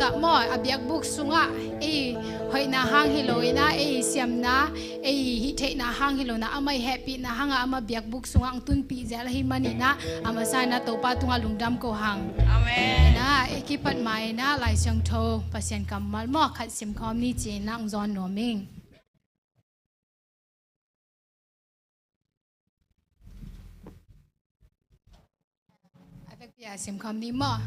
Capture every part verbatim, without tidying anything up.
Ka maw, a biakbuk sungah ei hoihna hang hi lo in ah, ei siamna, ei hih theihna hang hi lo in ah, amah i hehpihna hangah amah biakbuk sungah hong tunpih zel ahi manin ah, a masa in ah Topa tungah lungdam ko hang. Amen. In ah, ei kipat ma-in ah Lai Siangtho Pasian kammal maw khat simkhawm ni ci-in ah hong zawn nuam ing. A vekpi-a simkhawm ni maw.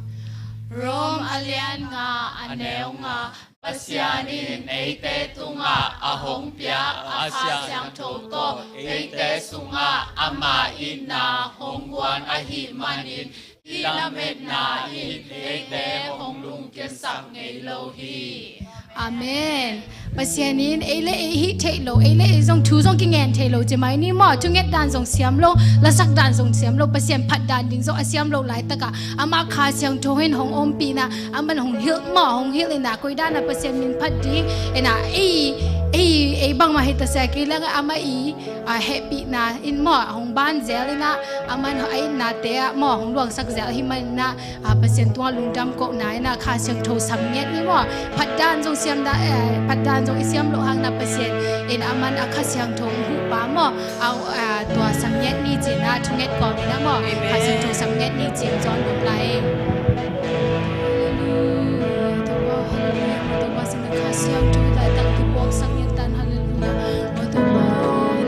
Rom a lian nga a neu nga. Pasian in eite tungah a hong piak a Kha Siangtho tawh eite sungah ama itna hong guan ahih manin, hih lametna in eite hong lungkimsak ngei lo hi. Amen. Pasian in ei le ei hih theih lo, ei le ei zong thu zong kingen thei lo ci mai ni maw. Thunget dan zong siam lo, lasak dan zong siam lo, Pasian phat dan ding zong a siam lo laitakah amah Kha Siangtho in hong ompih in ah, aman hong hilh maw, hong hilh in ah, koi dan ah Pasian min phat ding in ah, ei, ei, ei bangmah hi ta sia kei leng amah i a hehpihna in maw hong ban zel in ah, aman a itnate ah maw hong luangsak zel ahih manin ah, a Pasian tungah lungdam kohna in ah Kha Siangtho sam ngiat ni maw. Phat dan zong siam da, eh, phat dan zong i siam loh hang in ah Pasian in aman a Kha Siangtho hong huhpa maw. A, a, tua sam ngiat ni ci-in ah thunget kawm in ah maw. Amen. Kha Siangtho sam ngiat ni ci-in zawn nuam lai. Halleluia, Topa, halleluia, Topa, Kha Siangtho i laitak kipuaksak ngiat tan, halleluia. Mo Topa,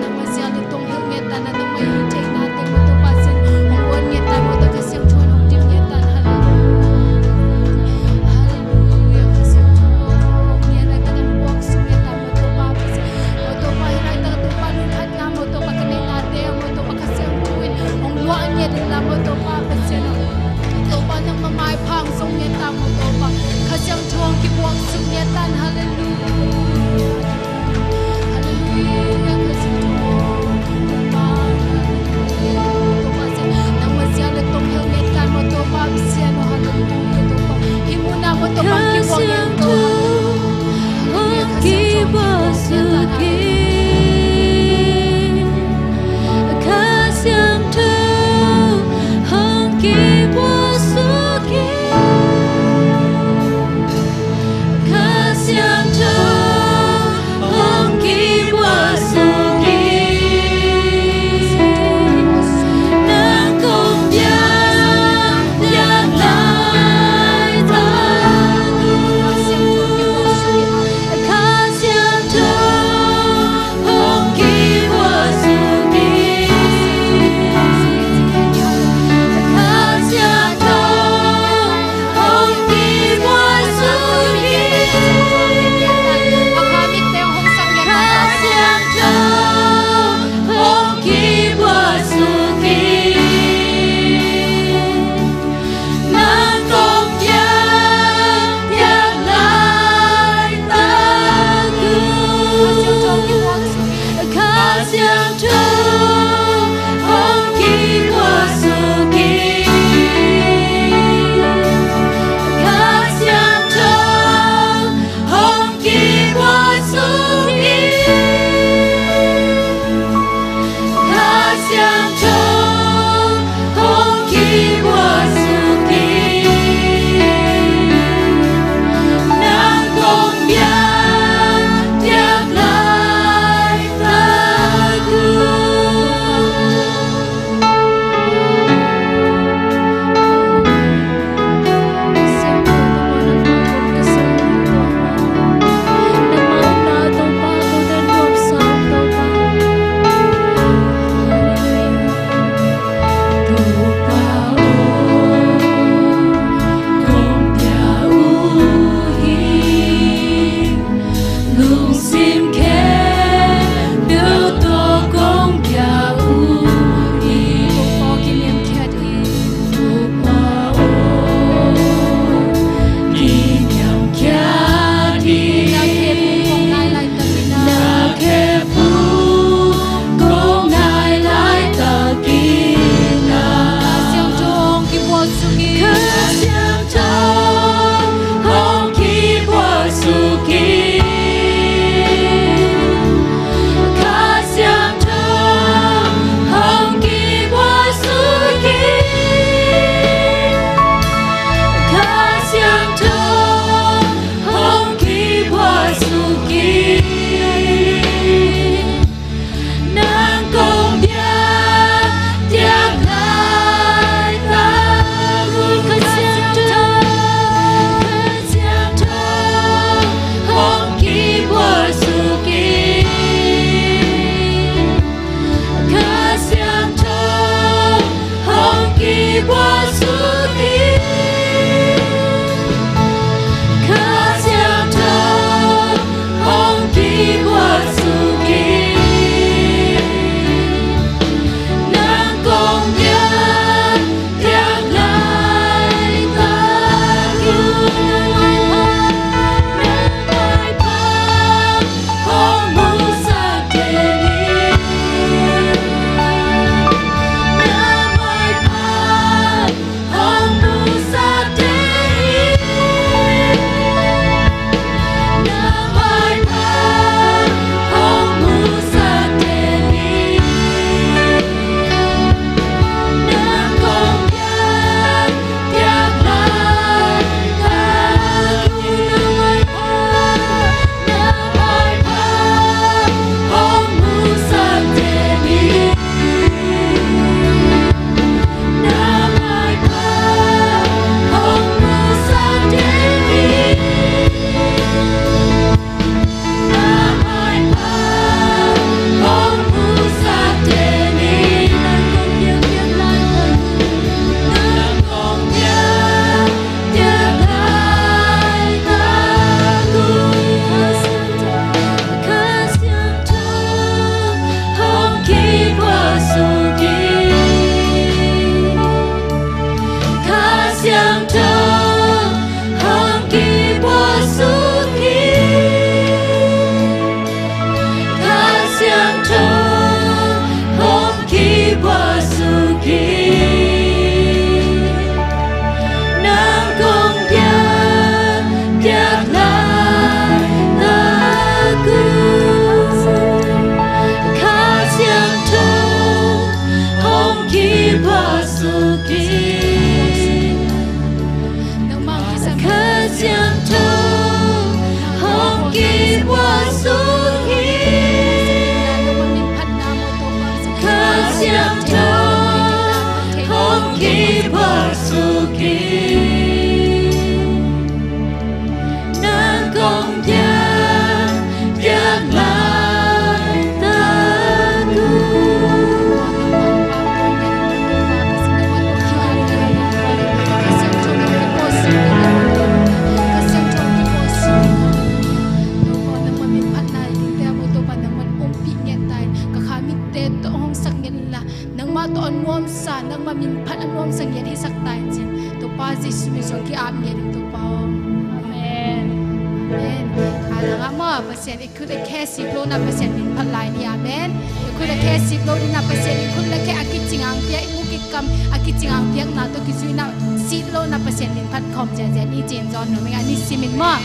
nangmah zial i tong hilh ngiat tan, nangmah i theihna teng, Mo Topa, Pasian hong guan ngiat tan, Mo Topa, Kha Siangtho hong dim ngiat tan, halleluia. Halleluia, Kha Siangtho hong ngiat lai tan, hong puak sung ngiat tan, Mo Topa, Pasian. Mo Topa, hi laitak Topa, nuntakna, Mo Topa, ka neihna te, Mo Topa, Kha Siangtho in hong luah ngiat in la, Mo Topa, Pasian. Topa, nang min phat a nuamsa ngiat hisak ta in cin. Topa Jesu min suang ki-ap ngiat in Topa aw. Amen. Amen. A dang ah maw Pasian i khut a khe siplohna Pasian min phat lai ni. Amen. I khut a khe siploh dina Pasian i khut la khe a kicing ang piak i muk i kam a kicing ang piakna tawh kizuina siplohna Pasian min phat khawm ziahziah ni cin zawn nuam ing a ni simin maw.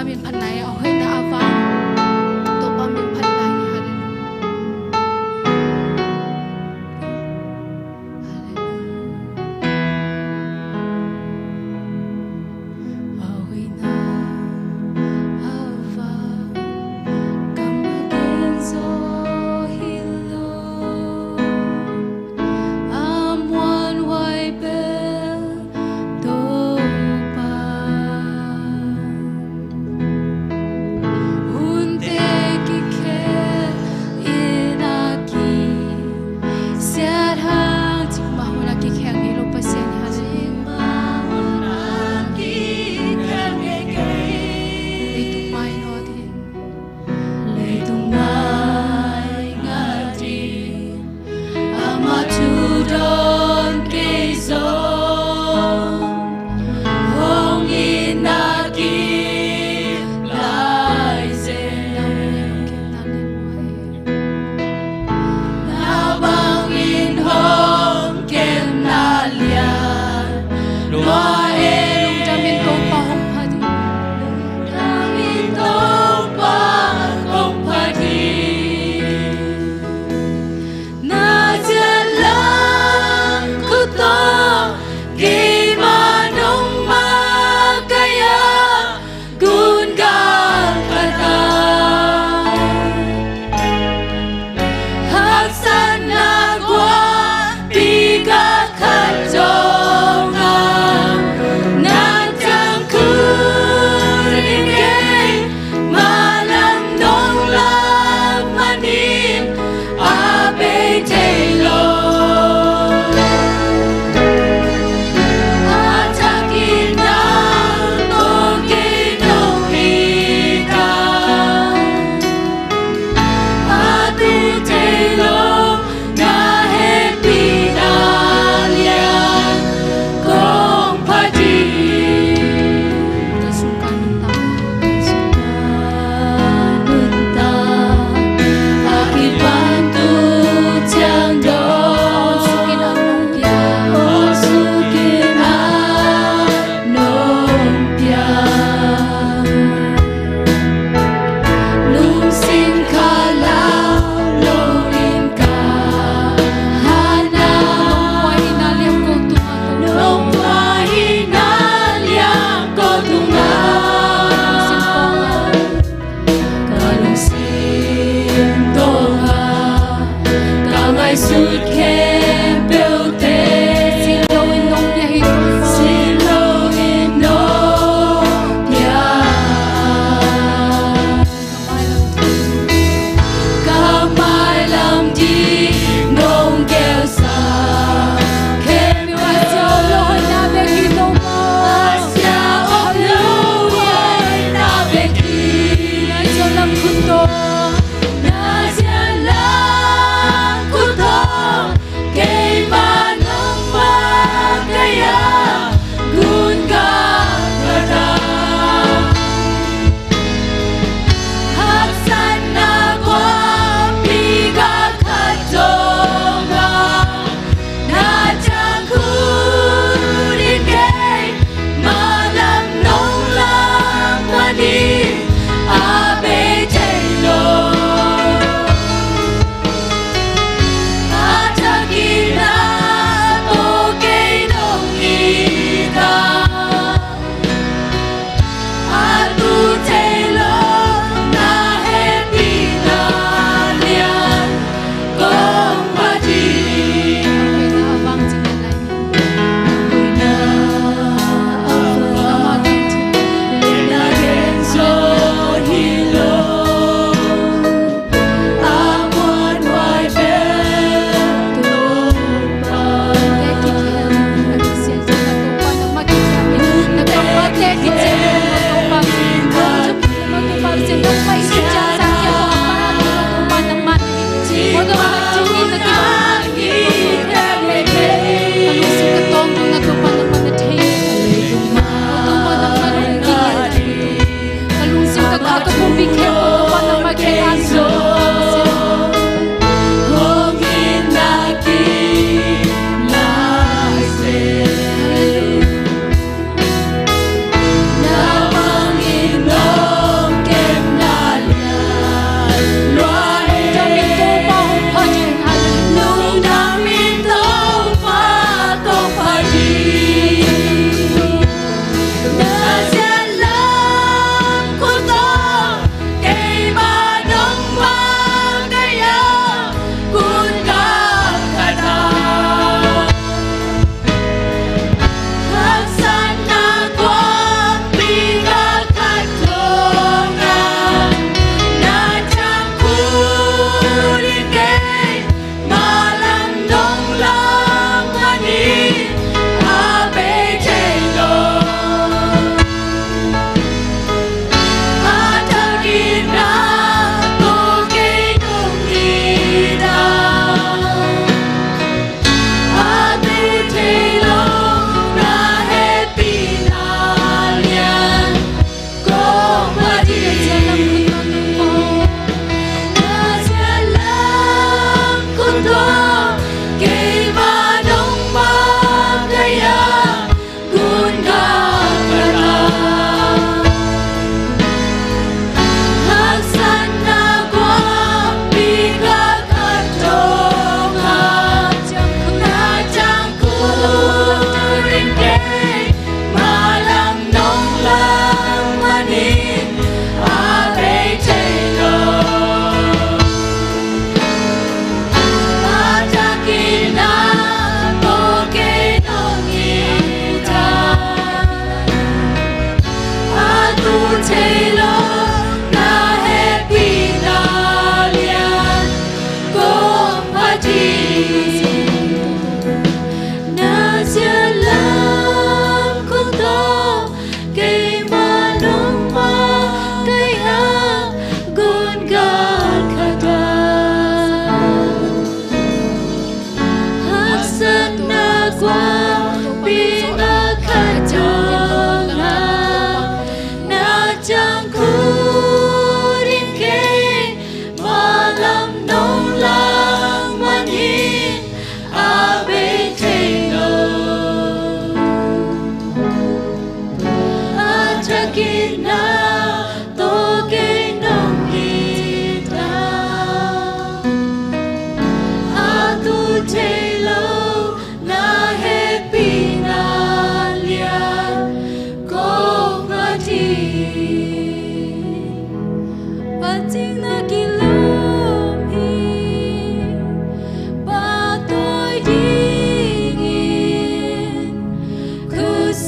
Min phat nai, a hoihna a vang Topa min phat nai ni. Hallelujah.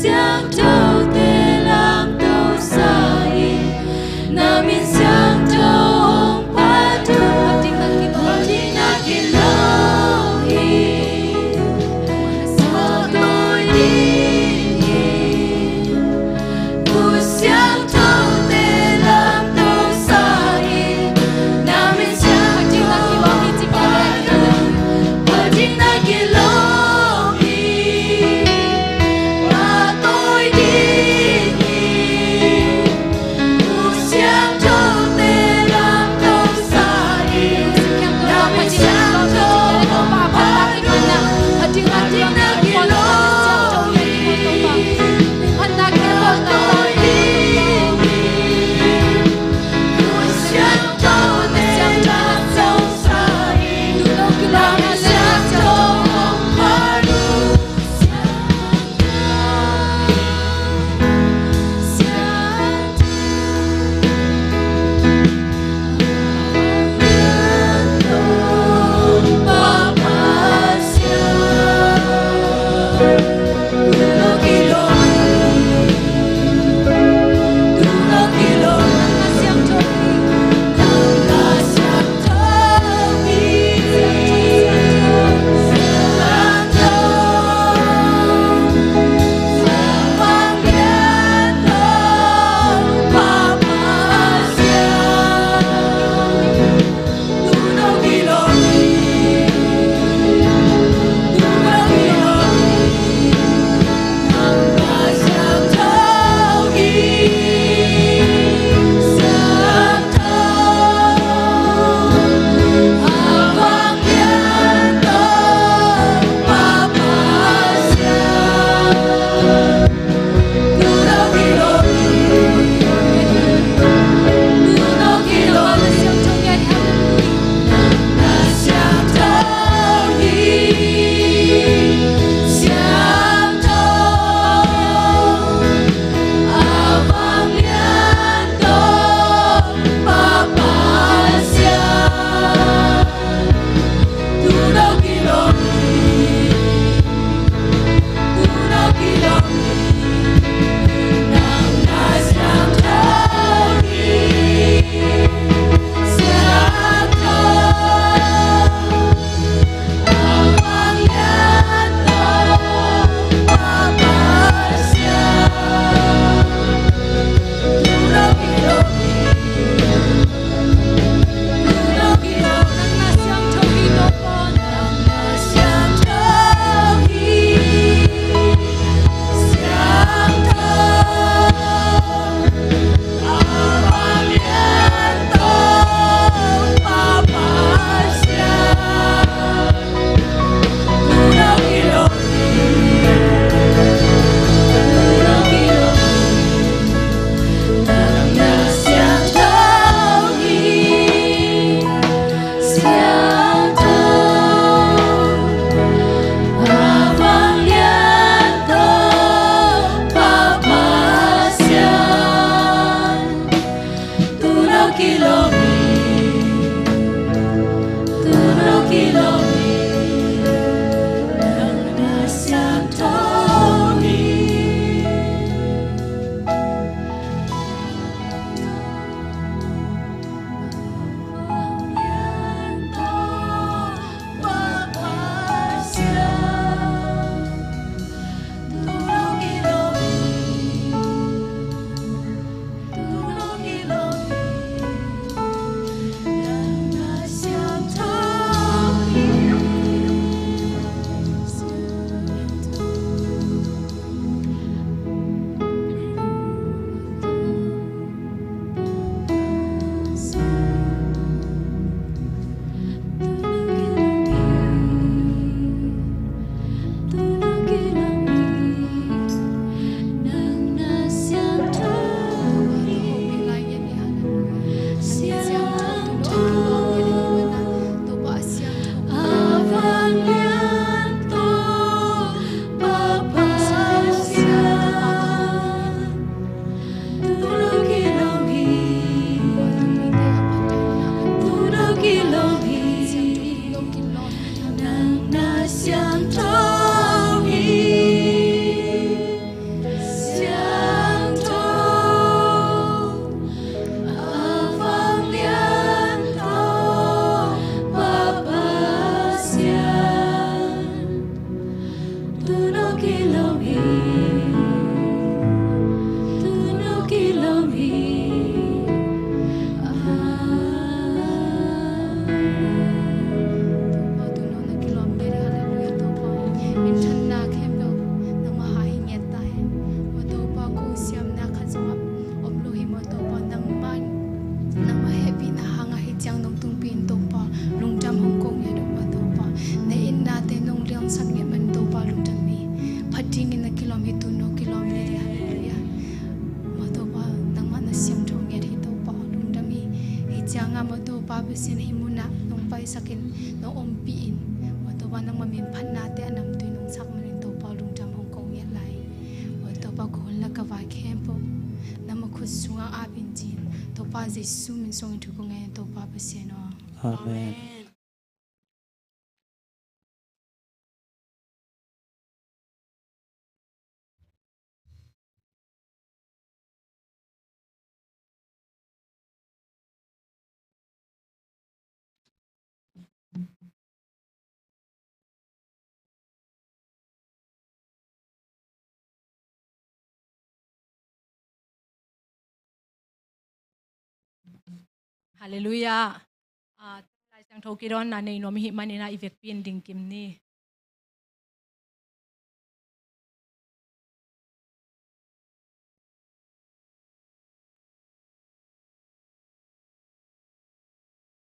Siangthote lamto sa-in, na min siangtho hong phat un. Phat ding na kilawm hi. Sa tawi ding hi. Pu siangthote lamto sa-in, na min siangtho hong phat un. Phat ding na kilawm hi. Sa tawi Kilawm hi, tun aw kilawm hi. Ah. Topa, tun aw na kilawm ngiat hi, halleluiah, Topa. Minthanna khempeuh nangmah hang hi ngiat ta hen. Aw Topa, kong siamna khat zong a om lo hi maw Topa, nangmah, nangmah hehpihna hangah hih ciang nong tungpi in Topa, lungdam hong ko ngiat uh maw Topa. Na itnate nong liangsak ngiat man Topa, lungdam hi. Phat dingin na kilawm hi, tun aw kilawm ngiat hi, halleluiah. Maw Topa, nangmah na siangtho ngiat hi Topa, lungdam hi. Hih ciangah maw Topa Pasian, hih munah nong paisakin nong ompih in, maw Topa, nangmah min phatnate a namtui nong sak manin Topa, lungdam hong ko ngiat lai. Maw Topa, ka hun le ka vai khempeuh nangmah khut sungah ap in ci-in, Topa Jesu min suangin thu kong ngen, Topa Pasian aw. Amen. Halleluiah. Ah, Lai Siangtho kidawnna nei nuam i hih manin ah i vekpi in ding kim ni.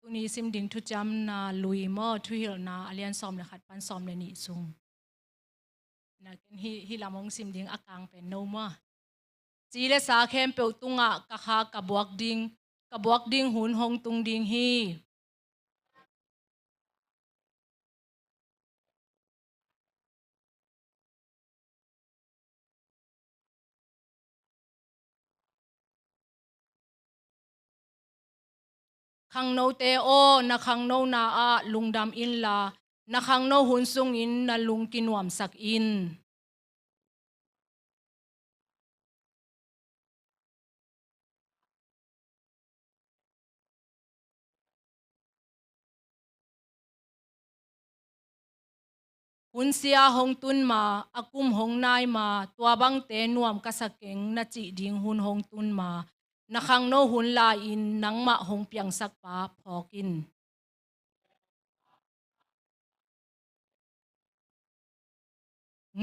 Tuni sim ding thuciamna lui maw, Thuhilhna a lian sawm le khat pan sawm le nih sung. Na ken hih, hih lam hong sim ding a kang pen no maw. Ci le sa khempeuh tungah ka kha ka buak ding, ka buak ding hun hong tung ding hi. Khangnote aw, na khangnona ah lungdam inla, na khangno hun sungin na lung kinuamsak in. Hun sia hong tun ma, a kum hong nai ma, tua bangte nuam ka sa keng na cih ding hun hong tun ma, na khangno hun lai-in nangmah hong piangsak pa phawk in.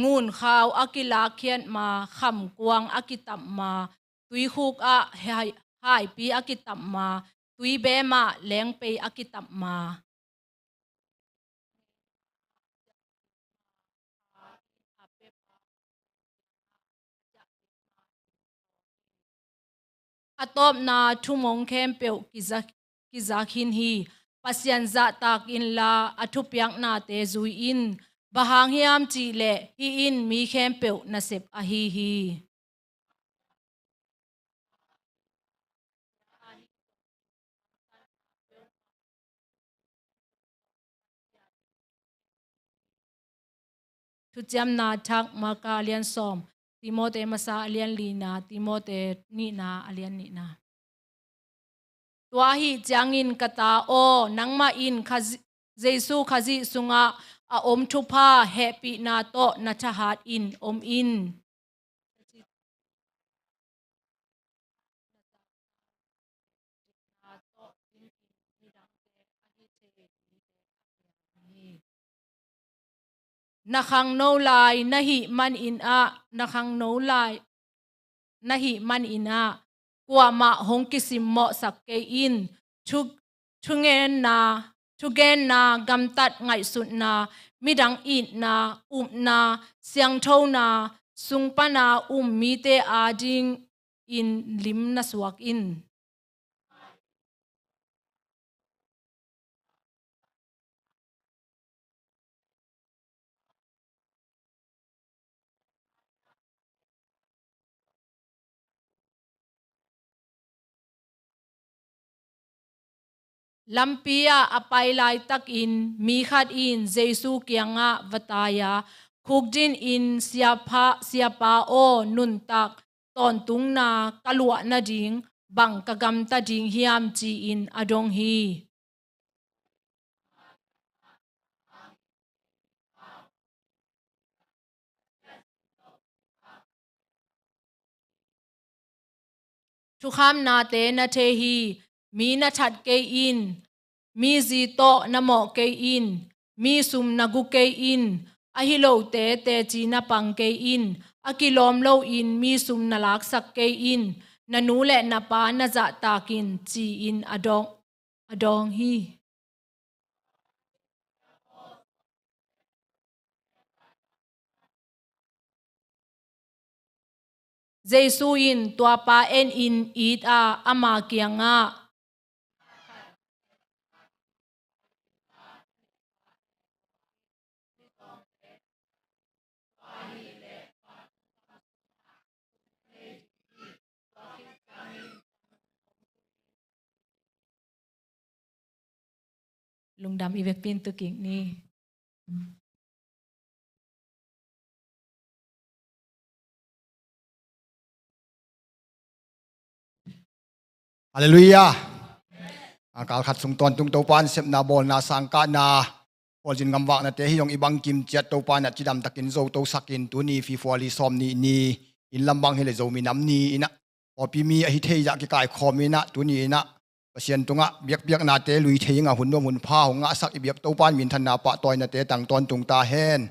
Ngun khau a kilakkhiat ma, khamkuang a kitap ma, tuikhuk ah hai-, haipi a kitap ma, tuibem ah lengpei a kitap ma. A tawpna thumong khempeuh kiza-, kiza khin hi. Pasian zahtak inla a thupiaknate zui in. Bang hang hiam cihleh hih in mi khempeuh nasep ahi hi. Thuciamna thak Marka a lian sawm, Timote masa a lian lina, Timote nihna a lian nihna. Tua ahi ciangin ka ta aw, nangmah in Khazih, Jesu Khazih sungah a om thupha hehpihna tawh na thahat in om in. Na khangno lai na hih manin ah, na khangno lai na hih manin ah, kuamah hong kisimmawhsak kei in. Thu, thugenna, thugenna, gamtat ngaihsutna, midang itna, upna, siangthona, sung pana um mite adingin lim na suak in. Lampi ah a pai laitakin mi khat in Jesu kiangah va tai a, khukdin in, Siapa, Siapa aw, nuntak tawntungna ka luah nading bang ka gamta ding hiam, ci-in a dong hi. Thukham nate na thei hi. Mi na that kei in. Mi zi tawh na mawh kei in. Mi sum na gu kei in. Ahi lote teci na pang kei in. A kilawm loin mi sum na laksak kei in. Na nu le na pa na zahtak in, ci-in a dawng, a dawng hi. Jesu in tua pa enin it a, ama kiangah, lungdam i vekpi in tu kik ni. Halleluiah. A kal khat sung tawntung Topa in sepna, bawlna, sangkahna, khualzin gamvaknate hi zong i bangkim ciat Topa in a cidamtakin zotosakin tuni February sawm nih ni, inn lam bang hileh Zomi Nam Ni inah pawlpi mi ahi thei zah kikaikhawm inah tuni inah Pasian tungah biakpiaknate lui thei inga hun nuam hun pha hong ngahsak i biak Topa in minthanna pahtawinate tang tawntung ta hen.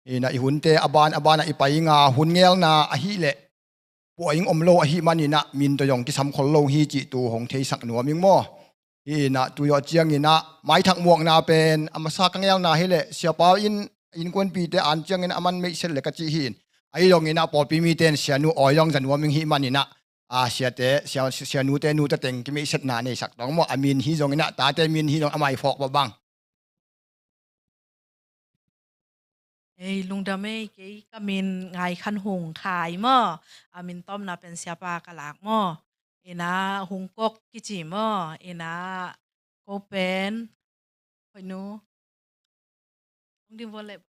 Inah i hunte a ban a banah i pai inga hun ngelna ahileh puah ing om lo ahih maninah min tawh zong kisam khol lo hi cih tu hong theisak nuam ing maw? Hi inah tu zawh cianginah maithak muakna pen a masa ka ngelna hileh siapa in innkuanpite an ciangin a man meihset le ka cih hi in. Ahi zonginah pawlpi mite in sianu awi zong za nuam ing hih maninah a siate, sia, sianute nute teng kimeihsetna neisak tawng maw? A min hi zonginah tate min hi zong a mai phawk bang. Ei, lungdam ei, kei ka min Ngai Khan Hung Khai maw? A min tawmna pen siapa ka lak maw? Inah Hung Kok kici maw? Inah ko pen hoih nu. Hong dim vawleh.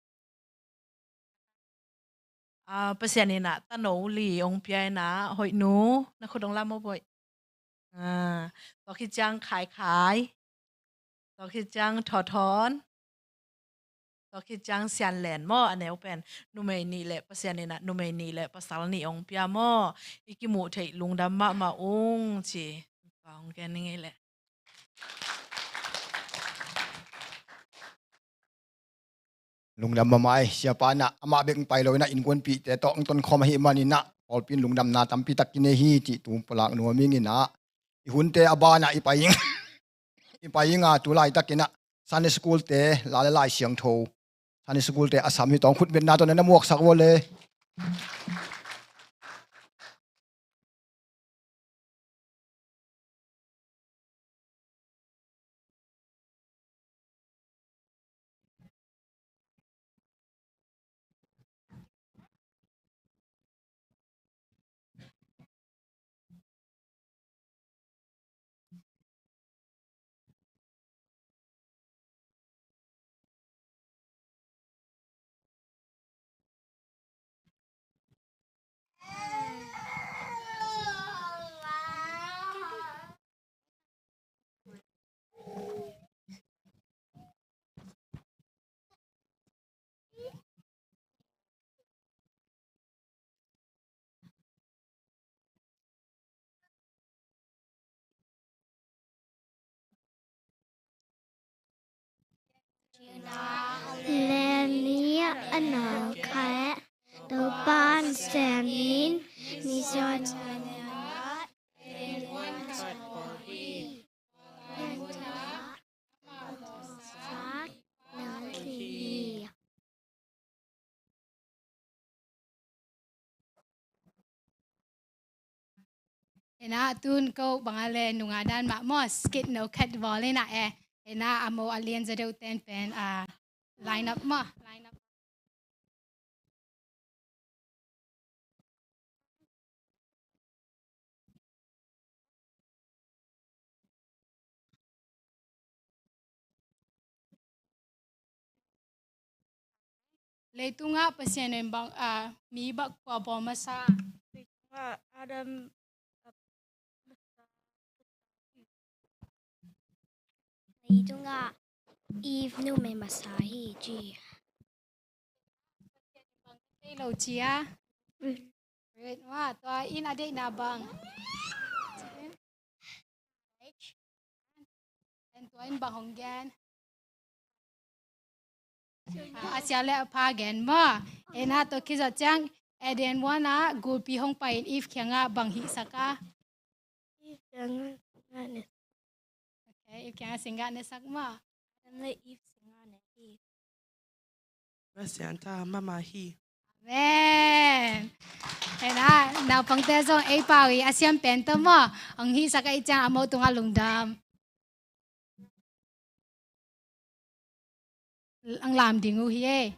Ah, Pasian inah tano li hong pia inah hoih nu, na khut hong lam aw boih. Ah, tua khit ciang Khai Khai. Tua khit ciang Thaw Thawn. Tua khit ciang Sian Len maw, a neu pen. Numei nih le Pasian inah numei nih le pasal nih hong pia maw? I kimuh theih lungdam mahmah ung ci. Tua hong gen ning ei leh. Lungdam mahmah ei, siapa inah amah bek pai lo inah innkuanpihte tawh hong tonkhawm ahih maninah pawlpi in lungdamna tampi tak kinei hi cih tu pulak nuam ing inah i hunte a banah i pai ing, i pai inga tu laitakinah Sunday School te, la le lai siangtho Sunday School te a sam hi tawng, khutbetna tawh na na muaksak vawleh. Leni a nau kha e, Topa'n siangin, mi suan Ena tun ko bang a le nunga dan mah maw, skit no khat bawl ina e. Ena a mo a lian za deuh ten pen a line up maw, line up. Leitungah Pasian in bang, ah, mi bang kua bawl masa? Leitungah Adam, leitungah Eve numei masa hi ci. Thei lo ci a. Great. Wa, tua in a deihna bang. Tua in bang hong gen? A sia le a pha gen maw. Ena, tua khit zawh ciang Eden huan ah gulpi hong pai in Eve kiangah bang hihsak a? Eve kiangah singgah ne. Okay, Eve kiangah singgah ne sak maw. Adam le Eve singgah ne hi. Pasian tha mahmah hi. Amen. Ena, naupangte zong ei pau i a siam pen tawh maw, hong hihsak ahih ciang a mo tungah lungdam. Ang lam ding uh hi e.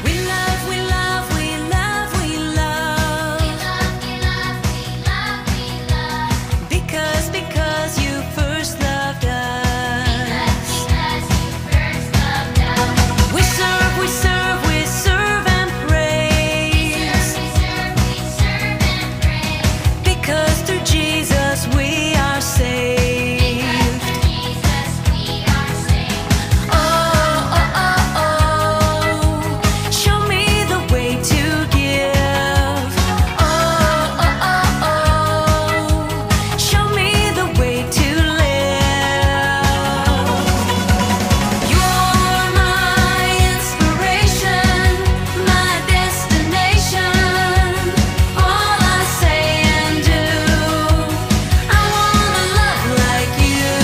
We love, we love, we love, we love. Because, because you first loved us. We serve, we serve, we serve and praise. Because through Jesus we are saved. Oh, oh, oh, oh. Show me the way to give. Oh, oh, oh, oh. Show me the way to live. You're my inspiration, my destination. All I say and do, I wanna love like you.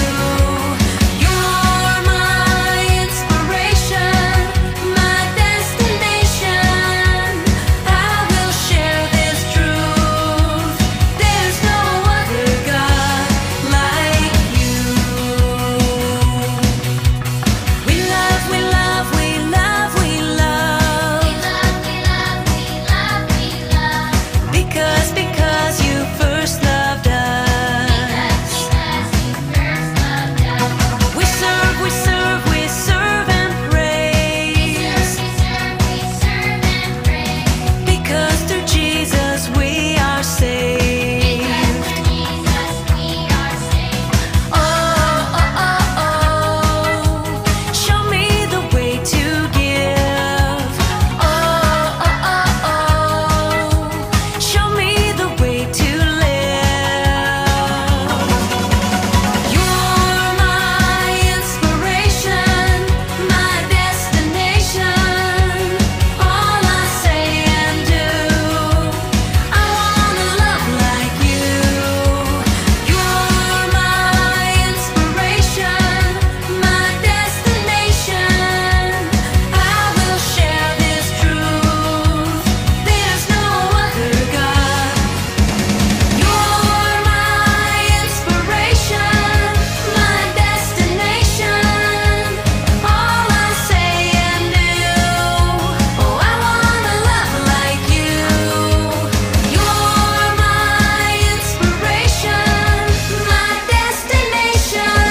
You're my inspiration, my destination. I will share this truth. There's no other God like you. We love, we love, we love, we love. Because, because you first loved us. We serve, we serve, we serve and praise. Because through Jesus we are saved. Oh, oh, oh, oh. Show me the way to give. Oh, oh, oh, oh. Show me the way to live. You're my inspiration, my destination. All I say and do, I wanna love like you. You're my inspiration, my destination. I will share this truth. There's no other God. You're my inspiration, my destination. All I say and do, oh, I wanna love like you. You're my inspiration, my destination.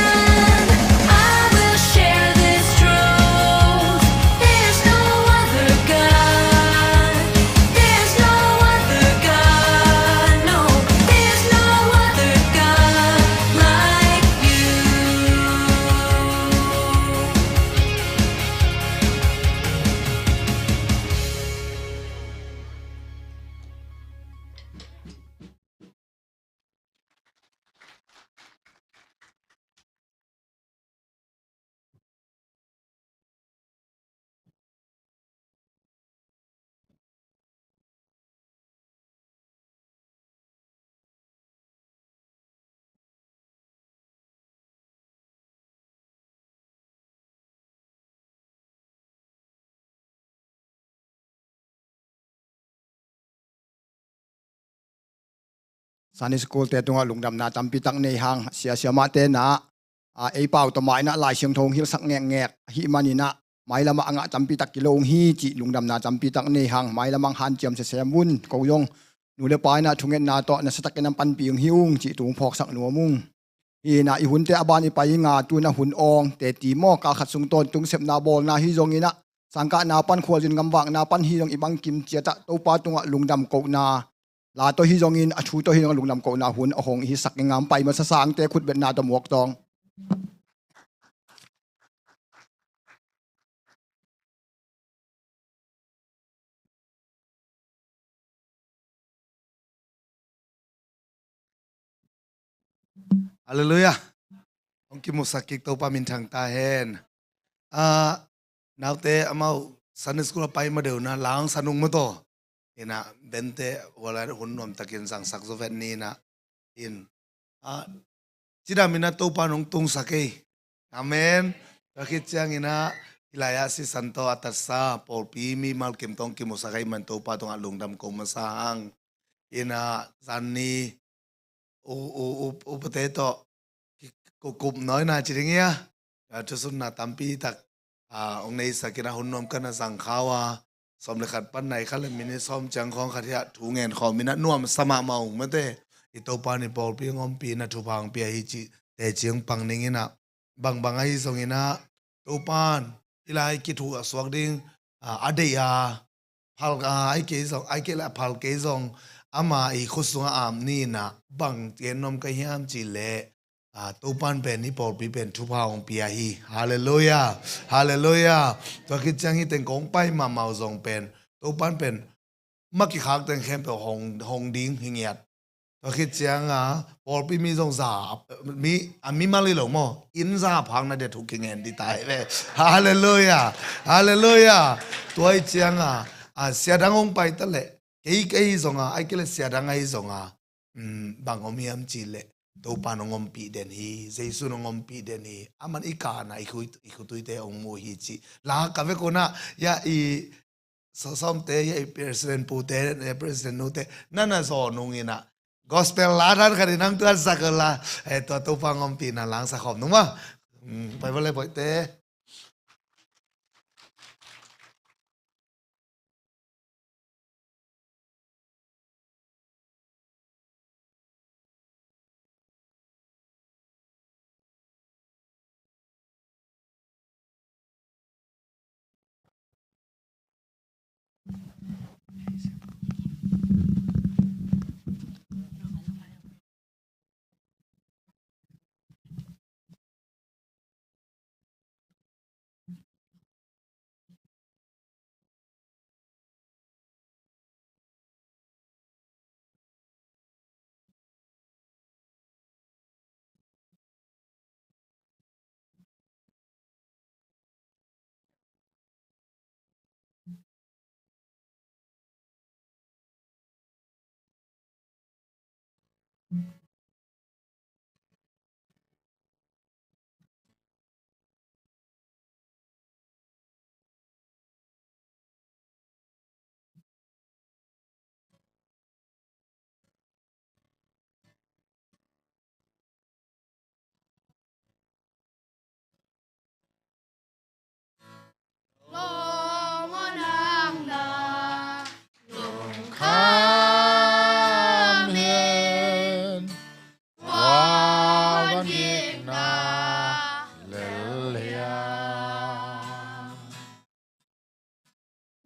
I will share this truth. There's no other God. There's no other God. No, there's no other God like you. Sunday School te tungah lungdamna tampi tak nei hang, sia siamahte na, a, ei pau tawh mah inah Lai Siangtho hong hilhsak ngekngek ahih maninah, mailamah a ngah tampitak kilong hi cih lungdamna tampitak nei hang, mailamah hanciam sesem un. Ko zong nu le pa in ah thungetna tawh nasatakin an panpih ung hi ung cih tung phawksak nuam ung. Hi in ah i hunte a ban i pai hi nga, tu in ah hun awng teti maw, kal khat sung tawntung sepna bawlna hi zongin ah, sangkahna pan, khualzin gamvakna pan hi zong, i bangkim ciat ah Topa tungah lungdam kohna la tawh hi zongin, a thu tawh hi zongin lungdam kohna hun a hong i hisak i ngam. Pai masa sangte khutbetna tawh muak tawng. Halleluiah. Hong kimusak kik Topa minthang ta hen. Ah, naute amau Sunday school a pai ma deuh na lang sanung maw taw. Ina bente wala hun nuamtakin zangsak zo vet ni na in. Ah, cidam ina Topa nong tungsak ei. Amen. Tua khit ciang ina hilai a sisan tawh a tatsa pawlpi mimal kim tawh kimusak ei man Topa tungah lungdam ko masa hang. Ina zan ni u, u, u, upate tawh ki, kukup nawi na ci ding ia. A, thusunna tampi tak, a, hong neisak ina hun nuam ka na zang khau a, sawm le khat pan nai khat le minit sawm ciang khawng khat hi a thu ngen khawm ina nuamsa mahmah ung mate. I Topa in i pawlpi hong ompih ina thupha hong pia hi cih teci hong pang ning ina. Bangbang ahi zong ina Topa in i lai kithuh a suak ding, a, a deih a, phal, a, ai kei zong, ai kei le a phal kei zong, ama i khut sungah ap ni ina, bang gen nuam ka hiam cih leh, a, Topa in pen i pawlpi pen thupha hong pia hi. Halleluiah. Halleluiah. Tua khit ciang hi teng kong pai mahmah uh zong pen Topa in pen ma kikhak teng khempeuh hong, hong ding hi ngiat. Tua khit ciang a pawlpi mi zong za, mi, a mimal hi lo maw, inn za phak na dia thu kingen ding ta hi ve. Halleluiah. Halleluiah. Tua hi ciang a, a, sia dang hong pai ta leh, kei, kei zong a, ai kei le sia dang ahi zong a, um, bang om hiam cih leh Topa in hong ompih den hi, Jesu in hong ompih den hi. Aman i kana i khu, i khutuite hong mu hi cih la ka vek un a, ia i sawsawmte, ia i president pute, eh, president nute, na na zaw nung ina gospel la dan khat in hong tuatsak la, eh, tua Topa hong ompihna langsak khawm nung maw. Um, pai va le boite.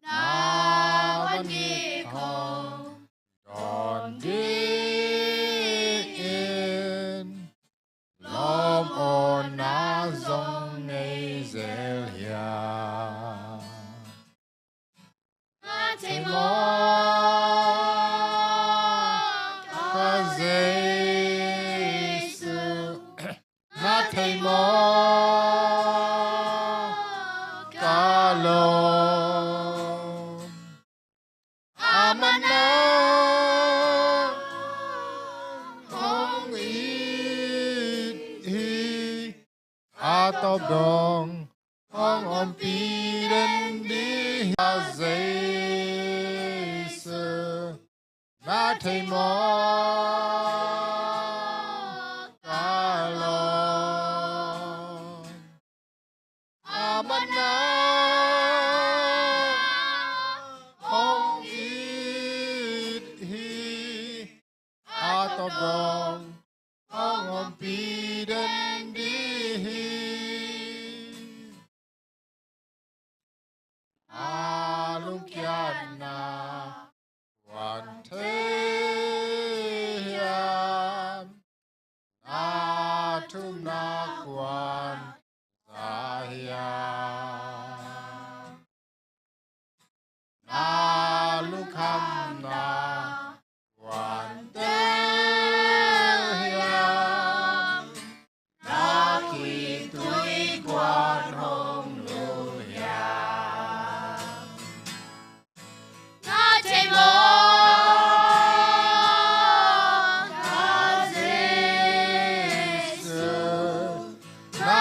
Na van gik khong dawn dingin lawm awna zong nei zel hiam? Na thei maw ka Jesu? Na thei maw ka lawm? Amah na hong it hi. A tawp dong hong ompih den ding hi a, Jesu. Na thei maw ka lawm? Amah na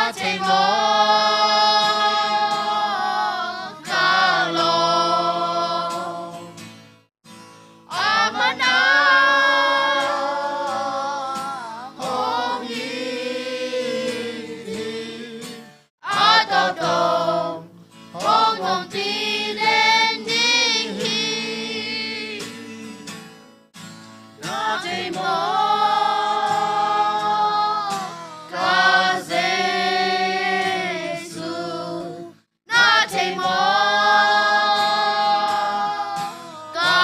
Thei maw ka lawm? A man a hong hi hi. A tawptawp hong ompih den ding hi. Na thei maw ka Jesu? Na thei maw ka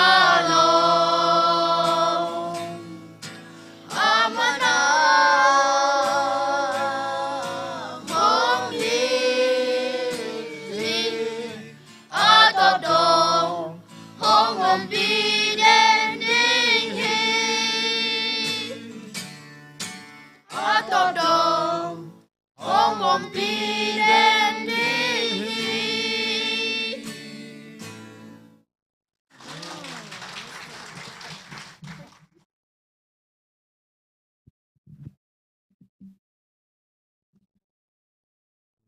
lawm? A man a hong hi hi. A tawptawp hong ompih den ding hi. A tawptawp hong ompih den ding hi.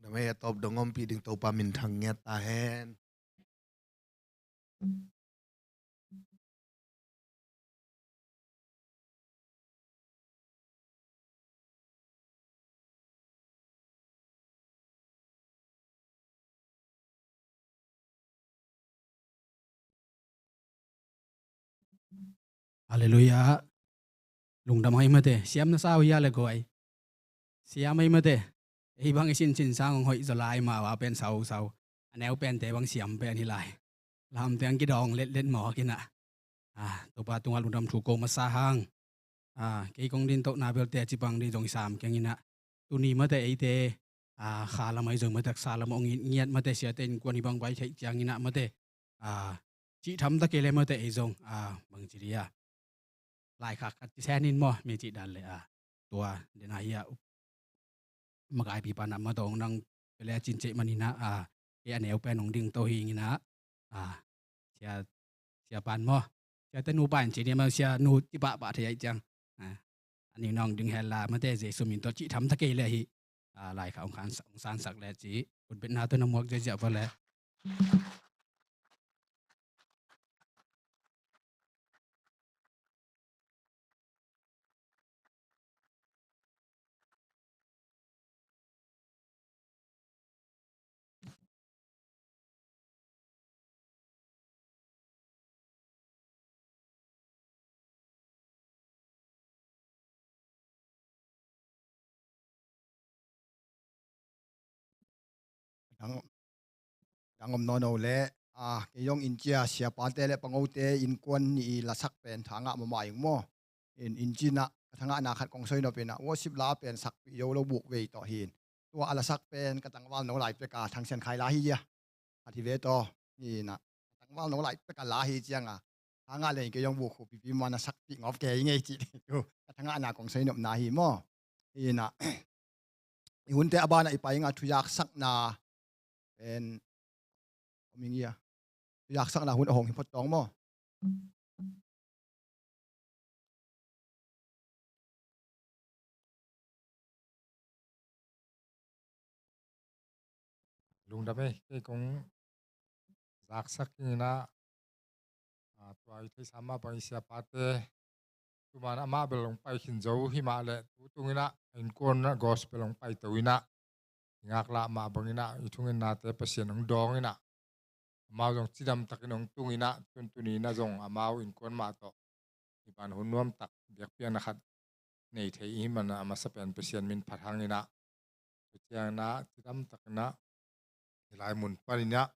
Lungdam ei, a tawp dong ompih ding Topa minthang ngiat ta hen. Halleluiah. Lungdam ei mate, siam na sau hia le guai. Siam ei mate. Ei bang i sinsinn sang hong hoih zaw lai, mah va pen sau sau. A neu pente bang siam pen hi lai. Lamteng kidawng letlet mawk inah. Ah, Topa tungah lungdam thu ko masa hang. Ah, kei kong dingtohna belte a cipang ding zong i sam keng inah. Tuni mate eite, ah, kha lam ahi zong mate, taksa lam hong ngiat mate, siate innkuan hi bang vai theih ciang inah mate. Ah, cih tham ta kei le mate ei zong, ah, bang ci dia. Laikhak khat ci sen in maw, mi cih dan le, ah, tua, den ahi ah, makaipi pan a ma tawng nang pele a cin ceh man inah, ah, kei a neu pen hong dingto hi inah, ah, sia, sia pan maw. Sia te nu pan ci ni maw, sia nu ci pahpah thei ahi ciang. Ah, a ning nong ding hel la, mate Jesu min tawh cih tham ta kei le hi. Ah, laikhak hong khan, hong sansak le ci. Kutbetna tawh na muak ziahziah va le. Dang, dang om nawn lo le, ah, kei zong in cia siapate le pangote innkuan nih i lasak pen thangah mahmah ing maw. In, in cinah ka thangahna khat kong soi nop inah, worship la pen sakpih zo lo buk vei tawh hin. Tua a lasak pen ka tangval no lai peka Thang Sian Khai la hi zia. Khat hi ve tawh. Inah, ka tangval no lai peka la hi cianga. Thangah le in kei zong buk khu pipi mana sakpih ngawp kei ngei cih. Tua ka thangahna kong soi nopna hi maw. Inah, i hunte a banah i pai inga thuzaksakna pen om ing ia. Thuzaksakna hun a hong hi phot tawng maw. Lungdam ei, kei kong zaksak inah, ah, tua i theihsa mah bang i siapate, tuman amah bel hong pai khin zo hi mah le, tu tung inah, innkuan inah gospel hong paito inah, i ngaklah mah bang inah, i thungennate Pasian hong dawng inah, amau zong cidam takin hong tung inah, tuntun inah zong amau innkuan mah tawh i ban hun nuamtak biakpiakna khat nei thei i hih manah a masa pen Pasian min phat hang inah, tua ciang inah cidam tak inah i lai mun pan inah,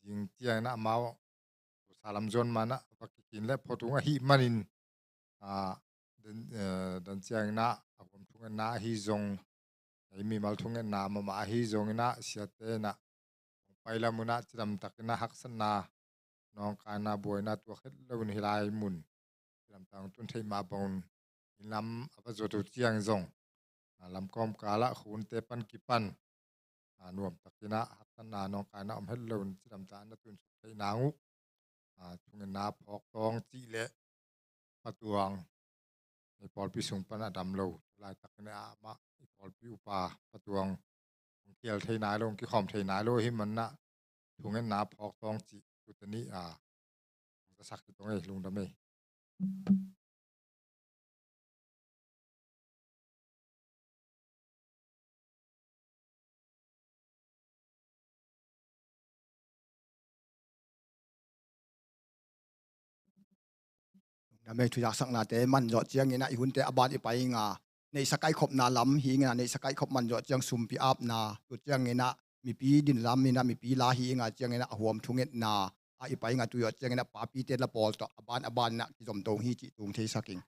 zing ciang inah amau salam zuan manah va kikin le photung ahih manin, ah, dan, eh, dan ciang inah a huam thungetna ahi zong, ei mimal thungetna mahmah ahi zong inah siate inah hong pai lam unah cidam tak inah haksatna, nawngkaina, buaina tuak het lo in hi lai mun cidam tak hong tun theih mah bang un, inn lam a va zuat uh ciang zong, ah, lamkawm kalah khunte pan kipan, ah, nuam tak inah haksatna, nawngkaina om het lo in cidam tak na tun suk theih nang uh, ah, thungetna phawk tawng cih leh Patuang, i pawlpi sung pan a dam lo, laitak inah amah i pawlpi upa Patuang kikhel thei nai lo, kikhawm thei nai lo ahih manin ah thungetna phawk tawng cih tuni a hong zasak hi tawng ei, lungdam ei. Lungdam ei, thuzaksaknate manzawh ciangin ah i hunte a ban i pai ing a, neihsa kaikhopna lam hi ing a, neihsa kaikhop manzawh ciang sumpi apna, tu ciangin ah mipi din lam in ah mipi la hi ing a, ciangin ah a huam thungetna ah i pai ing a, tu zawh ciangin ah papite la pawl tawh a ban a ban in ah kizom to hi cih tung theisak ing.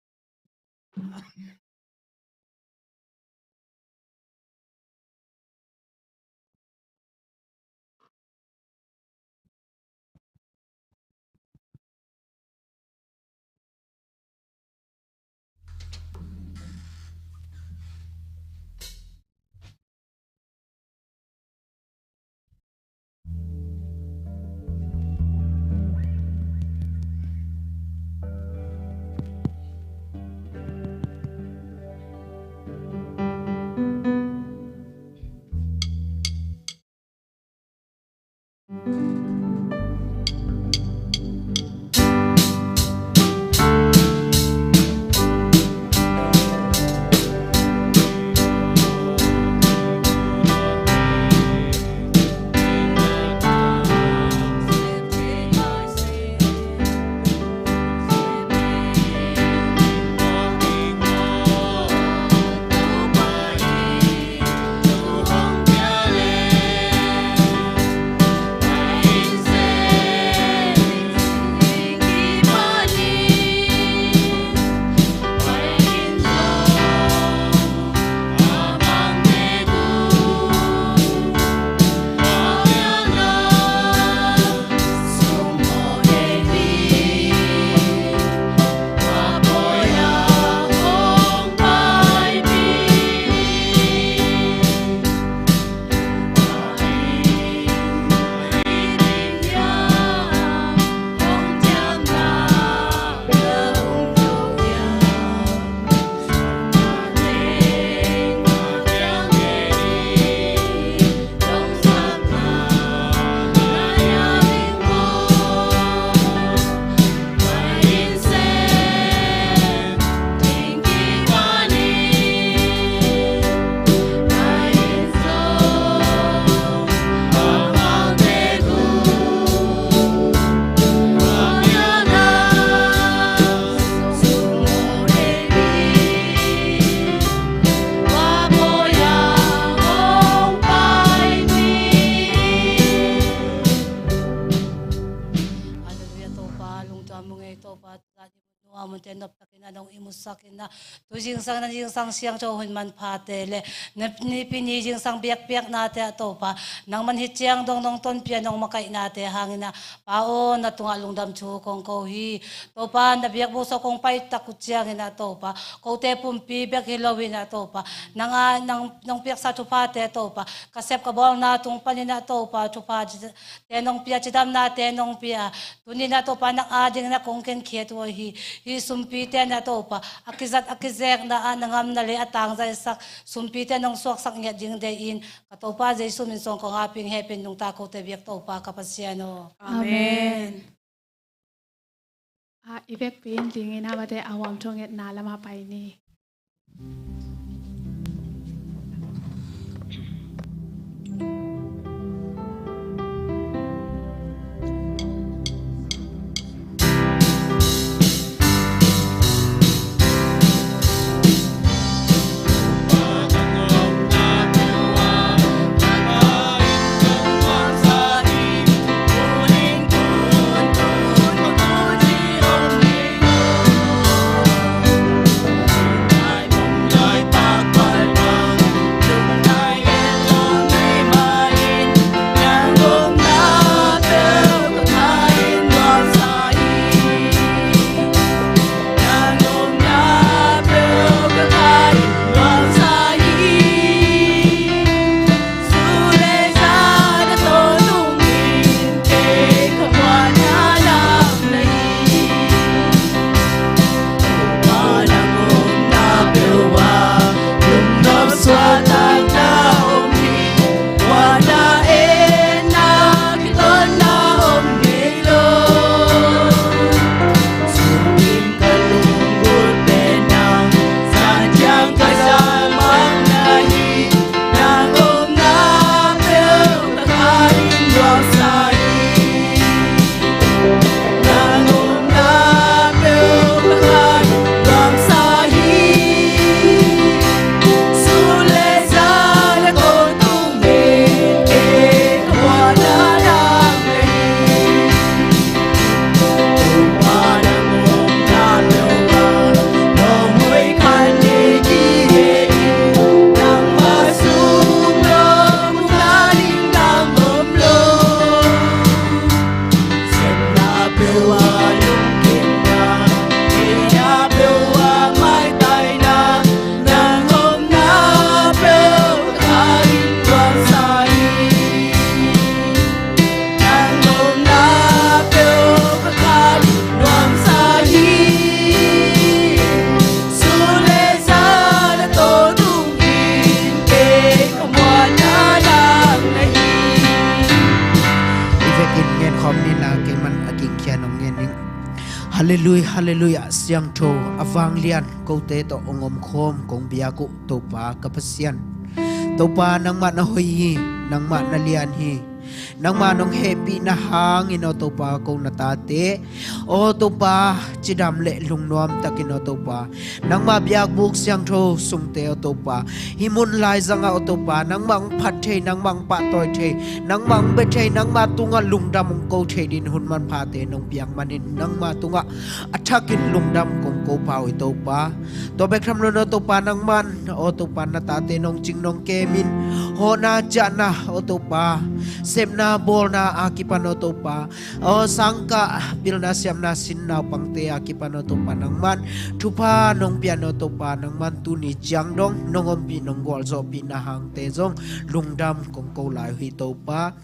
Halleluiah, Topa, lungdam ung ei, Topa. Nua munte noptakin a nong imutsakin a, tu zingsang na zingsang siangtho hun manphate le na nipi ni zingsang biakpiaknate ah Topa, nangman hih ciang dong nong tonpih a nong makaihnate hangin a, Pa aw, na tungah lungdam thu kong ko hi. Topa, na biakbuk sung kong pai tak uh ciangin a Topa, kote pumpi bek hi loin a Topa, nang a nang nong piaksa thuphate Topa, ka sep ka bawlna tung panin a Topa, thupha te nong pia, cidamnate nong pia. Tuni-in ah Topa, nang adingin ah kong kenkhiat uh ahi hi. Hih sumpite in ah Topa, a kizat a kizekna ah na ngamna le a tangzaisak sumpite nong suaksak ngiat ding deih in, ka Topa Jesu min suang kong aping, hehpih in nungta kote biak Topa ka Pasian aw. Amen. A, i vekpi in dingin a mate a huam thungetna lamah pai ni. Khawm ni la, keiman a gingkhia nong ngen ning. Halleluia, halleluia, siangtho, a vanglian, kote tawh hong omkhawm kong biak uh Topa ka Pasian. Topa, nangmah na hoih hi, nangmah na lian hi. Nangmah nong hehpihna hangin aw Topa, ko na tate aw Topa, cidam le lungnuam takin aw Topa, nangmah biakbuk siangtho sungte aw Topa, hih mun laizangah aw Topa, nangmah hong phat thei, nangmah hong pahtawi thei, nangmah hong bia thei, nangmah tungah lungdam hong ko thei dingin hun manphate nong piak manin, nangmah tungah a thakin lungdam kong ko pha uh hi Topa. Tua bek tham lo aw Topa, nangman aw Topa, na tate nong cing nong kemin, hawhna ciahna aw Topa, sepna bawlna a kipan aw Topa, aw sangkah pilna siamna sin naupangte a kipan aw Topa, nangman thupha nong pian aw Topa, nangman tuni ciang dong nong ompih nong gualzawhpihna hangte zong lungdam kong ko lai uh hi Topa.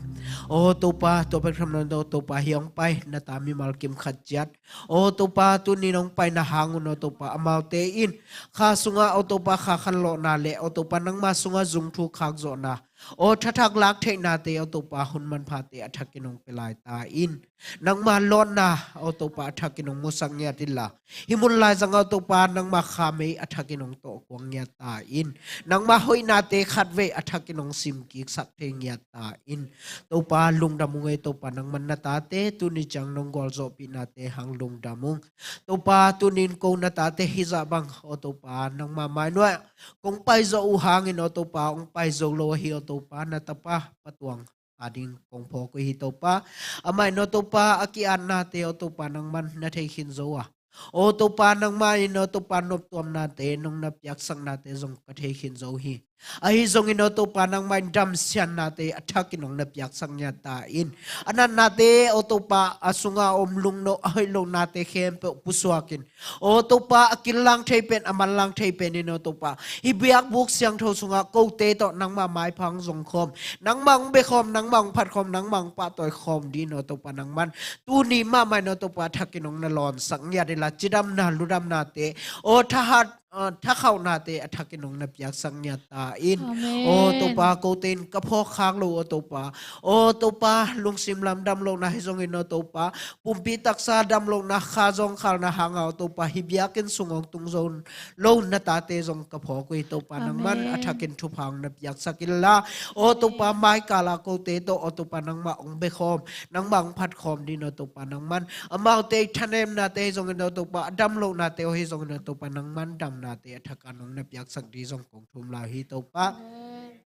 Aw Topa, tua bek tham lo aw Topa, hih hong pai na ta mimal kim khat ciat aw Topa, tuni nong paina hang un aw Topa, amaute in kha sungah aw Topa, kha khanlawhna le aw Topa, nangma sungah zungthuk khakzawhna aw thathak lak theihnate aw Topa, hun manphate a thakin hong pia lai ta in, nangma lawnna aw Topa, a thakin hong musak ngiat inla, hih mun laizang aw Topa, nangma khamei a thakin hong tawhkuang ngiat ta in, nangma hoihnate khatvei a thakin hong simkiksak thei ngiat ta in, Topa lungdam ung ei Topa, nangman na tate tuni ciang nong gualzawhpihnate hang lungdam ung. Topa, tunin ko na tate hizah bang aw Topa, nangma mainuah kong paizawh uh hangin aw Topa, hong paizo lo ahi aw Topa, na tapa Pa Tuang a ding kong phawk uh hi Topa. Amah in aw Topa, a ki-atnate aw Topa, nangman na thei khin zo a, aw Topa, nangmah in aw Topa, noptuamnate nong na piaksaknate zong ka thei khin zo hi. Ahi zongin aw Topa, nangmah in damsiannate a thakin hong na piaksak ngiat ta in, a natnate aw Topa, a sunga om lungno a hoih lohnate khempeuh pusuakin aw Topa, a killang thei pen, a manlang thei pen in aw Topa, hih biakbuk siangtho sungah kote tawh nangmah maipha hong zongkhawm, nangmah hong biakhawm, nangmah hong phatkhawm, nangmah hong pahtawikhawm dingin aw Topa, nangman tuni mahmah in aw Topa, a thakin hong na lawnsak ngiat inla, cidamna ludamnate aw thahat aw thakhauhnate a thakin hong na piaksak ngiat ta in. Amen. Aw Topa, kote in ka phawk khak lo aw Topa, aw Topa, lungsim lam damlohna hi zongin aw Topa, pumpi taksa damlohna, kha zawngkhalna hanga aw Topa, hih biakinn sung hong tung zo lo na tate zong ka phawk uh hi Topa, nangman a thakin thupha hong na piaksak inla, aw Topa, maikala kote tawh aw Topa, nangmah hong biakhawm, nangmah hong phatkhawm dingin aw Topa, nangman amaute thanemnate hi zongin aw Topa, a damlohnate aw hi zongin aw Topa, nangman damnate a thaka nong na piaksak ding zong kong thum lai uh hi Topa. Amen.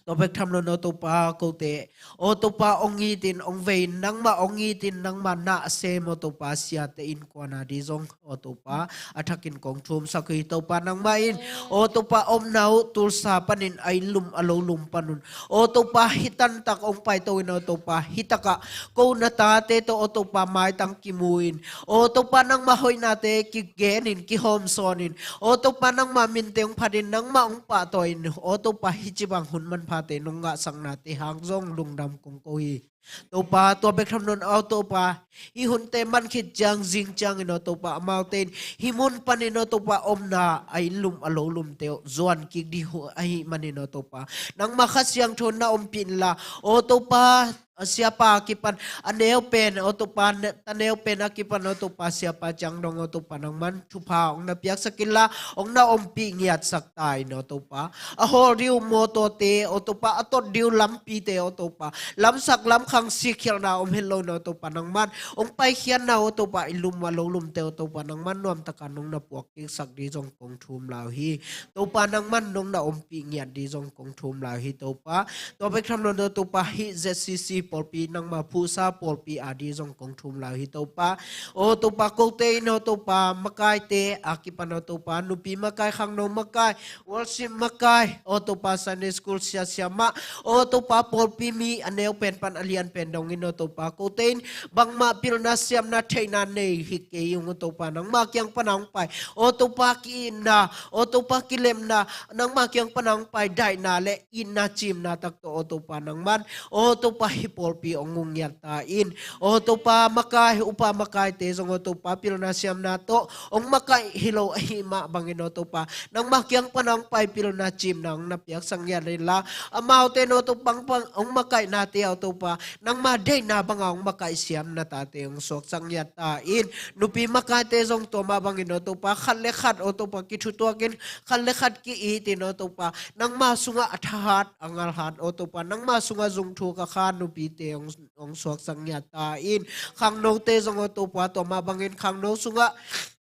Tua bek tham lo aw Topa, kote aw Topa, hong itin hong vei in, nangmah hong itin, nangmah na a sem aw Topa, siate innkuan a ding zong aw Topa, a thakin kong thumsak uh hi Topa, nangmah in aw Topa, omna uh Tulsa panin a innlum a lolum panun aw Topa, hih tantak hong paito in aw Topa, hih takah ko na tate tawh aw Topa, maitang kimu in aw Topa, nangmah hoihnate kigenin kihawmsawnin aw Topa, nangmah minte hong phatin, nangmah hong pahtawiin aw Topa, hih ci bang hun manphate nong ngahsaknate hang zong lungdam kong ko hi. Topa, tua bek tham lo aw Topa, hih hunte man khit ciang zing ciangin aw Topa, amaute in hih mun panin aw Topa, omna a innlum a lolumte uh zuan kik ding uh ahih manin aw Topa, nangmah Kha Siangtho na ompih inla aw Topa, a siapa a kipan a neu pen aw Topa, ta neu pen a kipan aw Topa, siapa ciang dong aw Topa, nangman thupha hong na piaksak inla, hong na ompih ngiatsak ta in aw Topa, a hawl ding uh mawtawte aw Topa, a tot ding uh lampite aw Topa, lamsak lamkhang sikkhialhna om het lo in aw Topa, nangman hong paikhiatna aw Topa, innlum a lolumte aw Topa, nangman nuamtaka nong na puak kiksak ding zong kong thum lai uh hi. Topa, nangman nong na ompih ngiat ding zong kong thum lai uh hi Topa. Tua bek tham lo aw Topa, hih Z C C pawlpi, nangmah phuhsa pawlpi a ding zong kong thum lai uh hi Topa. Aw Topa, kote in aw Topa, makaite a kipan aw Topa, nupi makai, khangno makai, worship makai aw Topa, Sunday school sia, siamah aw Topa, pawlpi mi a neu pen pan a lian pen dongin aw Topa, kote in bangmah pilna siamna theihna nei hi kei ung aw Topa, nangmah kiang pana hong pai aw Topa, ki-itna aw Topa, kilemna, nangmah kiang pana hong pai daihna le itna cimna tak tawh aw Topa, nangman aw Topa, hih pawlpi hong ngiat ta in. Aw Topa, makai, upa makaite zong aw Topa, pilna siamna tawh hong makaih hi lo ahih mah bangin aw Topa, nangma kiang pana hong pai pilna cimna hong na piaksak ngiat inla, amaute in aw Topa hong makaihnate aw Topa, nangma deihna banga hong makaih siam na tate hong suaksak ngiat ta in. Nupi makaite zong tua mah bangin aw Topa, khat le khat aw Topa kithutuakin, khat le khat ki-itin aw Topa, nangma sungah a thahat a ngalhat aw Topa, nangma sungah zungthuk a kha nupite hong, hong suaksak ngiat ta in. Khangnote zong aw Topa, tua mah bangin khangno sungah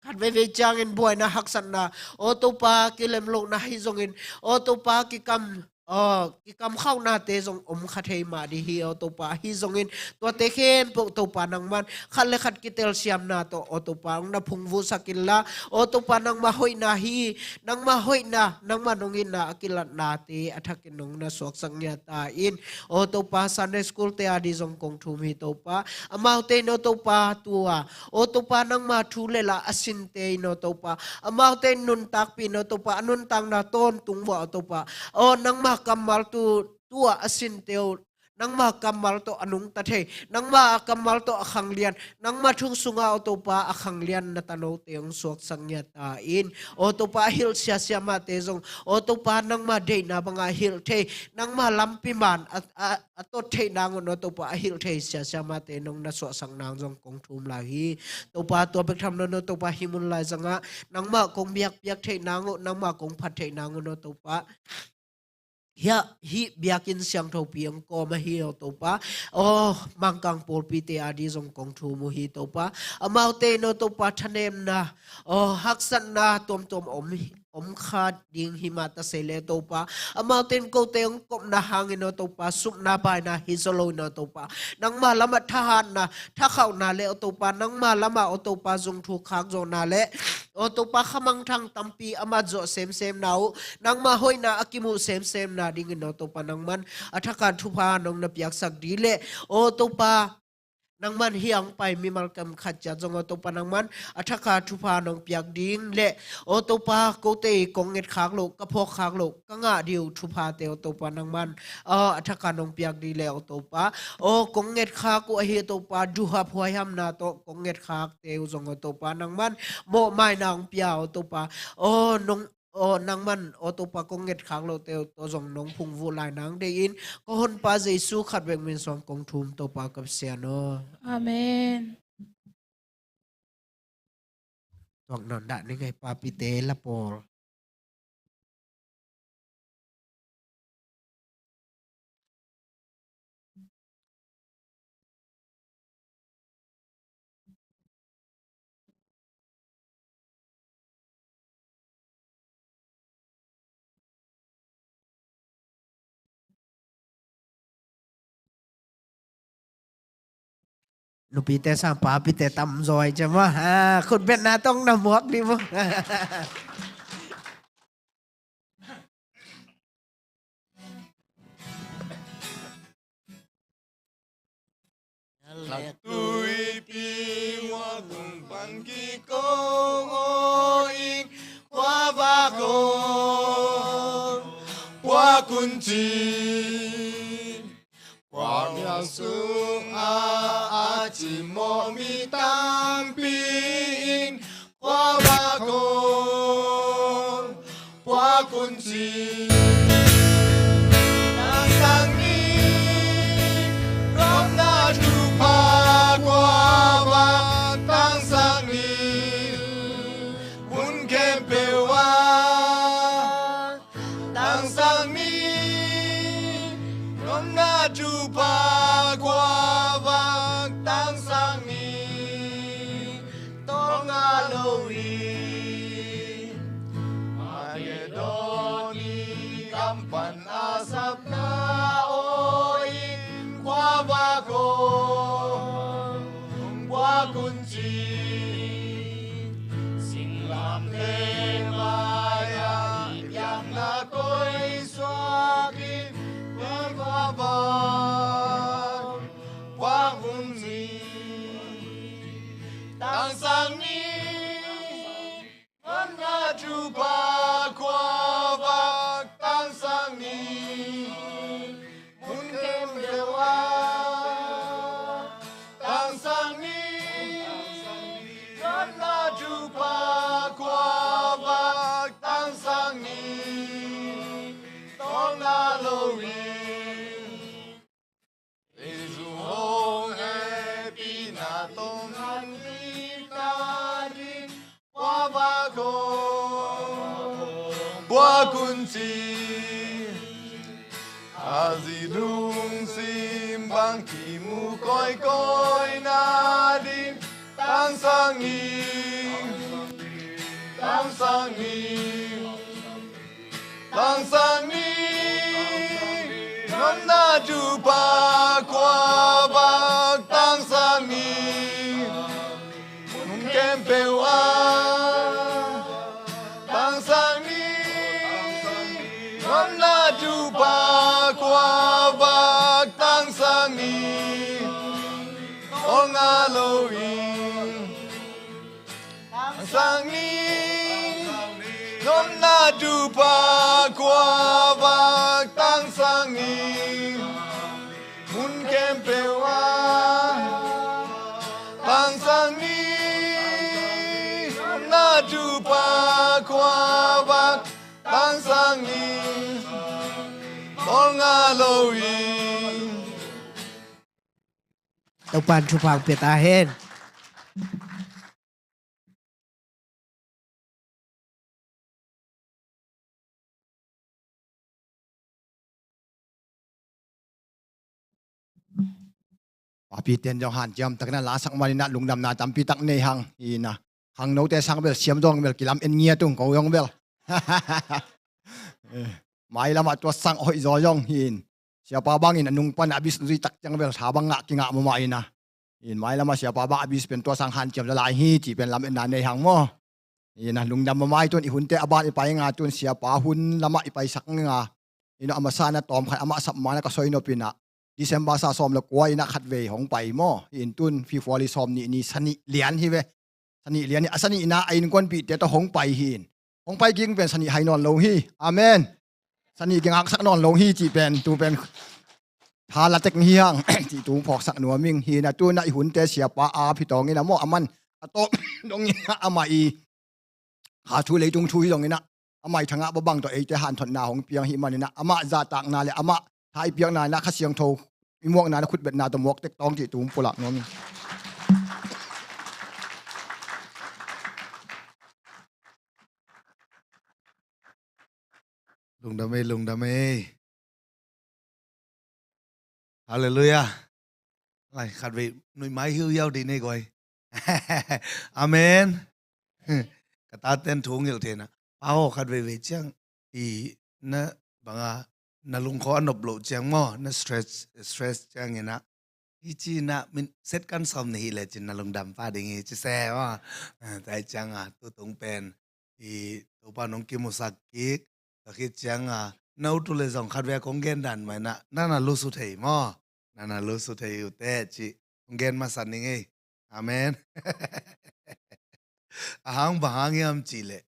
khat veivei ciangin buaina, haksatna aw Topa, kilemlohna hi zongin aw Topa, kikam aw kikamkhauhnate zong om kha thei mah ding hi aw Topa. Ahi zongin tuate khempeuh Topa nangman khat le khat kitelsiamna tawh aw Topa hong na phungvuhsak inla, aw Topa nangma hoihna hi, nangma hoihna, nangma nong itna a kilatnate a thakin hong na suaksak ngiat ta in. Aw Topa, Sunday School te a ding zong kong thum hi Topa. Amaute in aw Topa, tua aw Topa, nangma thu le la a sinte in aw Topa, amaute in nuntakpih in aw Topa, a nuntakna tawntung vuah aw Topa, aw nangma kammal tu, tua a sinte uh, nangma kammal tawh a nungta thei, nangma a kammal tawh a khanglian, nangma thu sunga aw Topa a khanglian na tanote hong suaksak ngiat ta in. Aw Topa, a hilh siasia mahte zong aw Topa, nangma deihna banga hilh thei, nangma lampi man a, a, a tot theih nangun aw Topa, a hilh thei siasia mahte nong na suahsak nang zong kong thum lai hi. Topa, tua bek tham lo in aw Topa, hih mun laizangah nangmah kong biakpiak theih nangun, nangmah kong phat theih nangun aw Topa, hih, hih biakinn siangthopi hong kawm ahi aw Topa, aw Mangkang pawlpite a ding zong kong thum uh hi Topa. Amaute in aw Topa, thanemna aw haksatna tuamtuam om hi, om kha ding hi mah ta se le Topa, amaute in kote hong kopna hangin aw Topa, supna baina hi zaw lo in aw Topa, nangma lamah thahatna, thakhauhna le aw Topa, nangma lamah aw Topa, zungthuk khakzawhna le aw Topa, khamangthang tampi a matzawh semsemna uh, nangma hoihna a kimuh semsemna dingin aw Topa, nangman a thakah thupha nong na piaksak ding le aw Topa, nangman hih a hong pai mimal kam khat ciat zong aw Topa, nangman a thakah thupha nong piak ding le aw Topa, kote kong ngetkhak loh, ka phawkkhak loh, ka ngah ding uh thuphate aw Topa, nangman aw a thakah nong piak ding le aw Topa, aw kong ngetkhak uh ahi aw Topa, duhap huaihamna tawh kong ngetkhakte uh zong aw Topa, nangman mawhmaina hong pia aw Topa, aw nong aw nangman aw Topa, kong ngetkhak lohte uh tawh zong nong phungvuh lai nang deihin, ka Honpa Jesu khat bek min suang kong thum Topa ka Pasian aw. Amen. Tuak nawn dah ning ei, papite la pawl. Nupite sang papite tamzaw ai ciam aw. Ah, khutbetna tawh na muak dih maw. Tuipi ua tung pan kiko ing, kua va ko, kua kun ci, kua mial sung a, a ci mawh mi tampi ing, kua va ko, kua kun ci. Tangsak ni, nopna thupha kua va tangsak ni, hun khempeuh ah. Tangsak ni, nopna thupha kua va tangsak ni, tawng a lo hi. Magedon i gam pan a sapna aw in, kua va ko, kua kun ci. Singlamteh mai-ah i biakna koi suak in, kua va ko, kua kun ci. Tangsak ni, bang kimu kawikawi nading tangsak ni, tangsak ni, tangsak ni. Nopna tupa khuavak tangsak ni, mun khempeuh ah tangsak ni. Nopna tupa khuavak tangsak ni, awlnga lo-in tangsak ni. Nopna tupa khuavak tangsak ni, mun khempeuh ah tangsak ni. Nopna tupa khuavak tangsak ni, awlnga lo-in. Topa'n thupha pia ta hen. Papi ten zong hanciam takin a lasak manin ah lungdamna tampi tak nei hang hi-in ah, khangnote sang bel siam zong bel kilam en ngiat ung, ko zong bel. Mailam ah tua sang hoih zaw zong hi-in, siapa bangin a nung pan a bis zui tak ciang bel tha bang ngah kingah mahmah in ah, in mailam ah siapa bang a bis pen tua sang hanciam za lai hi cih pen lametna nei hang maw. In ah lungdam mahmah hi. Tun i hunte a ban i pai nga, tun siapa hun lamah i paisak nga. In ah a masa in ah tawm khat amah sap ma-in ah ka soi nop in ah, December sa sawm le kua in ah khatvei hong pai maw. In tun February sawm nih ni, sa nih lian hi ve. Sa nih lian hi, a sa nihna a innkuanpihte tawh hong pai hi-in, hong pai kik pen sa nih hai nawn lo hi. Amen. Sa nih kingaksak nawn lo hi cih pen tu pen tha la tek hi hang cih tu phawksak nuam ing. Hi-in ah tu-in ah i hunte siapa a phi tawng in ah maw, aman a tawp dong in ah amah i kha thu leitung thu hi zong in ah, amah i thangah bang tawh eite hanthotna hong piang hi manin ah, amah zahtakna le amah tha i piakna in ah Kha Siangtho i muakna in ah khutbetna tawh muak tek tawng cih tu pulak nuam ing. Lungdam ei, lungdam ei. Halleluiah. Lai khatvei nuih mai hiuhiau dih nei guai. Amen. Ka taten thu ngilh thei in ah, Pa aw, khatveivei ciang i na banga na lungkhaw a nop loh ciang maw, na stress, stress ciang in ah, hi ci in ah, min set kan sawm na hih lecin na lungdam pah ding hi ci se maw. Tua ciang a tu tung pen i Topa nong kimusak kik, tua khit ciang a na ut uh leh zong khatvei a kong gen dan mah in ah, na na lusu thei maw, na na lusu thei uh teh cih kong gen masa ning ei. Amen. A hang bang hang hiam cih leh,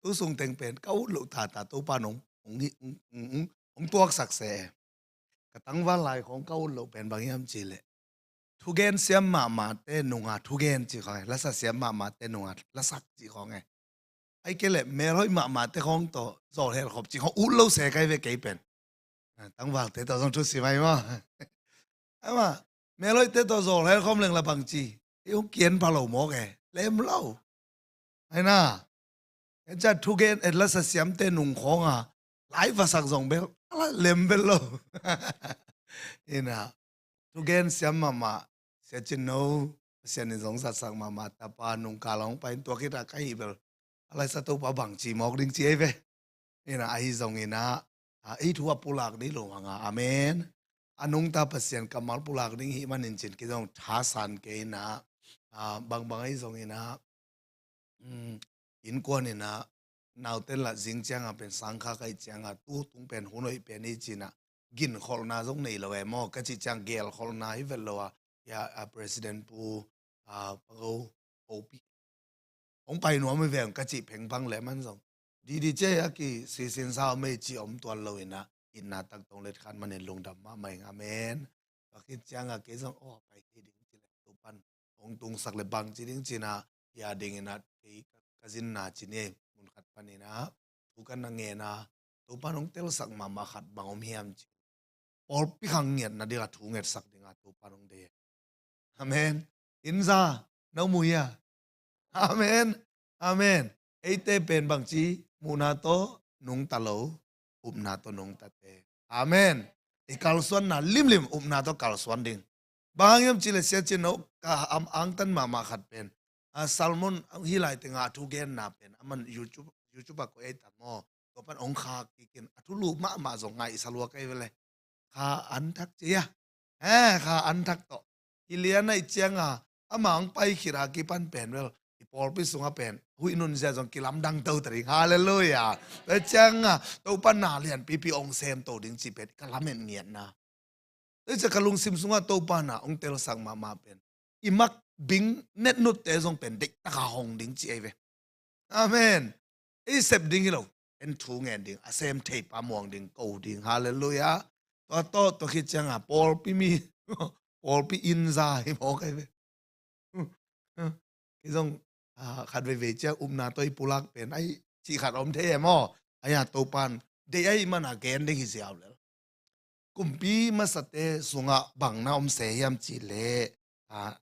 tu sung teng pen ka ut loh tata Topa nong, hong, hong, hong, hong tuaksak se. Ka tangval lai khong ka ut loh pen bang hiam cih leh, thugen siam mahmahte nunga thugen cih khong e, lasa siam mahmahte nunga lasak cih khong e. Ahih kei leh melhoih mahmahte khong tawh zawlhel khop cih khong ut lo se kai ve kei pen. Tangvalte tawh zong thusim ahi maw. Amah melhoihte tawh zawlhel khom leng la bangci, i hong kian pha lo mawk e, lem lo. Ahi na, en ciang thugen, en lasa siamte nung khawng a lai vasak zong bel a la lem bel lo. Ina, thugen siam mahmah, Sia Cin No, Pasian in zong zatsak mahmah tapa nungkal hong pai in tua khit a ka hih bel a laisa Topa bangci mawk ding ci ei ve. Ina, ahi zongin ah, a, ei thu a pulak dih lo hang a, amen. A nungta Pasian kammal pulak ding hih manin cin kei zong thasan kei in ah, a, bangbang ahi zongin ah, um, innkuan in ah, nauten lah zing ciang a pen sangkha ka hih ciang a tu tung pen hun hoih pen hi cin ah, ginkholhna zong nei lo e maw, ka cih ciang gelkholhna hi vet lo a, ya, a, President Pu, a, Pago, Kopi hong pai nuam hi veng ka cih phengphang leh man zong, didi cia a kisisin sa om ei cih om tuan lo in ah, itna tak tong let khan manin lungdam mahmah ing, amen. Tua khit ciang a kei zong, aw, pai kei ding ci leh Topan hong tungsak leh bangci ding cin ah, ya ding in ah kei ka, ka zinna ci ni ei, mun khat pan in ah thu kan na ngen a, Topan hong telsak mahmah khat bang om hiam ci, pawlpi khang ngiatna ding a thu ngetsak ding a Topan hong deih. Amen. Innza, no mu hia? Amen. Amen. Eite pen bangci, muhna tawh nungta lo, upna tawh nungtate. Amen. i kalsuanna limlim upna tawh kalsuan ding. Bang hang hiam cih leh sia cin no ka am angtan mahmah khat pen, a, Salmon hih lai tengah a thugenna pen a man YouTube, YouTube ah koih ei tam maw? Tua pan hong khak kikin a thulu mahmah zong ngaihsa lua kei ve le. Kha an thak ci a, he, kha an thak tawh hi lian a i cianga ama hong pai khit a kipan pen vel i pawlpi sungah pen huih nun zia zong kilamdang to ta ding. Halleluiah. Tua cianga Topa na lianpipi hong sem to ding cih pen ka lamet ngiatna. Tua ciang ka lungsim sungah Topa na hong telsak mahmah pen i mak bing netnutte zong pen deihtak a hong ding ci ei ve. Amen. Ei sep ding hi lo, en thu ngen ding, a sem thei pa muang ding, ko ding. Halleluiah. Tua tawh tua khit cianga pawlpi mi, pawlpi inn za hi mawk ei ve. Kei zong, a, khat veivei ciang upna tawh i pulak pen ahi cih khat om thei e maw? Ahi a Topan deih ahih mana gen ding hi ziau lel. Kumpi masate sungah bang na om se hiam cih leh, a,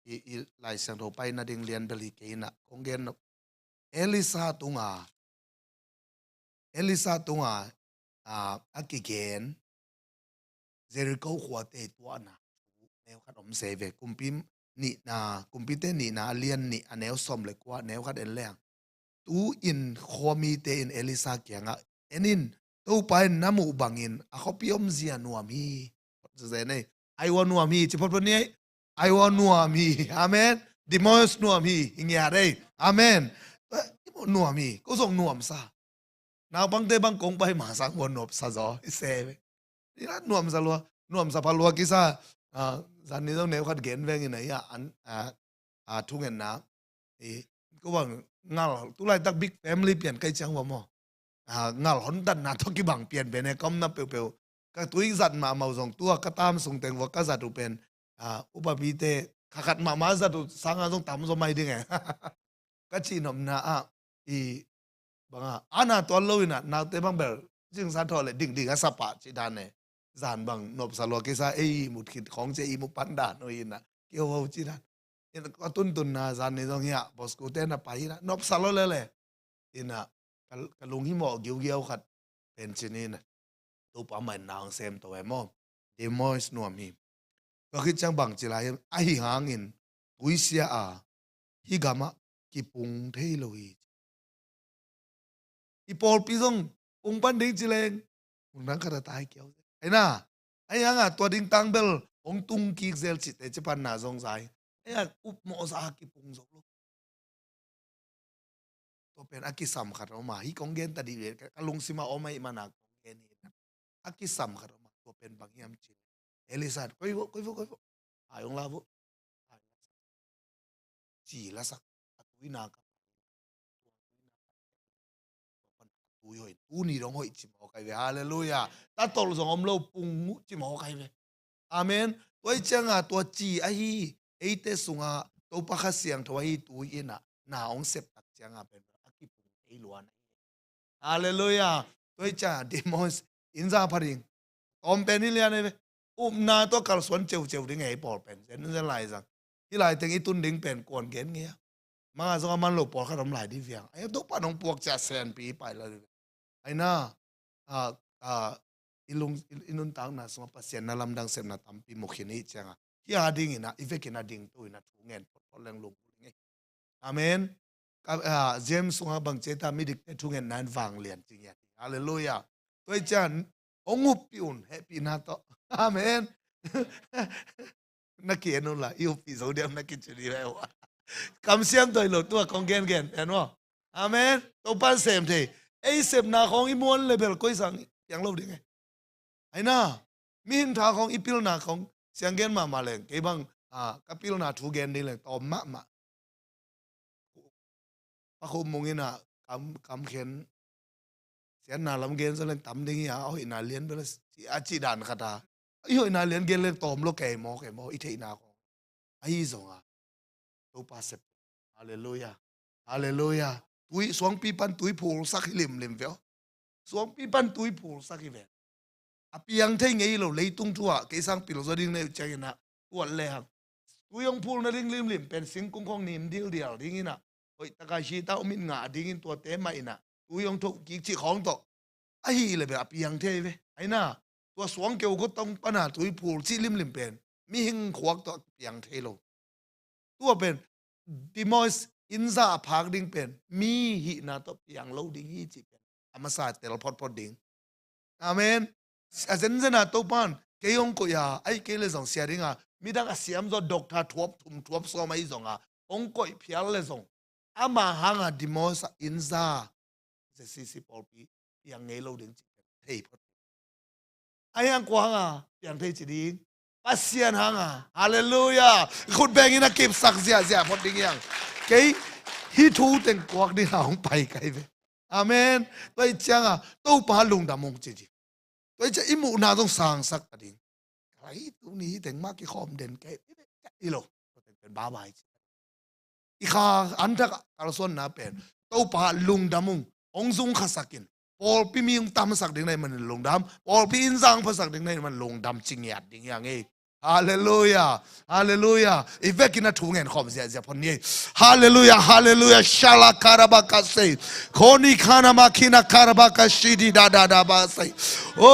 i, i Lai Siangtho pai nading lian bel hi kei inah kong gen nop. Elisha tunga, Elisha tunga, a, a kigen Jericho khuate tuahna neu khat om se ve. Kumpi nihna, Kumpite nihna a lian nih a neu sawm le kua neu khat en leng. Tu-in khuamite in Elisha kiangah, en in, Topa in na muh bangin a khuapi omzia nuam hi. Zen ei. Ai ua nuam hi, ci photphot ni ei. Ai ua nuam hi. Amen. Demos nuam hi. Hi ngiat ei. Amen. Eh, i muh nuam hi. Ko zong nuamsa. Naupangte bang kong pai masang ua nuamsa zaw. I se ve. Ina nuamsa lua. Nuamsa pha lua kisa. Ah, zan ni zong neu khat gen veng ina ia an, ah, ah, thungetna. I, ko bang ngal, tulaitak big family pian kai ciang ua maw. Ah, ngal hontatna tawh kibang pian pian e, ka omna peuhpeuh. Ka tui zat mahmah uh zong tua ka tam sung teng ua ka zat uh pen, ah, upapite kha khat mahmah zat uh sanga zong tam zaw mai ding e. Ka cihnopna ah, i, banga, ana tuan lo ina, naute bang bel, zingsa thaw le dingding a sapa cih dan e. Zan bang nopsa lua kisa, ei, mut khit khawng cia i mu pan dan uh ina, kiho ho cih dan. Ina, ka tuntunna, zan ni zong hia, boskute na pai ina, nopsa lua lele. Ina, ka, ka lunghimawh giugiau khat, pen cin ina. Topa mah in na hong sem to e maw. Demos nuam hi. Tua khit ciang bang ci lai hiam, ahi hangin, tuisia a, hih gamah kipung thei lo hi. I pawlpi zong pung pan ding ci leng, pung dang khat a tai kiau. Aina, ahi hanga tua ding tang bel, hong tung kik zel cihte ci panna zong zai. Ahi a upmawh za a kipung zo lo. Tua pen a kisam khat a om a, hih kong gen ta dih ve, ka lungsima om ahih mana kong gen hi. A kisam khat a om a, tua pen bang hiam cih leh, Elisha, koi vo, koi vo, koi vo. Ai hong la vo. Ai la sak. Ci la sak. A tuina ka. Tui hoih, tuni dong hoih ci mawk ai ve. Halleluiah. Tatol zong om lo pung uh ci mawk ai ve. Amen. Tua i cianga tua ci ahi, eite sunga Topa Kha Siangtho ahi tui ina, na hong sep tak cianga pen a kipung thei luan ahi. Halleluiah. Tua i cianga demos in za pha ding. Tawm pen hi lian ahi ve. Upna tua kalsuan ceuceu ding e i pawl pen. Zen, zen lai zang. Hih lai teng i tun ding pen kuan gen ngei a. Manga zong a man lo pawlkhat om lai dih viang. Ai, Topa nong puak cia senpi i pai lai dih viang. Aina, a, a, i lung, i, i nuntakna sungah Pasian na lamdang sepna tampi mu khin i cianga. Hih a ding ina, i vekin a ding tu ina thu ngen photphot leng lung. Amen. Ka, a, James sunga bang ci ta, midikte thungetna in vanglian ci ngiat. Halleluiah. Tua i cian, hong uppi un, hehpihna tawh. Amen. Na ki en un la, i uppi zo diam na ki ci di ve ua. Kam siam toi lo tua kong gen gen, en ua. Amen. Topan sem thei. Ei sepna khong i muan le bel koi sang piang lo ding e. Aina, mihing tha khong i pilna khong siang gen mahmah leng, kei bang, a, ka pilna thu gen ding leng tawm mahmah. Pakhu mung ina kam, kam khen sianna lam gen zaw leng tam ding hi a, a hoihna lian bel a ci, a ci dan khat a. I hoihna lian gen leng tawm lo kei maw, kei maw, i theihna khong. Ahi zonga. Topa sep. Halleluiah. Halleluiah. Tui, suangpi pan tui phulsak hi limlim ve aw. Suangpi pan tui phulsak hi ve. A piang thei ngei lo leitung thu ah, kei sang pil zaw ding nei uh ciangin ah, kuat le hang. Tui hong phulna ding limlim pen singkung khong nim dildial dingin ah. Hoih taka hi ta um in ngah dingin tuate mah in ah. Tui hong thoh kik cih khawng tawh. Ahi le bel a piang thei ve. Aina. tua suang keu gua tong pana tui phul cih limlim pen mihing khuak tawh a kipiang thei lo. Tua pen demons innza a phak ding pen mi hihna tawh piang lo ding hi cih pen a masa tel photphot ding. Amen. A zenzen a Topan kei hong koih a, ahi kei le zong sia ding a, midang a siam zaw doctor thuap thum thuap sawm ahi zong a, hong koih phial le zong ama hanga demons a innza ZCC pawlpi piang ngei lo ding cih pen thei phot. Ahi hang kua hanga piang thei ci ding? Pasian hanga. Halleluiah. Khut bengin a kipsak ziahziah phot ding hiang. Kei hih thu teng kuak ding a hong pai kai ve. Amen. Tua ih cianga Topa lungdam ung ci ding. Tua ih ciang i muhna zong sangsak ta ding. Ka lai tuni hih teng mah kikhawm den kei hi lo. Tua teng pen bye bye ci. I kha anthak kalsuanna pen Topa lungdam ung, hong zung khasakin, pawlpi mi hong tamsak ding na hih manin lungdam, pawlpi innza hong phasak ding na hih manin lungdam ci ngiat ding hiang ei. Halleluiah. Halleluiah. I vekin a thu ngen khawm ziahziah phot ni ei. Halleluiah. Halleluiah. Shala karabakase. Koni kana makina karabakashidi da da da base. Oh,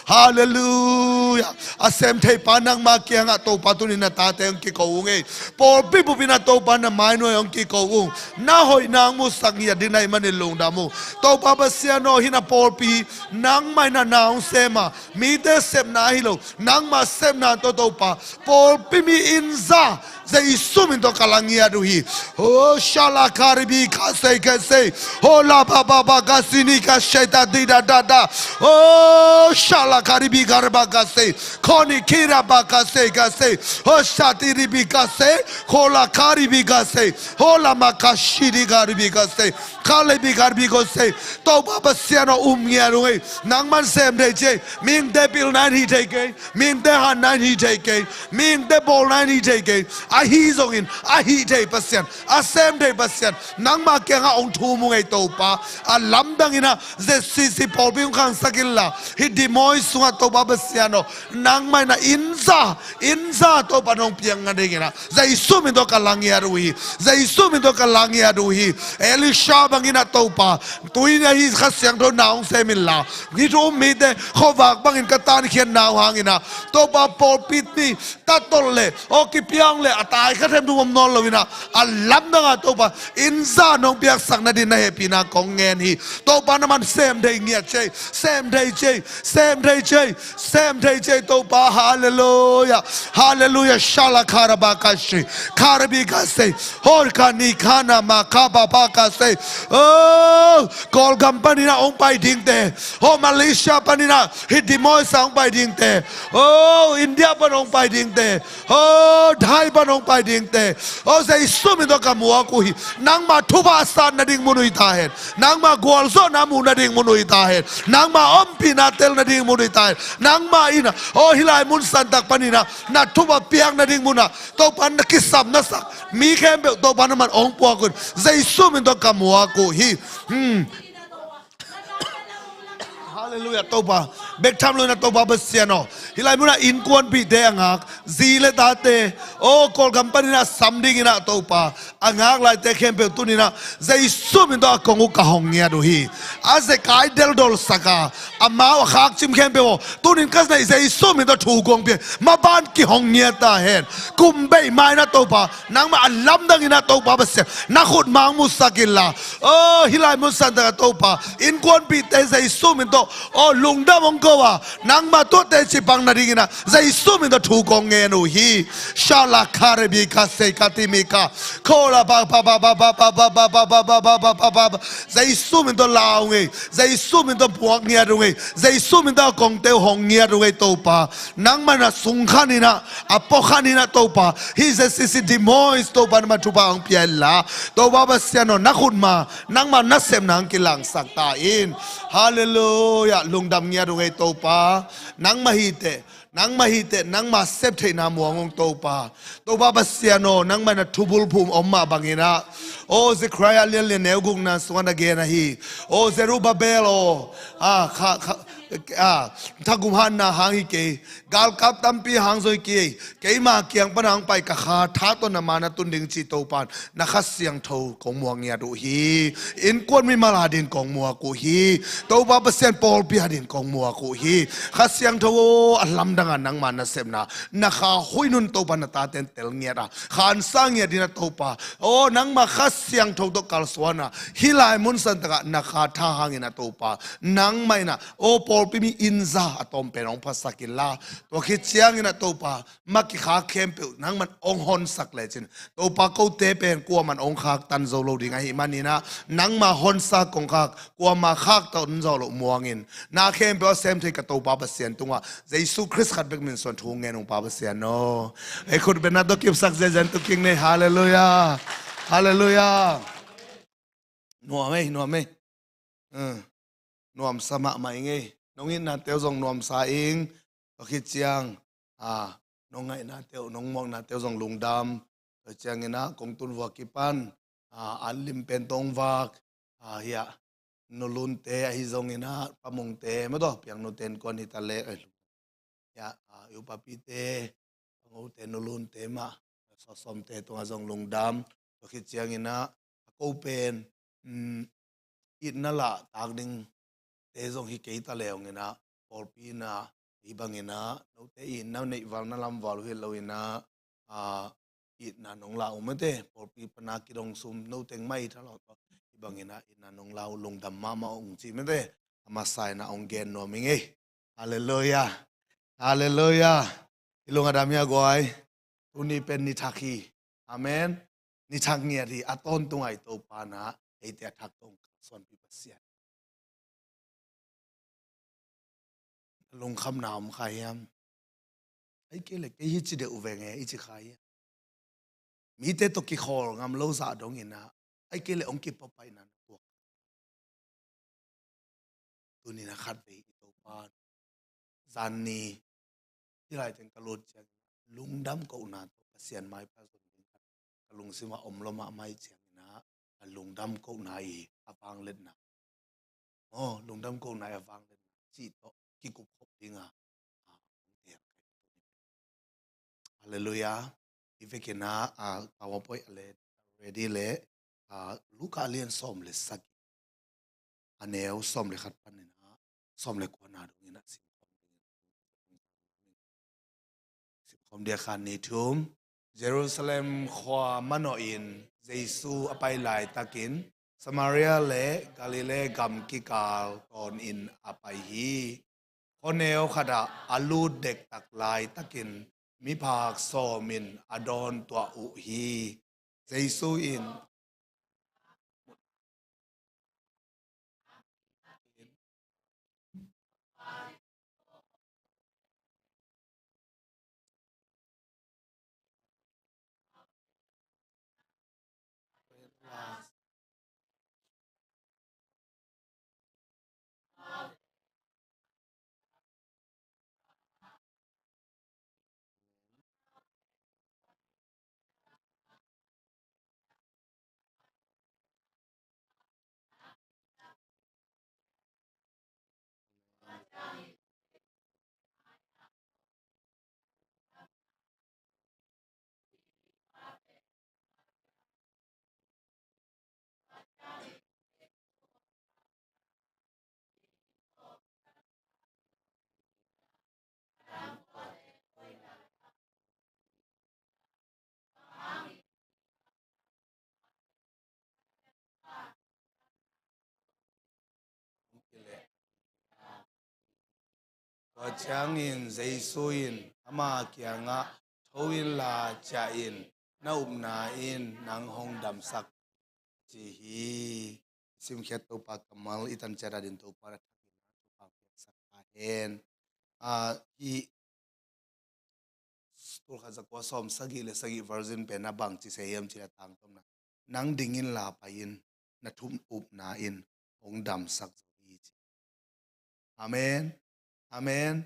halleluiah. A sem thei pa nangma kiangah Topa tunin na tate hong kiko ung ei. Pawlpi bupin a Topa na mainuai hong kiko ung. Na hoihna hong musak ngiat ding na hih manin lungdam ung. Topa Pasian aw, hih na pawlpi nangmah in na na hong sem a, mite sepna ahi lo, nangma sepna tawh Topa pawlpi mi innza Jesu min tawh ka la ngiat uh hi. Oh, shala karibi ka sei ka sei. Hola ba ba ba ka sini ka sheta di da da da. Oh, shala karibi ka ba ka sei. Koni kira ba ka sei ka sei. Oh, shati ribi ka sei. Hola karibi ka sei. Hola ma ka shiri karibi ka sei. Kalebi karibi ka sei. Topa Pasian aw, um ngiat ung ei. Nangman sem thei ci ei. Mihingte pilna in hi thei kei. Mihingte hanna in hi thei kei. Mihingte bawlna in hi thei kei. Ahi zongin a hih thei Pasian, a sem thei Pasian, nangma kiangah hong thum ung ei Topa. A lamdang inah ZCC pawlpi hong khangsak inla, hih demon sungah Topa Pasian aw, nangmah inah innza, innza Topa nong piang nadinginah Jesu min tawh ka la ngiat uh hi. Jesu min tawh ka la ngiat uh hi. Elisha banginah Topa, tui na hi Kha Siangtho na hong sem inla, hih thu um mite khuavak bangin ka tankhiatna uh hanginah Topa pawlpi ni tatol le aw kipiang le a tai kha themthum om nawn loinah a lamdangah Topa innza nong piaksak nadin na hehpihna kong ngen hi. Topa na man sem thei ngiat ci ei, sem thei ci ei, sem thei ci ei, sem thei ci ei Topa. Halleluiah. Halleluiah. Shala karabakashi. Karabikase. Horkani kana makababakase. Oh, Kawlgam paninah hong pai dingte. Oh, Malaysia paninah hih demon sang hong pai dingte. Oh, India pan hong pai dingte. Oh, Thai pan hong pai dingte. Oh, Jesu min tawh ka muak uh hi. Nangma thupha sat nading mun uh hi ta hen. Nangma gualzawhna muh nading mun uh hi ta hen. Nangma ompihna tel nading mun uh hi ta hen. Nangma inah, oh, hih lai mun santak paninah na thupha piak nading munah Topa na kisam na sak mi khempeuh Topa na man hong puak un. Jesu min tawh ka muak uh hi. Hmm. Halleluiah Topa. Bek tham loinah Topa Pasian aw, hih lai munah innkuanpihte a ngak zi le tate, oh, Kawlgam paninah sam dinginah Topa a ngak laite khempeuh tuninah Jesu min tawh a kong uh ka hong ngiat uh hi. A zekai deldolsak a, amau a khakcim khempeuh aw, tunin ka neih Jesu min tawh thu kong pia, maban kihong ngiat ta hen. Kum beih mainah Topa nangmah a lamdanginah Topa Pasian na khut mang musak inla, oh, hih lai mun santakah Topa innkuanpihte Jesu min tawh, oh, lungdam hong ko a, nangmah tuate cipang nadinginah Jesu min tawh thu kong ngen uh hi. Shala karibi ka sei ka timi ka kola ba ba ba ba ba ba ba ba ba ba ba ba ba ba ba. Jesu min tawh la ung ei. Jesu min tawh puak ngiat ung ei. Jesu min tawh kongte uh hong ngiat ung ei Topa. Nangmah na sungkhaninah a puakhaninah Topa, hih ZCC demons Topa nangmah thupha hong pia inla, Topa Pasian aw, na khutma nangmah nasepna hong kilangsak ta in. Halleluiah. Lungdam ngiat ung ei Topa. Nangmah hiteh, nangmah hiteh, nangmah sep theihna muang ung Topa. Topa Pasian aw, nangmah na thubulphum om mah banginah, oh, Zechariah lianlian neu gukna sungah na gen ahi. Oh, Zerubbabel aw, ah, kha, kha, a, thagum hatna hang hi kei, galkap tampi hang zong hi kei, keima kiang pan hang pai ka kha tha tawh na ma na tun ding ci Topa in na Kha Siangtho kong muak ngiat uh hi. Innkuan mimal adin kong muak uh hi. Topa Pasian pawlpi adin kong muak uh hi. Kha Siangtho aw, a lamdang a nangma nasepna na kha huih nun Topa na taten tel ngiat a, khansa ngiat in a Topa aw, nangma Kha Siangtho tawh kalsuan a, hih lai mun san takah na kha tha hangin a Topa, nangmah in a aw, pawlpi mi inn za a tawm pen hong phasak inla, tua khit ciangin a Topa, ma kikhak khempeuh nangman hong honsak lecin, Topa, kote pen kuaman hong khaktan zo lo ding ahih manin a, nangma honsa kong khak, kuama khaktan zo lo muangin, na khempeuh a sem thei ka Topa Pasian tungah Jesu Khrist khat bek min suang thu ngen ung Pa Pasian aw. Ei, khut beng na tawh kipsak zenzen tu king nei. Halleluiah. Halleluiah. Nuam ei, nuam ei. Eh, nuamsa mahmah ing ei. Nong itnate uh zong nuamsa ing. Tua khit ciang, a, nong ngaihnate uh, nong muaknate uh zong lungdam. Tua ciangin a kong tun vua kipan, a, an lim pen tawh hong vak, a, hiah, nulunte ahi zongin a, pamungte, mawtaw, piang nuten kuan hi ta lek, eh, hiah, a, i upapite, pangote, nulunte mah, sawsawmte tungah zong lungdam. Tua khit ciangin a, a ko pen, mm, itna lah tak dingte zong hi kei ta le hong in a, pawlpi in a, hi bangin a, note itna neih val na lam val uh hi lo in a, a, itna nong la uh mate, pawlpi pana kidong sum, noteng mah i tha lo tawh, hi bangin a, itna nong la uh lungdam mahmah ung ci mate, a masa in a hong gen nuam ing ei. Halleluiah. Halleluiah. I lung a dam hia guai. Tuni pen ni thak hi. Amen. Ni thak ngiat hi. A tawntung a i Topa in a, eite a thak tawh hong kalsuanpi Pasian. Lungkhamna om kha hiam? Ahih kei leh kei hi ci deuh veng e i ci kha hiam? Mite tawh kikhawl ngam lo zah dongin a, ahih kei leh hong kipapaihna na tuak. Tuni in a khatvei i Topa in, zan ni, hih lai teng ka lut ciang, lungdam kohna tawh Pasian maipha zon ding khat ka lungsim ah om lo mahmah ahih ciangin a, a lungdam kohna i a vangliatna. Aw, lungdam kohna i a vangliatna cih tawh kikup khop ding a, a, Halleluiah. I vekin a, a, PowerPoint a le ready le, a, Luka a lian sawm le sagih, a neu sawm le khat panin a, sawm le kuana dongin a sim khawm ding. Sim khawm dia khan ni thum. Jerusalem khua manawhin Jesu a pai laitakin Samaria le Galilee gam kikal tawnin a pai hi. Khuaneu khatah a lut dektak laitakin miphak sawmin a dawntuah uh hi. Jesu in Tua ciangin Jesu in ama kiangah, "Tho inla ciah in, na upna in nang hong damsak," ci hi. Simkhiat Topa kammal i tan ciat adin Topa na thakin Topa piaksak ta hen. A, hi tulkhat zakua sawm sagih le sagih version pen a bang ci se hiam cih leh a tangtawmna, "Nang ding inla pai in, na thum upna in hong damsak zo hi," ci. Amen. Amen.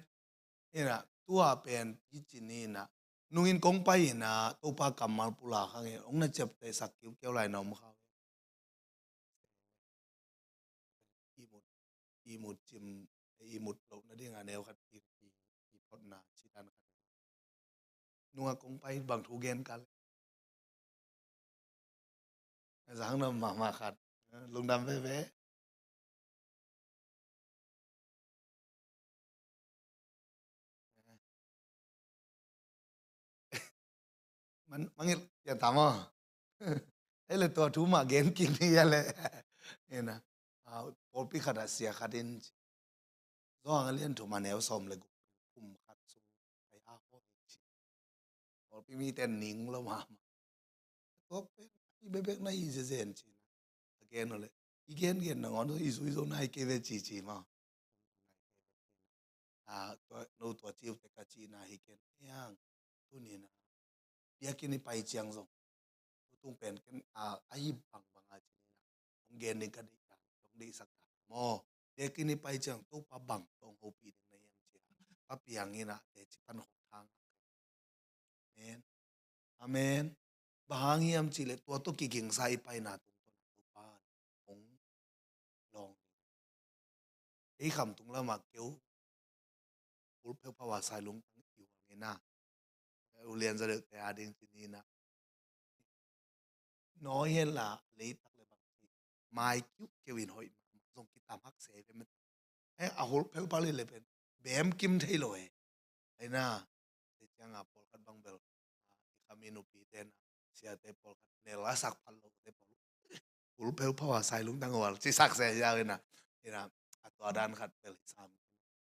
Ina, tua pen hi ci ni ina, nungin kong pai ina, Topa kammal pulak hangin hong na ciaptehsak kiukiau lai na om kha. Ihmut, ihmut cim, ihmut loh nading a neu khat i, i, i photna ci dan khat. Nungah kong pai bang thu gen kal. Zang na mahmah khat. Lungdam veve. Man, mangil ya tama. Ei le tua thu mah gen kik ni ya le. Ina. Ah, pawlpi khat ah sia khat in ci. Zawhang a lian thum a neu sawm le guk, kum khat sung ai a ko hi ci. Pawlpi mite ning lo mahmah. Tua pen i bebek na hi zezen ci. A gen lo le. I gen gen nangawn i zui zo na hi kei ve ci ci maw. Ah, tua, no tua ci uh te ka ci na hi ken. Hiang, tuni na. Biakinn i pai ciang zong. Tutung pen ken, ah, a hi bangbang a ci na. Hong gen ding ka deih ta, hong deihsak ta. Maw. Biakinn i pai ciang Topa bang tawh hong hopih ding na hiam ci a. Pa piang in a, te ci pan khong thang. Amen. Amen. Bang hang hiam ci le tua tawh kigingsa i paina tung tawh Topa hong lawng. Ei khamtung lamah keu. Ul pheuphau a sai lungtang i hang ina. Ulian za deuh te a ding ci ni na. Nawi hen la leitak le bang ci. Mai kiu keu in hoih mahmah zong kitam hak se ve met. Eh, a hul pheuphau le pen. Bem kim thei lo e. Aina. Te ciang a pawlkhat bang bel. I kami nupi ten. Siate pawlkhat nel a sak phal lo te pawl. Ul pheuphau a sai lungtang ual ci sak se sia ina. Ina. A tua dan khat bel sam.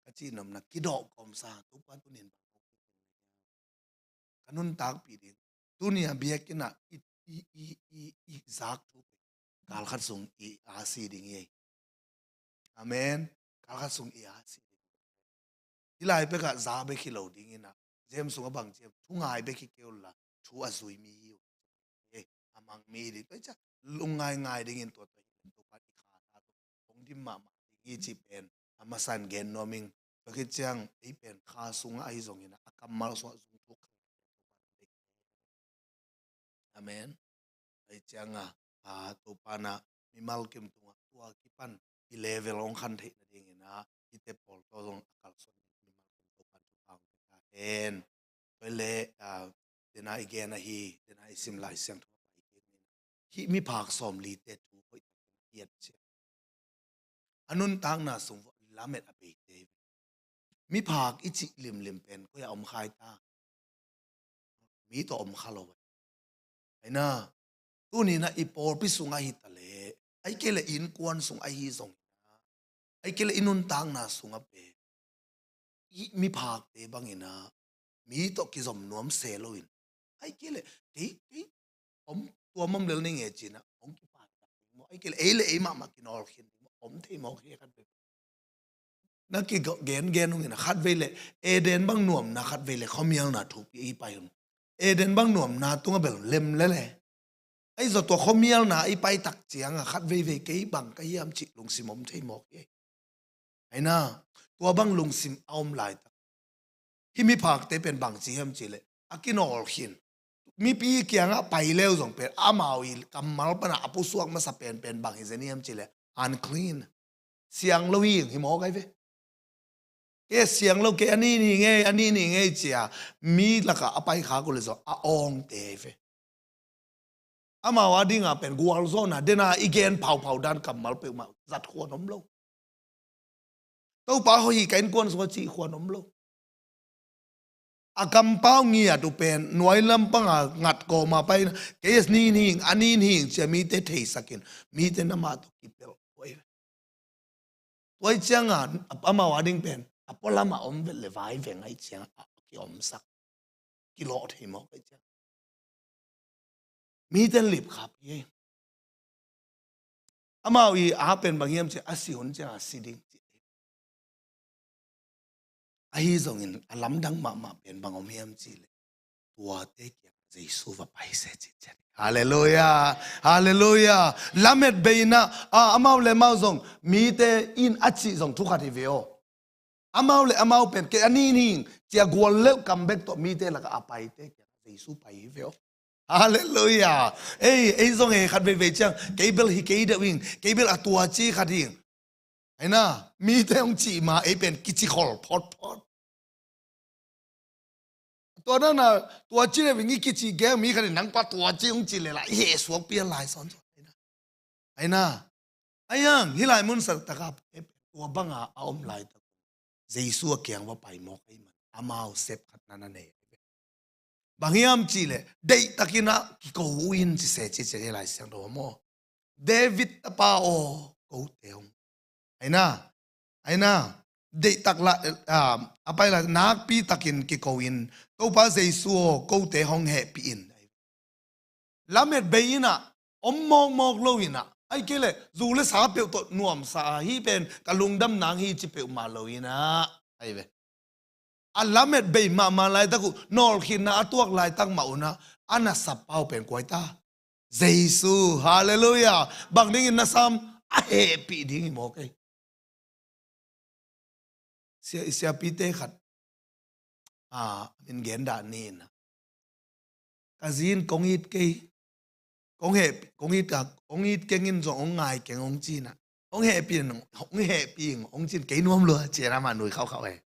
Ka ci namna kidawh kawmsa. Topa tunin bang. Ka nuntakpih ding. Tuni a biakinn ah i, i, i, i, i zak thu kal khat sung i a si ding hi. Amen. Kal khat sung i a si ding. Hi lai pekah za bek hi lo ding ina. Zem sung a bang ciam thu ngai bek hi keu la thu a zui mi hi. A mang mi ding. Tua i ciang lungngai ngai dingin tua tua hi tua pan i kha ta tua hong dim mahmah ding hi ci pen a masan gen nuam ing. Tua khit ciang ei pen kha sungah ahi zongin a kammal sungah zung thuk amen. Ahi ciangah a Topa na mimal kim tungah tua kipan i level hong khan theih nadingin a i te pawl tawh zong a kalsuan mimal kim Topa thupha hong pia ta hen. Tua le a dena i gen ahi, dena i sim Lai Siangtho a pai kik ni. Hih miphak sawmli te thu hoih takin a hiat cia. A nuntakna sung lamet a beite. Miphak i cih limlim pen koi a om khai ta. Mi tawh om kha lo. Aina, tuni na i pawlpi sung ahi ta le, ai kei le innkuan sung ahi zong ina, ai kei le i nuntakna sung a pe. I miphakte bangina, mi tawh kizom nuam se loin. Ai kei le, kei, kei, om, tua mam lel ni nge cina, hong kipan. Ai kei le, ei le, ei mahmah kinawl khin, om thei mawk hi khat bek. Na ki gen gen hong ina khat vei le Eden bang nuamna khat vei le khuamialna thupi i pai hun. Eden bang nuamna tunga bel lem le le. Ai zaw tua khuamialna i pai tak cianga khat vei vei kei bang ka hiam cih lungsim om thei mawk hi. Aina tua bang lungsim a om lai tak. Hih miphakte pen bang ci hiam ci le a kinawl khin. Mipi kiangah pai leu zong pen amau i kammal pana a pusuak masa pen pen bang hi zen hiam ci le unclean. Siang lo hi hi mawk ai ve. Ke siang lo ke ani ni ngei ani ni ngei cia mi lakah a pai khak uh le zong a awngte ai ve. Amau a dinga pen gualzawhna dena i gen phauphau dan kammal peuhmah zat khuan om lo. Topa hoih hi ka innkuan sungah cih khuan om lo. A kampau ngiat uh pen nuai lampanga ngat kawma paina kei a ni hing a ni hing cia mite theisakin mite namah tawh kipelh. Tuai cianga amau a ding pen a pualama om vet le vai veng ai cianga a kiomsak kilawh thei mawk ai cianga. Miten lipkhap hi. Amau i a pen bang hiam ci a si hun cianga si ding ci. Ahi zongin a lamdang mahmah pen bang om hiam ci le tuate kiang Jesu va pai se ci cian. Halleluia. Halleluia. Lamet beina a amau le amau zong mite in a cih zong thukhat hi ve aw. Amau le amau pen kei a ni hing cia gual lelh kam bek tawh mite lakah a paite kiang Jesu pai hi ve aw. Halleluia. Ei ei zong he khat veivei ciang kei bel hi kei deuh hing kei bel a tua ci khat hing. Aina, mite hong cih ma ei pen kici khol photphot. Tua na na, tua ci le ving i kici geng mi khat in nang pa tua ci hong ci le la i heh suak pial lai sawnsawn. Aina, aina, ai ang hih lai mun sak taka tua banga a om laitak Jesu a kiang va pai mawk ahi man amau sep khat na na nei. Bang hiam cih leh deihtakin ah kiko uh in ci se ci se hih lai siangtho maw. David tapa aw, kote hong. Aina, aina, deihtak la, a pai la nakpi takin kiko in, Topa Jesu aw, kote hong hehpih in. Lamet bei inah om mawkmawk lo inah, ai kei leh zu le sa peuh tawh nuamsa a hih pen ka lungdam nang hi ci peuhmah lo inah, ai ve. A lamet bei mahmah laitak uh nawlkhinna a tuak laitak mah unah a na sap pau pen kuaita Jesu. Halleluiah. Bang dingin na sam? A hehpih ding hi mawk ei. Sia, siapite khat a min gen dah ni inah, ka zin kong it kei, kong heh, kong it ka, kong it keng in zong hong ngai keng hong cinah, hong hehpih in, hong hehpih in hong cin kei nuam lua cian amah nui khaukhau e.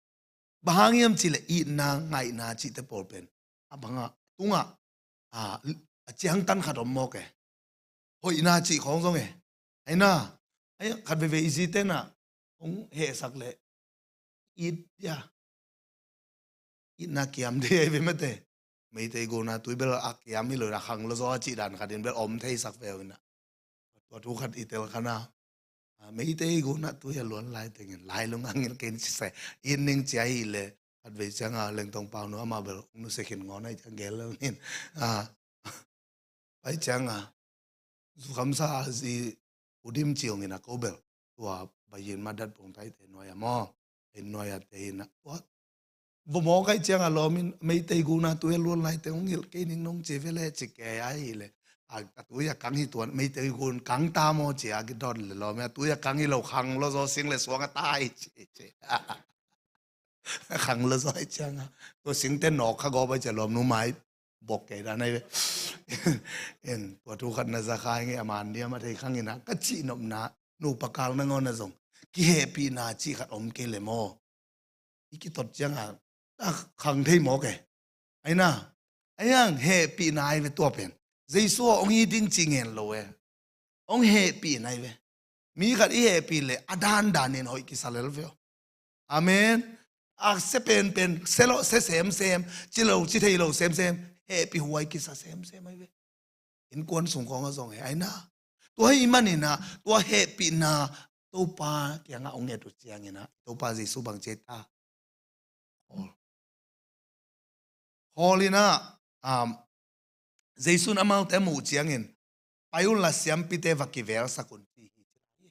Bang hang hiam cih leh itna ngaihna cihte pawl pen a bangah tungah a ciangtan khat om mawk e. Hoihna cih khawng zong e. Aina, ai khat veivei i zite nah hong hehsak leh it dia, itna kiam dia i ve mate. Meitei guna tui bel a kiam hi lo a khang lo zaw a cih dan khatin bel om theisak ve uh inah. Tua thu khat i tel khan a, a, Meitei guna tui a luan lai tengin lai lung angin ken ci se, it ning cia hi le khat vei cianga Lengtong Pau nu amah bel nu se khin ngawn ai ciang gel lo nin. A, pai cianga zu khamsa a zi udim ciong inah ko bel tua bayin madat pong taite nuai a maw, ei nuai a te inah tua va mawk ai cianga lawm in Meitei guna tui a luan lai teng hong hilh kei ning nong ci ve le ci kei ai hi le. A, a tui a kang hi tuan Meitei gun kang ta maw ci a kidon le lawm in a tui a kang hi lo khang lo zaw sing le suang a tai ci ci. Khang lo zaw ai cianga tua singte nawk kha gawp ai cia lawm nu mai bok kei dan ai ve. En tua thu khat na za khai nge a man diam a thei khang inah ka cih nopna nupa kal na ngawn a zong kihehpihna cih khat om kei le maw. I kitot cianga a khang thei mawk e. Aina, ai ang hehpihna ai ve tua pen. Jesu aw hong it in cih ngen lo e. Hong hehpihna ai ve. Mi khat i hehpih leh a dandanin hoih kisa lel ve aw. Amen. A sia penpen sia lo sia semsem, ci lo ci thei lo semsem, hehpih huai kisa semsem ai ve. Innkuan sung khawng a zong he aina. Tua hi maninah tua hehpihna Topa kiangah hong nget uh cianginah Topa Jesu bang ci ta. Khawl inah, um, Jesu in amaute a muh ciangin pai unla siampite va kivelsak un ci hi.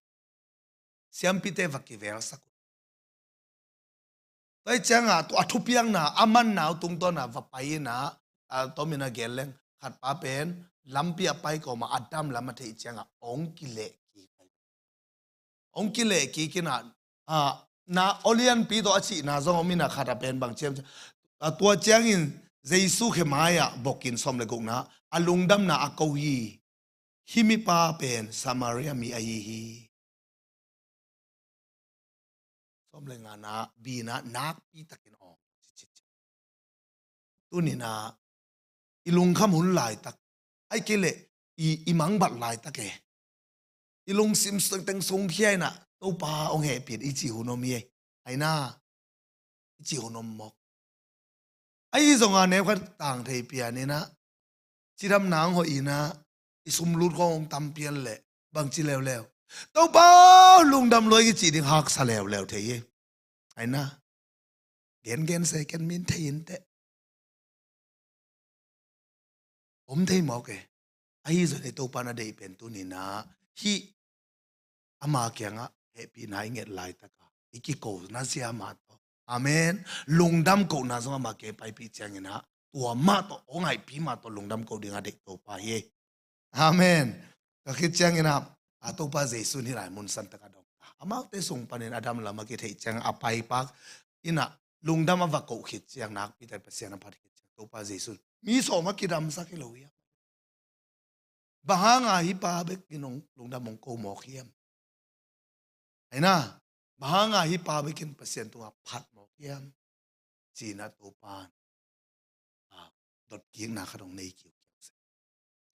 Siampite va kivelsak un. Tua hi cianga tua a thupiakna a manna uh tungtawna va pai inah, a, tomin a gen leng khatpa pen lampi a pai kawma a dam lam a theih cianga hong kileh kik. Hong kileh kik inah, a, na olianpi tawh a cihna zong om inah khat a pen bang ciam, a, tua ciangin Jesu khe mai-ah bokin sawm le gukna a lungdamna a ko hi. Hih mipa pen Samaria mi ahi hi. Sawm le ngana bina nakpi takin awng. Tunina i lungkham hun laitak ai kei leh i, i mangbat laitak e. I lungsim teng sungkhia inah Topa hong hehpih i cih hun om hi. Aina, i cih hun om mawk. Ahi zonga neukhat tang thei pian inah cidamna hong hoih inah i sumlut khawng hong tam pian leh bangci leuleu Topa lungdam luai i cih ding haksa leuleu thei hi. Aina, gengen se ken min thei inteh. Om thei mawk e. Ahi zong i Topa na deih pen tunina hih ama kiangah hehpihna i nget laitaka i kikona zia mah tawh, amen, lungdam kohna zong ama kiang i paipih cianginah tua mah tawh hong ngaihpih mah tawh lungdam koh dinga deih Topa hi. Amen. Ka khit cianginah a Topa Jesu in hih lai mun santaka dong amaute sung panin a dam lam a kitheih ciang a paipak inah lungdam a va koh khit ciang nakpi tak Pasian a phat khit ciang Topa Jesu in mi sawm a kidamsak hi lo hiam? Bang hanga hih pa bek in hong lungdam hong ko mawk hiam? Aina, Bang hanga hih pa bekin Pasian tungah phat mawk hiam? Ci-in ah Topa in, ah, dotkikna khat hong nei kiukiau se.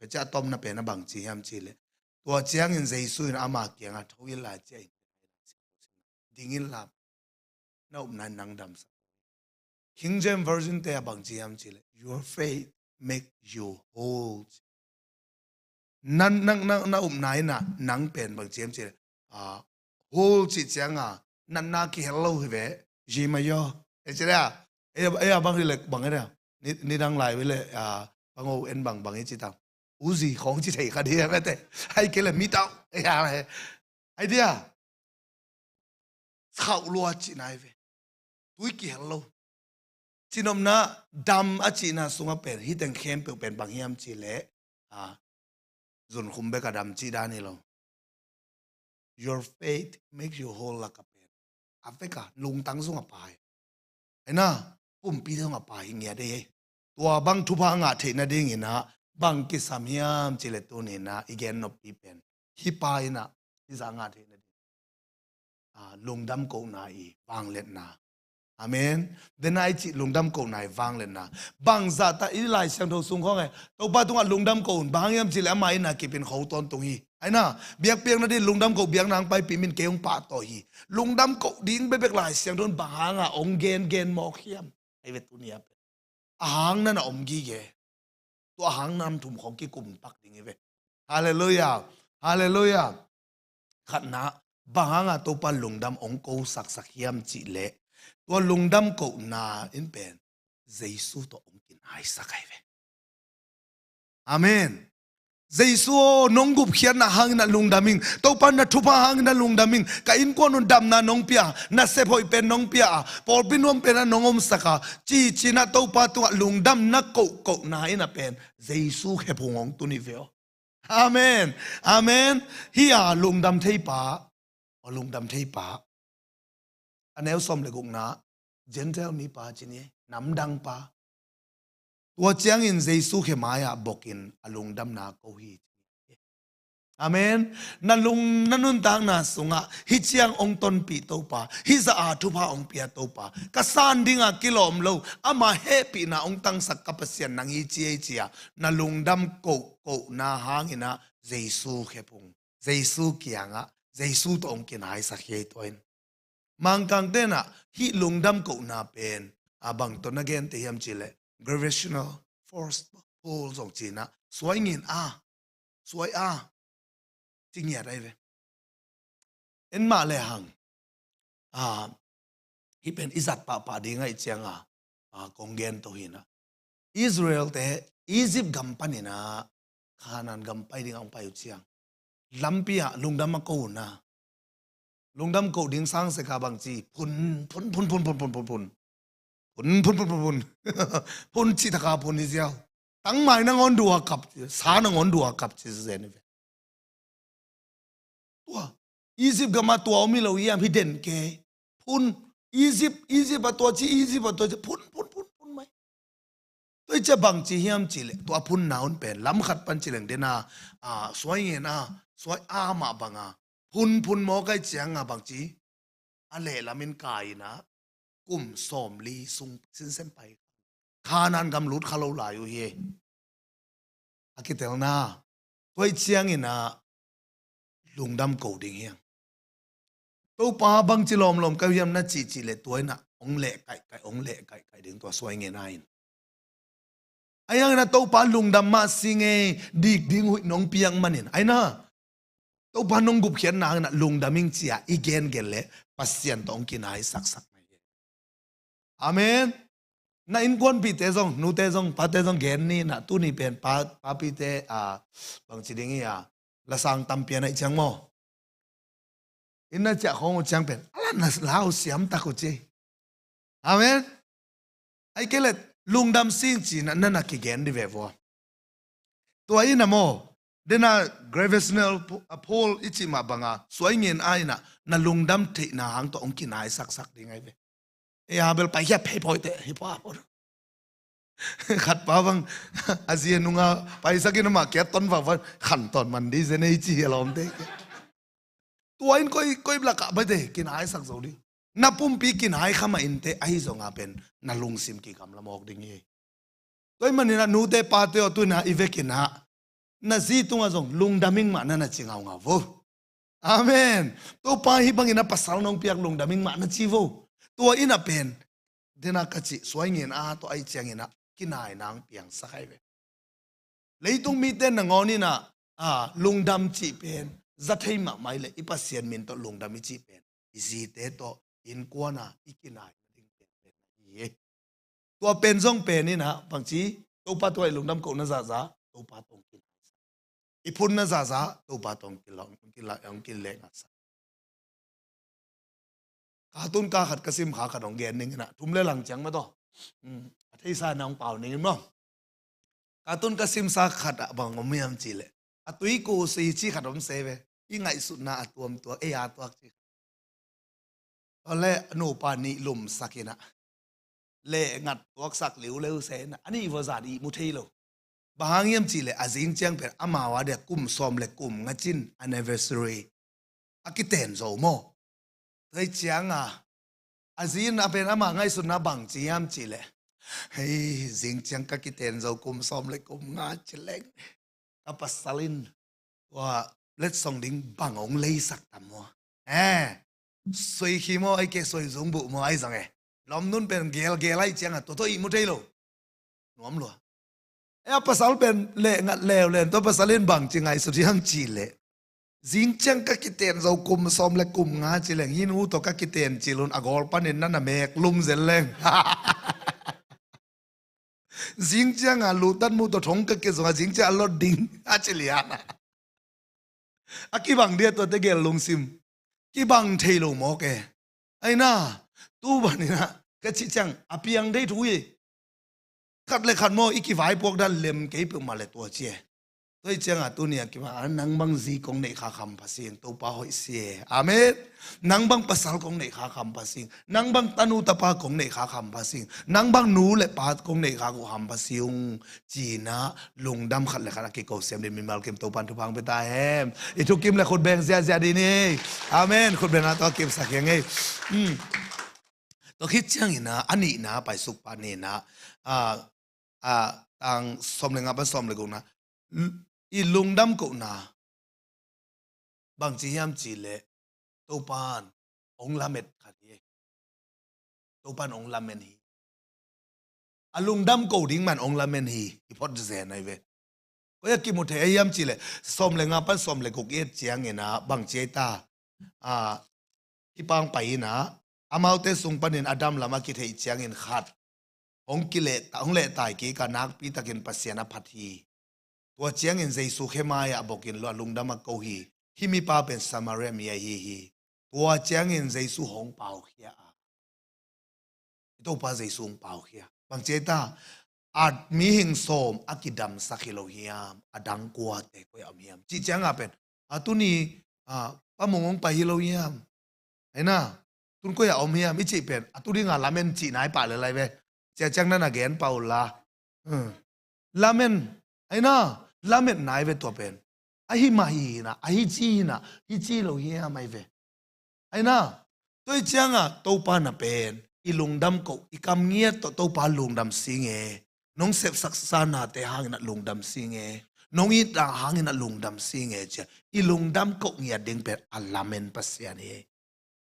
Tua ciang a tomna pen a bang ci hiam cih leh, tua ciangin Jesu in ama kiangah, "Tho inla, cia in, ding inla, na upna in nang damsak." King James Version te ah bang ci hiam cih leh, "Your faith make you whole." Na, na, na, na upna in ah nang pen bang ci hiam cih leh, ah, whole cih ciangah natna kihel lo hi ve. Zi mai yaw. E ci leh, e, e, bang hi leh bang hi leh, ni, nidang lai ve leh, ah, bang o en bang bang hi ci ta. Uzi khawng ci thei kha dia mete. Hai kei leh mi tau. E, ya, hai. Hai dia. Khauh lua cihna hi ve. Tui kihel lo. Cinopna dam a cihna sungah pen, hih teng khempeuh pen bang hiam cih leh, ah, zunkhum bek a dam cih dan hi lo. Your faith makes you whole lak a pen, a vek a lungtang sung a pha hi. Ahi na, pumpi sung a pha hi ngiat ei. Tua bang thupha ngah theih nadingin ah bang kisam hiam cih leh tuni-in ah i gen noppi pen, hih pa in ah hih zah ngah theih nading, ah, lungdam kohna i vangliatna. Amen. Dena i cih lungdam kohna i vangliatna. Bangzah ta i Lai Siangtho sung khawng e, Topa tungah lungdam koh un, bang hang hiam cih leh amah in ah kip in kho tawntung hi. Ahi na, biakpiakna ding lungdam koh, biakna hong paipih min, kei hong pahtawi hi. Lungdam koh ding bekbek Lai Siangtho in bang hanga hong gengen mawk hiam? Ahi ve tuni a pen. A hang na na om gige. Tua a hang nam thum khawng kikum pak ding hi ve. Halleluiah. Halleluiah. Khatna, bang hanga Topa lungdam hong ko saksak hiam cih leh, tua lungdam kohna in pen Jesu tawh hong kinaisak ahi ve. Amen. Jesu aw, nong gupkhiatna hangin ah lungdam ing. Topa, na thupha hangin ah lungdam ing. Ka innkuan un damna nong pia, na sep hoih pen nong pia a, pawlpi nuam pen ah nong omsak a, ci-in ah Topa tungah lungdamna kohkohna in ah pen Jesu khephung hong tun hi ve aw. Amen. Amen. Hih a lungdam thei pa, a lungdam thei pa, a neu sawm le gukna, Gentile mipa ci ni, namdang pa. Tua ciangin Jesu khe mai-ah bokin a lungdamna ko hi. Amen. Na lung, na nuntakna sungah hih ciang hong tonpih Topa, hih zah a thupha hong pia Topa, ka san dinga kilawm lo, ama hehpihna hong tangsak ka Pasian nang hi ci ei ci-a, na lungdam kohkohna hangin ah Jesu khephung, Jesu kiangah, Jesu tawh hong kinaisak hi ei tua in. Mangkangte in ah hih lungdam kohna pen, a, bang tawh na gente hiam cih leh, gravitational force pull zong ci-in ah, suai ngen a, suai a, ci ngiat ahi ve. En mah lehang, a, hih pen i zat pahpah ding ahih ciangin, a, kong gen to hi in ah, Israel-te Egypt gam panin ah Canaan gam pai dingah hong pai uh ciang, lampi ah lungdam a ko un ah, lungdam koh ding sang sek a bang ci, phun, phun, phun. Phun, phun, phun, phun, phun. Phun cih tak a phun hi ziau. Tangmai nangawn duh a kap, sa nangawn duh a kap ci zen hi ve. Tua Egypt gam ah tua om hi lo hiam, hih den kei. Phun, Egypt, Egypt ah tua ci, Egypt ah tua ci, phun, phun, phun, phun mai. Tua hi ciang bang ci hiam cih leh, tua phunna hun pen lam khat pan ci leng den a, a, suai ngen a, suai a mah bang a, phun, phun mawk ahih ciangin bang ci, a lehlam in kai in ah, kum sawmli sung sinsen pai, Canaan gam lut kha lo lai uh hi. A kitelna, tua ahih ciangin ah lungdam ko ding hi hang. Topa, bangci lawmlawm ka hiam na cihcih leh tua in ah hong leh kaihkaih, hong leh kaihkaih ding tua suai ngen a in. Ahi hangin ah Topa lungdam mah si ngei, dik ding huih nong piak manin. Ahi na, Topa nong gupkhiatna hangin ah lungdam ing ci-a i gengen leh Pasian tawh hong kinaisaksak mai hi. Amen. Na innkuanpihte zong, nute zong, pate zong gen ni in ah, tuni pen pa, papite, a, bangci ding hi a, lasang tampi a naih ciang maw, inn na ciah khawng uh ciang pen a la na lau siam tak uh ci. Amen. Ahih kei leh lungdam sing ci-in ah na na kigen dih ve vua. Tua in ah maw, den a gravitational pu-, a pull i cih mah bang a, suai ngen a in ah na lungdam theihna hang tawh hong kinaisaksak ding ahi ve. E, a bel paikhia phei pawite hi pua pua. Khat pa bang, a zi a nunga paisak in amah kia ton vava, khan ton man di zen ei ci hi a lawmte. Tua in koi, koi lakah bate kinaisak zo ding. Na pumpi kinai kha mah inteh, ahi zongah pen na lungsim kigamla mawk ding hi. Tua ahih manin ah nute pate aw, tu-in ah i vekin ah na zi tungah zong lungdam ing mah na na ci ngaungau vo. Amen. Topa, hih bangin a pasal nong piak, lungdam ing mah na ci vo. Tua in ah pen dena ka cih suai ngen a, tua ahih ciangin ah kinai nang piangsak ahi ve. Leitung mite nangawn in ah, a, lungdam cih pen za thei mahmah ih leh, i Pasian min tawh lungdam i cih pen i zite tawh innkuan a i kinai ding pen pen hi. Tua pen zong pen in ah bangci, Topa tungah i lungdam kohna zahzah Topa tawh hong kinaisak, i phunna zahzah Topa tawh hong kila-, hong kila-, hong kilehngahsak. Katun ka khat ka sim kha khat hong gen ning in ah, thum le lang ciang mah tawh, um, a theisa na hong pau ning in maw. Katun ka simsa khat ah bang om hiam cih leh, a tuiku si ci khat om se ve. I ngaihsutna a tuamtuak, ei a tuak ci khat. Tua leh nupa nih lumsak in ah, lehngat tuaksak leuleu se in ah, a nih vua zan ihmu thei lo. Bang hang hiam cih leh a zing ciang pen amau a dia kum sawm le kum nga cin, anniversary a kiten zo maw. Tua ahih ciangah a zi in ah pen ama ngaihsutna bangci hiam cih leh, hei, zing ciang ka kiten zo kum sawm le kum nga ci leng, ka pasal in tua letsong ding bang hong leisak tam maw. Eh, soi khi maw, ei kei soi zung buh maw, ahi zong e. Lawmnun pen gelgel ahih ciangah tua tawh ihmu thei lo. Nuam lua. E, a pasal pen lehngat leuleu in, tua pasal in bangci ngaihsut hiam cih leh, zing ciang ka kiten zo kum sawm le kum nga ci leng, hih nu tawh ka kiten cil un, a gawl panin na na mek lum zel leng. Zing ciang a lutat mu tawh thong ka kizong a, zing ciang a lot ding a ci lian a. A kibang dia tuate gel lungsim. Kibang thei lo mawk e. Ahi na, tu ban in ah ka cih ciang a piang thei thu hi. Khat le khat maw, i kivaipuak dan lem kei peuhmah le tua ci e. Tua ahih ciangah tuni a kibang a, nang bang zi kong neih khak hampha sing, Topa hoih sia e. Amen. Nang bang pasal kong neih khak hampha sing, nang bang tanu tapa kong neih khak hampha sing, nang bang nu le pa kong neih khak uh hampha sing ung, ci-in ah lungdam khat le khat a kiko siam ding mimal kim Topa'n thupha hong pia ta hen. I thukim le khut beng ziahziah ding hi. Amen. Khut bengna tawh a kimsak hi hang ei. Hmm. Tua khit ciangin ah, a nihna paisuk pah ni in ah, a, a, tang sawm le nga pan sawm le gukna, l-, i lungdam kohna bangci hiam cih leh, Topa'n hong lamet khat hi. Topa'n hong lamen hi. A lungdam ko ding man hong lamen hi, i phot zen ahi ve. Koi a kimu thei ahi hiam cih leh, sawm le nga pan sawm le guk i et ciangin ah, bangci ahi ta, a, hih pang pai in ah, amaute sung panin Adam lam a kitheih ciangin khat hong kileh, hong lehtai kik a, nakpi takin Pasian a phat hi. Tua ciangin Jesu khe mai-ah a bokin lua, lungdam a ko hi. Hih mipa pen Samaria mi ahi hi. Tua ciangin Jesu hong paukhia a, i Topa Jesu hong paukhia. Bangci ahi ta, a mihing sawm a kidamsak hi lo hiam, a dang kuate koi-ah om hiam cih ciangah pen, a tuni, a, Pa Mung hong pai hi lo hiam, ahi na, tun koi-ah om hiam i cih pen, a tu dinga lamen cihna hi pah lel ahi ve. Cia ciang na na gen pah unla. Hmm. Lamen, ahi na, lametna ahi ve tua pen. Ahi mah hi na, ahi ci hi na, hi ci lo hiam ahi ve. Ahi na, tua ahih ciangah Topa na pen i lungdam koh, i kam ngiat tawh Topa lungdam sing e. Nong sepsaksa nate hangin ah lungdam sing e. Nong itna hangin ah lungdam sing e, ci-a i lungdam koh ngiat ding pen a lamen Pasian hi.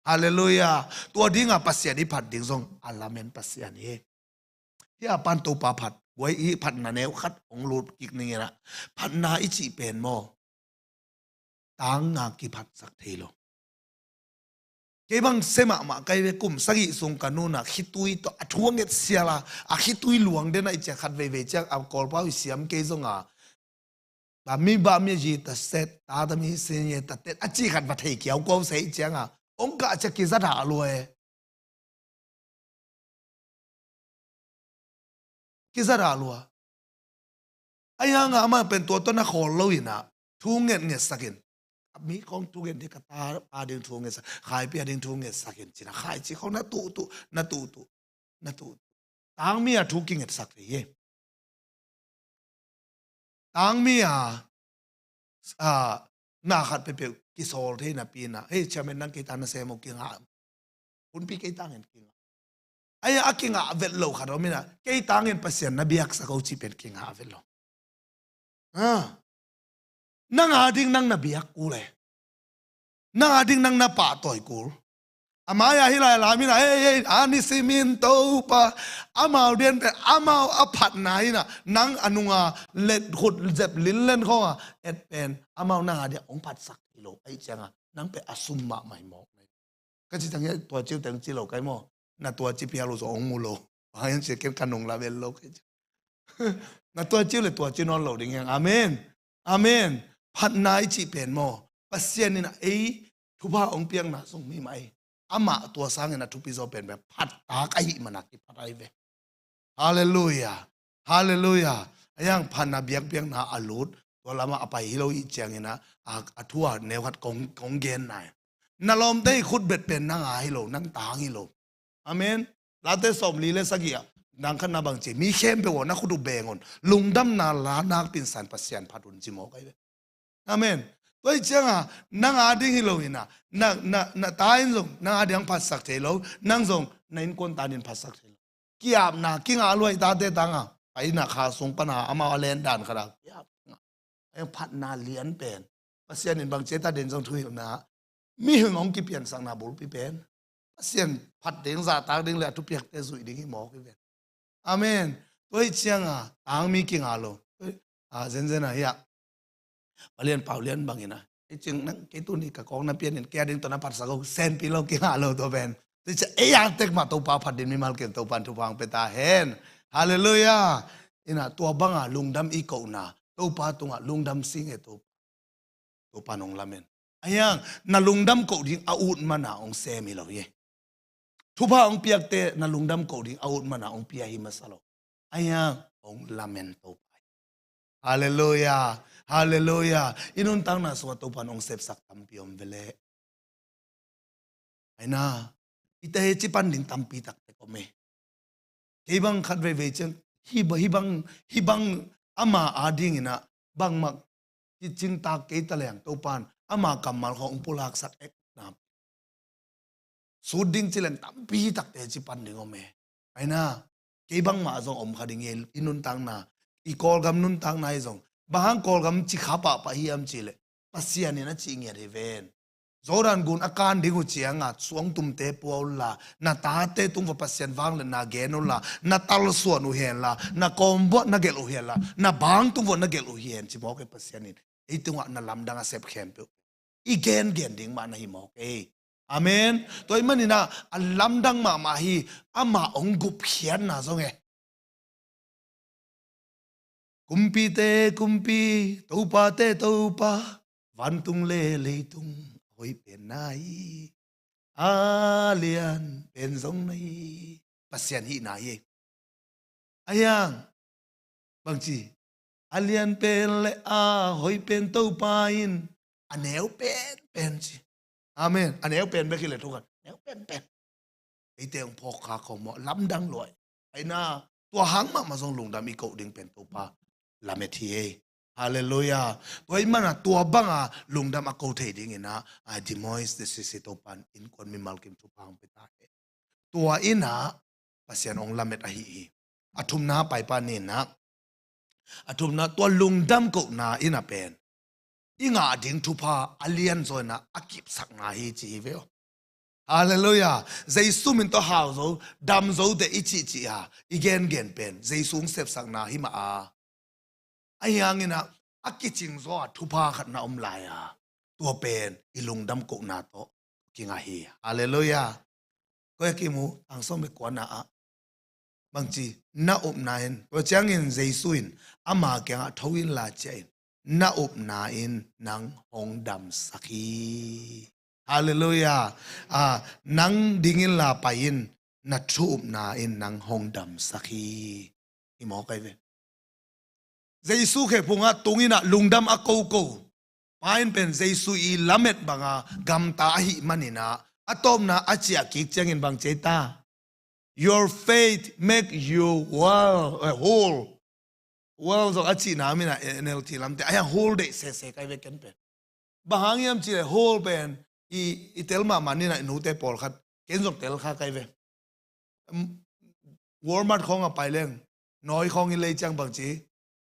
Halleluiah. Tua dinga Pasian i phat ding zong a lamen Pasian hi. Hih a pan Topa phat, guai i phatna neu khat hong lut kik ning in ah, phatna i cih pen maw, tang nga kiphatsak thei lo. Kei bang sia mahmah ka hi ve, kum sagih sung ka nu in ah khitui tawh a thu a nget sial a, a khitui luang den a, i ciah khat veivei ciang a Kawlpau i siam kei zong a, ba mi ba mi ji ta set, ta ta mi sin ye ta tet, a cih khat va thei kiau ko se i ciang a, hong kah ciah kizat hah lua e. Kizat hah lua. Ahi hangah amah pen tua tawh na khawl lo in ah, thu ngetngetsak in. Mi khawng thu nget ding, ka ta pa ding thu ngetsak, Khaipi a ding thu ngetsak in, ci-in ah Khaici khawng na tuhtuh, na tuhtuh, na tuhtuh. Tangmi a thu kingetsak thei hi. Tangmi a, a, na khat peuhpeuh kisawl thei napi inah, hei, chairman, nang kei tang na sem uh, kingah. Hunpi kei tangin kingah. Ai, a kingah vet lo khat om inah, kei tangin Pasian na biaksak uh cih pen kingah vet lo. Ah. Nang a ding nang na biak kul e. Nang a ding nang na pahtawi kul. A mai-ah hih lai lam inah, hei, hei, a nisimin Topa, amau dian pen, amau a phatna inah, nang a nunga let khut zep linlen khawng a et pen, amau nang a diak hong phatsak hi lo, ahih cianga, nang pen a sum mahmah hi mawk. Ka ci tang hiah, tua ciu teng ci lo kai maw. Na tua ci phial uh zong hong mu lo. Hang hian cia ken ka nung la vel lo kai ci. Na tua ciu le tua ci nawn lo ding hiang. Amen. Amen. Phatna i cih pen maw, Pasian in a ei thupha hong piakna sung mi mah ei. Amah tua sangin a thupi zaw pen pen phattak ahih mana kiphat ahi ve. Halleluiah. Halleluiah. A yang phatna biakpiakna a lut, tua lamah a pai hi lo ih ciangin a, a, a thu a neu khat kong, kong gen nai. Na lawmte i khutbet pen nang a hi lo, nang tang hi lo. Amen. Late sawmli le sagih ah, nang khat na bang ci, mi khempeuh aw na khut uh beng un. Lungdamna la nakpin san Pasian phat un ci mawk ahi ve. Amen. Tua ih cianga, nang a ding hi lo inah, na, na, na ta in zong, nang a ding phatsak thei lo, nang zong, na innkuan ta ding phatsak thei lo. Kiapna, kingah luai tate tanga, pai na kha sung pana, amau a len dan khat a, kiap, phatna lian pen. Pasian in bang cia ta den zong thuhilhna, mihing hong kipiansakna bulpi pen. Pasian phat ding, zahtak ding le a thupiakte zuih ding hi mawk hi ven. Amen. Tua ih cianga, tang mi kingah lo. A, zenzen a hiah. Palian pau lian bangin a. Ei cing nang, kei tuni ka kawk na pianin, kei a ding tawh na phatsak uh, senpi lo kingah lo tua pen. Tua cia, ei a tek mah Topa phat din mimal kem Topa in thupha hong pia ta hen. Halleluiah. Inah tua banga lungdam i kohna, Topa tungah lungdam sing e Topa. Topa nong lamen. A hiang, na lungdam koh ding a ut mana hong sem hi lo hi. Thupha hong piakte na lungdam koh ding a ut mana hong pia hi masa lo. A hiang, hong lamen Topa hi. Halleluiah. Halleluiah. I nuntakna sungah Topa in hong sepsak tampi om veleh. Aina, i te he ci pan ding tampi taktek om e. Kei bang khat veivei ciang, hi ba, hi bang, hi bang ama a dingin a, bangmah ci cingtak kei ta leng Topan, ama kammal khawng pulaksak ek na. Sut ding ci leng tampi takte ci pan ding om e. Aina, kei bangmah zong om kha ding e, i nuntakna, i Kawlgam nuntakna hi zong. Bang hang Kawlgam ci kha pahpah hiam ci leh, Pasian in a ci ngiat hi ven. Jordan gun a kan ding uh cianga, suangtumte pua unla, na tate tung va Pasian vangliatna gen unla, na talsuan uh henla, na kawmbuah na gelh uh henla, na bang tung va na gelh uh hen, ci mawk e Pasian in. Ei tungah na lamdang a sep khempeuh i gengen ding mah na hi mawk e. Amen. Tua ih manin a, a lamdang mahmah hi, amah hong gupkhiatna zong e. Kumpite kumpi, topate topa, vantung le leitung a hoih pen na hi, a lian pen zong na hi, Pasian hihna hi. A hiang, bang ci, a lian pen le a hoih pen Topa in a neu pen pen ci. Amen. A neu pen bek hi le thukhat, neu pen pen. Eite hong phawk kha khawng maw, lamdang luai. Aina, tua hang mahmah zong lungdam i koh ding pen Topa lamet hi ei. Halleluiah. Tua ih mana tua banga lungdam a ko thei dingin a, a Des Moines diocese Topan innkuan mimal kim thupha hong pia ta hi. Tua ina Pasian hong lamet ahi hi. A thumna paipa nina, a thumna tua lungdam kohna ina pen i ngah ding thupha a lian zawina a kipsakna hi ci hi ve aw. Halleluiah. Jesu min tawh hau zo, dam zo te i cihcih a, i gengen pen Jesu hong sepsakna hi mah a. A hiangin a, a kicing zaw a thupha khat na om lai a, tua pen i lungdam kohna tawh kingah hi. Halleluiah. Koi a kimu, tang sawm le kuana ah, bang ci, na upna in, tua ciangin Jesu in ama kiangah tho inla ciah in, na upna in nang hong damsak hi. Halleluiah. A, nang ding inla pai in, na thu upna in nang hong damsak hi. Hi mawk ahi ve. Jesu khephungah tung inah lungdam a koko pa in pen Jesu i lamet banga gamta ahih maninah, a tawpna a ciah kik ciangin bang ci ei ta? Your faith make you well, eh, whole. Well zong a cihna minah N L T lamte a hiang whole deih sese kai ve ken pen. Bang hang hiam cih leh whole pen i, i tel mahmah ni na, i nute pawlkhat, ken zong tel kha kai ve. Em, Walmart khawng a pai leng, nawi khawng i lei ciang bang ci,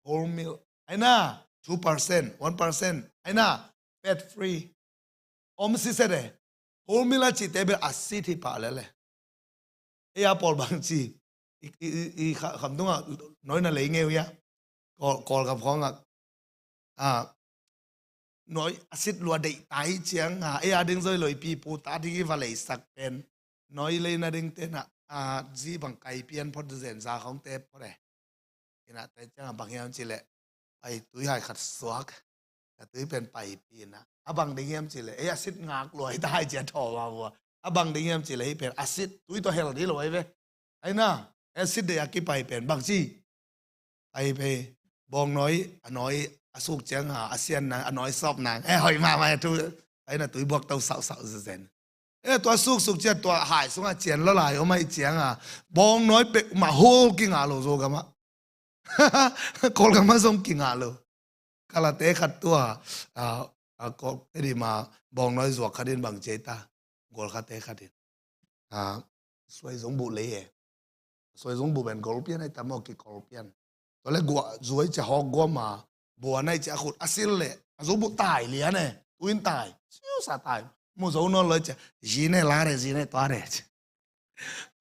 whole meal, ai na, two percent, one percent, ai na, fat free. Om siset e. Whole meal a cihte bel a sit hi pah lel e. Ei a pawl bang ci, i, i, i, i kha-, khamtung ah nawi na lei ngei uh hia? Kawl, Kawlgam khawng ah, a, nawi a sit lua deih ta i ciang a, ei a ding zoi lo i pi pu ta ding i va leisak pen, nawi lei nading te na, a, zi bang kai pian phot zen za khawngte phot e. Ina te ciang a bang hiam cih leh, ai, tui hai khat suak, ka tui pen paipi ina. A bang ding hiam cih leh, ei, a sit ngak lua hi ta hai cia thaw ma vua. A bang ding hiam cih leh, hih pen a sit tui tawh hel dih lo ai ve. Ai na, a sit deih a kipai pen bang ci, ai pe, bawng nawi, a nawi a suk ciang a, a sian nang, a nawi sawp nang, e, hoih mahmah e, tu, ai na, tui buak to sauhsauh zenzen. E, tua suksuk ciat tua hai sungah cian lo lai om aih ciang a, bawng nawi pek mah whole kingah lo Zogam ah. Kawlgam ah zong kingah lo. Kalate khat tua, a, a, Kawl, edi ma, bawng nawi zuak khat in bang ci ei ta, Gual khate khat in, a, suai zong buh lei e. Suai zong buh pen gol pian ai ta maw, kikol pian. Tua le guah zuai cia hawk guam a, buan ai cia khut a sil leh a zong buh tai lian e, tuin tai, siu sa tai. Mu zo nawn lo cia, zi ne la re, zi ne tua re.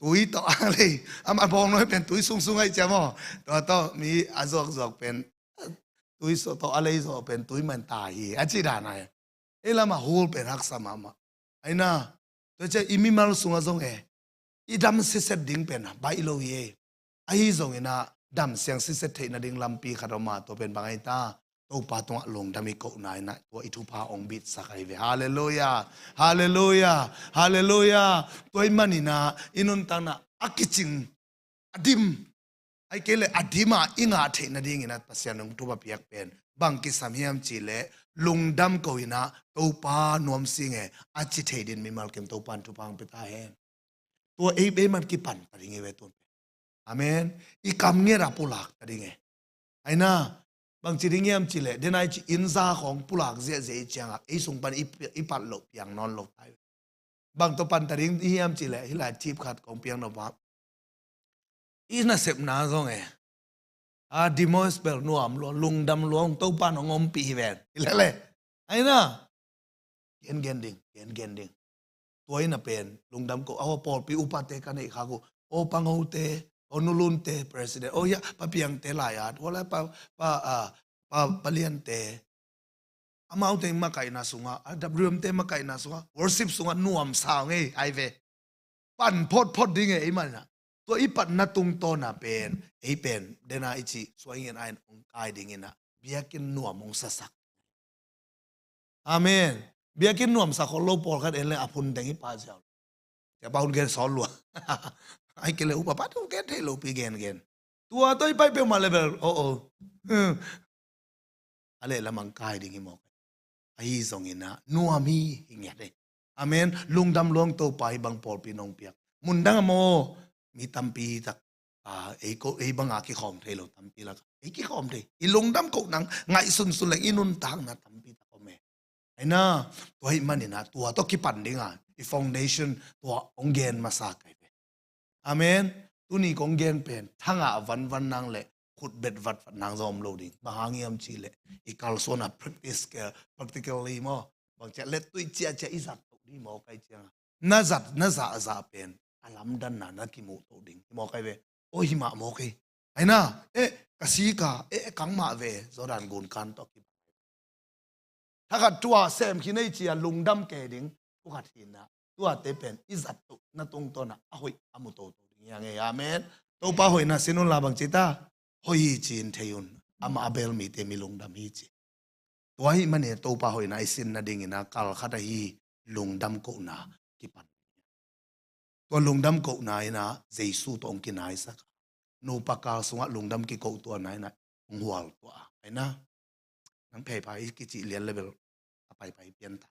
Tui tawh a lei, ama bawng nawi pen tui sungsung ai cia maw. Tua tawh mi a zuakzuak pen, tui tawh a lei zawh pen tui man tai hi, a ci dan ai. Ei lamah whole pen haksa mahmah. Ai na, tua cia i mimal sungah zong e, i dam siset ding pen baih lo hi e. Ahi zongin ah, dam siang siset theih nading lampi khat om a, tua pen bang ai ta, Topa tungah lungdam i kohna in ah, tua i thupha hong bitsak ahi ve. Halleluiah, halleluiah, halleluiah. Tua ahih manin ah, i nuntakna a kicing, a dim, ahih kei leh a dim a i ngah theih nadingin ah Pasian hong thupha piak pen bang kisam hiam cih leh, lungdam ko in ah, Topa nuam sing e, a ci thei dingin mimal kim Topa in thupha hong pia ta hen. Tua ei, ei man kipan ta ding hi ve tuan pen. Amen. I kam ngiat a pulak ta ding e. Ai na, bang ci ding hiam cih leh, den ai ci inn za khawng pulak ziahziah i ciang a, ei sung pan i, i pat loh piang nawn lo tai. Bang tawh pan ta ding hiam cih leh, hih lai tip khat kong piang nop a, i nasepna zong e, a, dim a, spell nuam lua, lungdam lua, hong Topa in hong ompih hi ven. Hi lele. Ai na, gengen ding, gengen ding. Tua in a pen lungdam ko, a, pawlpi upate ka neih khak uh, aw, Pa Ngo te, aw, Nu Lun te, president, aw, hia, Pa Piang te lai-at, aw, lai, Pa, Pa, a, Pa, Pa Lian te, amaute makaihna sungah, a, W M te makaihna sungah, worship sungah nuam sa ngei ai ve. Pan photphot ding e ei man in ah. Tua i patna tungtawn a pen, ei pen, den a i cih suai ngen a in hong kai dingin ah, biakinn nuam hong sasak. Amen. Biakinn nuam sa khol lo pawlkhat en leh a phun teng i pah ziau. Cia pa hun gen sawl lua. Ahih kei leh upa pa thu gen thei lo pi gengen. Tua tawh i pai peuhmah leh bel, oh, oh. Hmm. A leh lamang kai ding hi mawk. Ahi zongin ah, nuam hi, hi ngiat e. Amen. Lungdam lua hong Topa, hih bang pawlpi nong piak. Mundang a maw, mi tampi tak, a, ei ko, ei banga kikhawm thei lo tampi lak, ei kikhawm thei. I lungdam koh nang ngaihsunsun leng i nuntakna tampi tak om e. Ai na, tua ahih manin ah, tua tawh kipan ding a, i foundation tua hong gen masa kai ve. Amen. Tuni kong gen pen, thangah vanvan nang leh, khutbet vatvat nang zong om lo ding. Bang hang hiam cih leh, i kalsuan a practice, practically maw, bang ciah let tuih ciahciah i zat toh ding maw kai ciang a. Na zat, na zahzah pen, a lamdanna na kimuh toh ding. Hi maw kai ve. Aw, hi mah maw kai. Ai na, eh, ka sika, eh, kang mah ve, Jordan gun kan tawh ki. Thakhat tua sem khin ei ci a lungdam kei ding, thukhat hi in ah. Tuate pen, i zat toh, na tungtawn ah, a hoih, a mu toto ding hi a ngei. Amen. Topa hoihna sin un la bang ci ta. Hoih hi ci-in thei un. Amah a bel mite mi lungdam hi ci. Tua ahih manin Topa hoihna i sin nadingin ah kal khat ahi lungdam kohna kipan. Tua lungdam kohna in ah Jesu tawh hong kinaisak. Nupa kal sungah lungdam kikoh tuahna in ah hong hual tuah a. Ai na, nang pheiphai i kicih lian leh bel a paipai pian ta.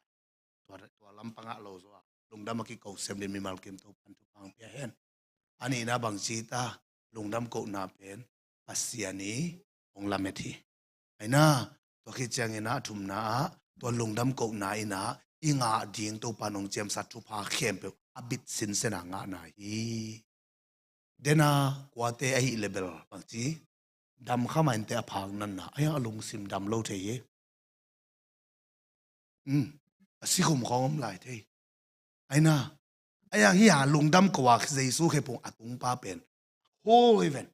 Tua, tua lam pangah lo zaw a, lungdam a kikoh sem dingin mimal kim Topa in thupha hong pia hen. A nihna bang ci ta, lungdam kohna pen Pasian i hong lamet hi. Ai na, tua khit ciangin ah a thumna ah, Tua lungdam kohna in ah i ngah ding Topa nong ciamsa thupha khempeuh a bit sinsen a ngahna hi. Dena kuate ahih leh bel bangci dam kha mah inteh a phak natna, a hiang a lungsim dam lo thei hi. Um, a sikhum khawng om lai thei. Aina, a hiang hi a lungdam ko a Jesu khe pung a tungpa pen holy ven,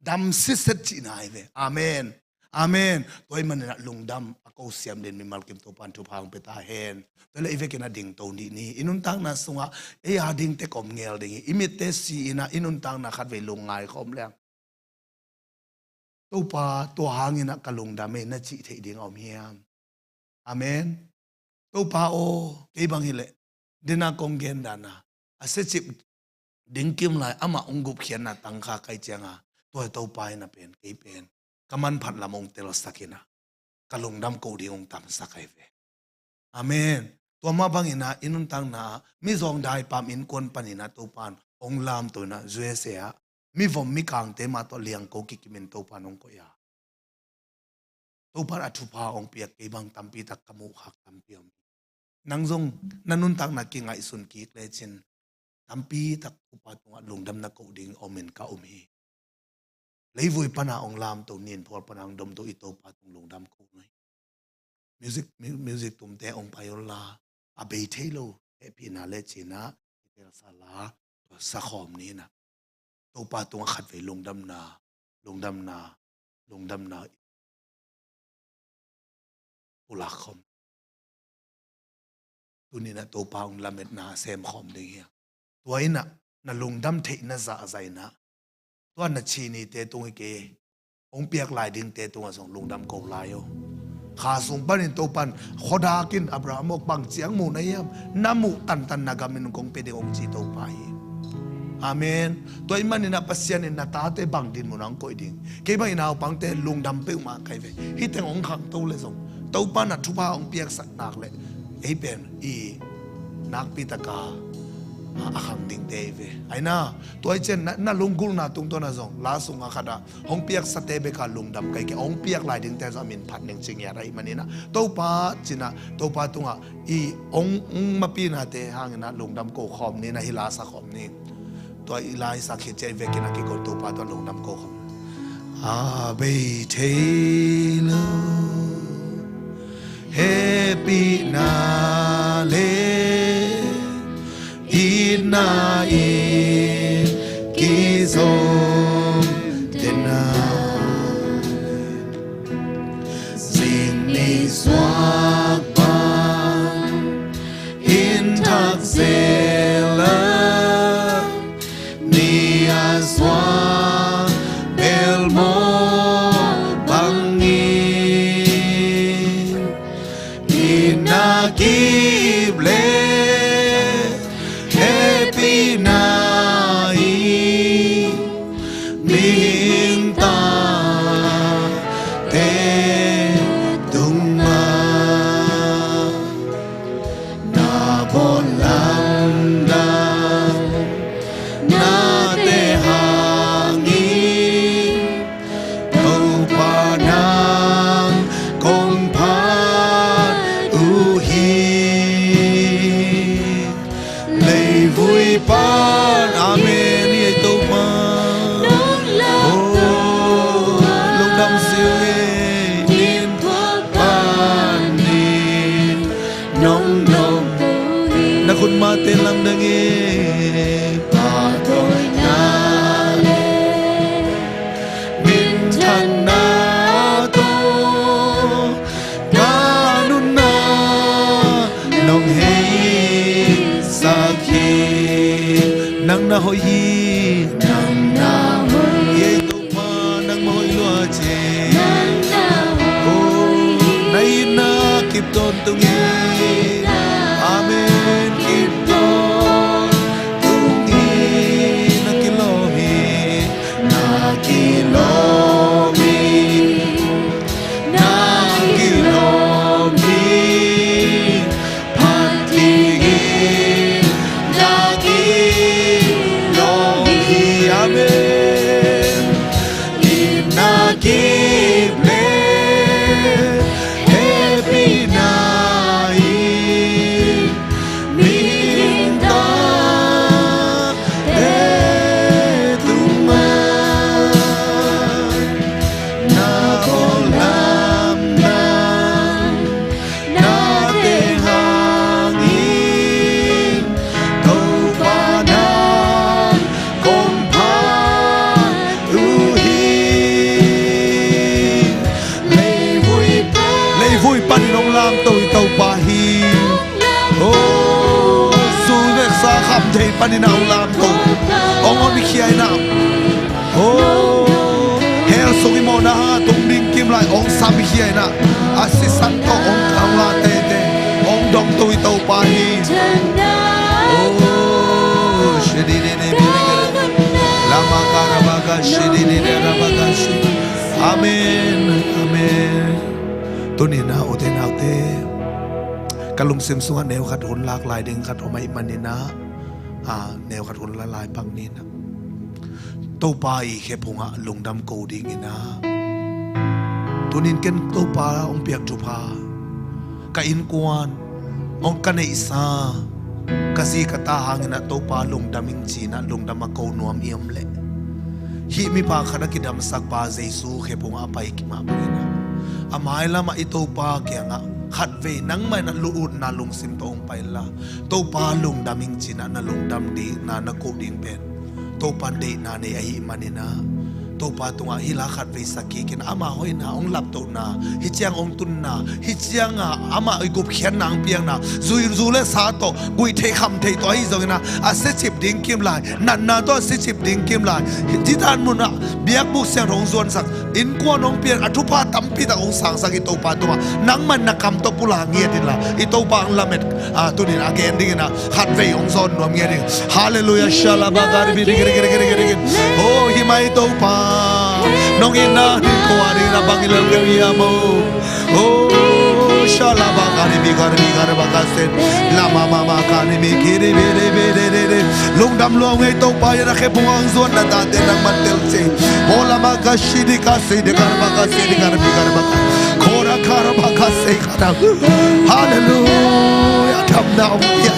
dam sitset cihna hi ve. Amen. Amen. Tua ahih manin ah lungdam a ko siam den mimal kim Topan thupha hong pia ta hen. Tua leh i vekin a dingto dih ni. I nuntakna sungah ei a ding tek om ngel ding hi. I mitte si in ah i nuntakna khatvei lungngai khawm leng Topa, tua hangin ah ka lungdam ei na cih theih ding a om hiam? Amen. Topa aw, kei bang hi leh dena kong gen dan a, a siacip ding kim lai amah hong gupkhiatna tangkha kai cianga, tua Topa in a pen kei pen ka manphat lam hong telsak in ah ka lungdam ko ding hong tamsak ahi ve. Amen. Tua mah bangin ah i nuntakna ah mizawng daipam innkuan panin ah Topan hong lamto in ah U S A ah mivom mikangte mah tawh liangko kikimin Topan hong koih a, Topan a thupha hong piak kei bang tampi tak ka muh khak tampi om hi. Nang zong na nuntakna kingaihsun kik lecin tampi tak Topa tungah lungdam na ko ding om in ka um hi. Leivui pana hong lamto, ninphual pana hong domto i Topa tung lungdam ko nuam hi. Music, mu-, music tumte hong pai unla, a bei thei lo hehpihna le cihna i telsa la, tua sakhawm ni in ah Topa tungah khatvei lungdamna, lungdamna, lungdamna pulak khawm. Tuni in ah Topa hong lametna sem khawm ding hi a, tua in ah na lungdam theihna zahzah in ah tua na ci nite tung hi kei, hong piak lai dingte tungah zong lungdam ko lai o. Kha sung panin Topan khuadak in Abraham aw bang ciang mu na hiam, na muh tantan na gam in kong pia ding hong ci Topa hi. Amen. Tua ahih manin ah Pasian in na tate bang dinmun ah hong koih ding, kei bang i naupangte lungdam peuhmah ka hi ve. Hih teng hong khangto leh zong Topan a thupha hong piaksak nak leh ei pen i nakpi taka a, a khang dingte hi ve. Aina, tua hi ciang na, na lunggulhna tungtawn ah zong la sungah khat ah hong piaksate bek a lungdam ka hi kei, hong piak lai dingte zong a min phat ning ci ngiat ahih manin ah Topa ci in ah Topa tungah i hong, hong mapinate hangin ah lungdam ko khawm ni in ah hih la sa khawm ni. Tua i la i sa khit ciang i vekin a kikol Topa tungah lungdam ko khawm. A bei thei lo hehpihna le itna in kizom den a, zing ni suak bang in thak zel a, ni a suak bel mawk bangin, itna kip le hehpihna in mihing tate tungah na bawl lamdang nate hangin Topa nang kong phat uh hi. Leivui pan, amen, hi ei Topa. Oh, lungdam siu ei, in panin nong dong, na khutmate lamdang ei. Pahtawina le minthanna tawh ka nunna nong heisak hi. Nang na hoih hi. Nang na hoih hi. Ei Topa, nangmah hoih lua ci. Nang na hoih hi. Oh, na itna kip tawntung hi. Amen. Kip tawntung hi. Na kilawm hi. Na kilawm hi. Na kilawm hi. Phat dingin na kilawm panin ah hong lamto, hong honkhia in ah, oh, hell sung i mawhna hangah tung ding kim lai hong samkhia in ah, a sisan tawh hong, hong la teitei, hong dongto i Topa hi. Oh, shidi di di di di. Lama karabaka shidi di di rabaka shidi. Amen. Amen. Tuni in ah, ute naute, ka lungsim sungah neu khat hun lak lai ding khat om ahih manin ah, a, neu khat hun la lai pak ni in ah, Topa i khephungah lungdam ko ding in ah, tuni in ken Topa hong piak thupha, ka innkuan hong ka neihsa, ka zi ka ta hangin ah Topa lungdam ing ci in ah lungdam a ko nuam i om leh, hih mipa khat a kidamsakpa Jesu khephungah a pai kimah bangin ah, a mailamah i Topa kiangah khatvei nangmah in ah lungdamna lungsim tawh hong pai inla, Topa lungdam ing ci in ah na lungdam ding, na, na ko ding pen Topa deihna nei ahih manin ah, Topa tungah hih la khatvei sak kik in ah, ama hoihna, hong laptohna, hih ciang hong tunna, hih ciangah amah i gupkhiatna hong piakna, zui, zu le sa tawh, guih theih kham theih tawh ahi zongin ah, a sicip ding kim lai, natna tawh a sicip ding kim lai, hih dan munah biakbuk siangtho hong zuansak, innkuan hong piak, a thupha tampi tak hong sangsak i Topa tungah nangmah in na kam tawh pulak ngiat inla, i Topa hong lamet, a, tuni in a gen ding in ah, khatvei hong zawn nuam ngiat ding. Halleluiah, shalabakaribi, dikirikirikirikirikir. Oh, hih mai Topa, nong itna ding ko a ding in ah bang hi lel kei uh hiam aw. Oh, shalabakaribi, karibi, karibakasen. Lamamama, karibi, kiribi, ribi, ribi, ribi. Lungdam lua ung ei Topa, i na khephung hong zuan na tate nangmah tel ci. Oh, lama ka shidi ka sidi, karabaka sidi, karibi, karabaka. Kora, karabaka sei. Halleluiah, damna hong pia.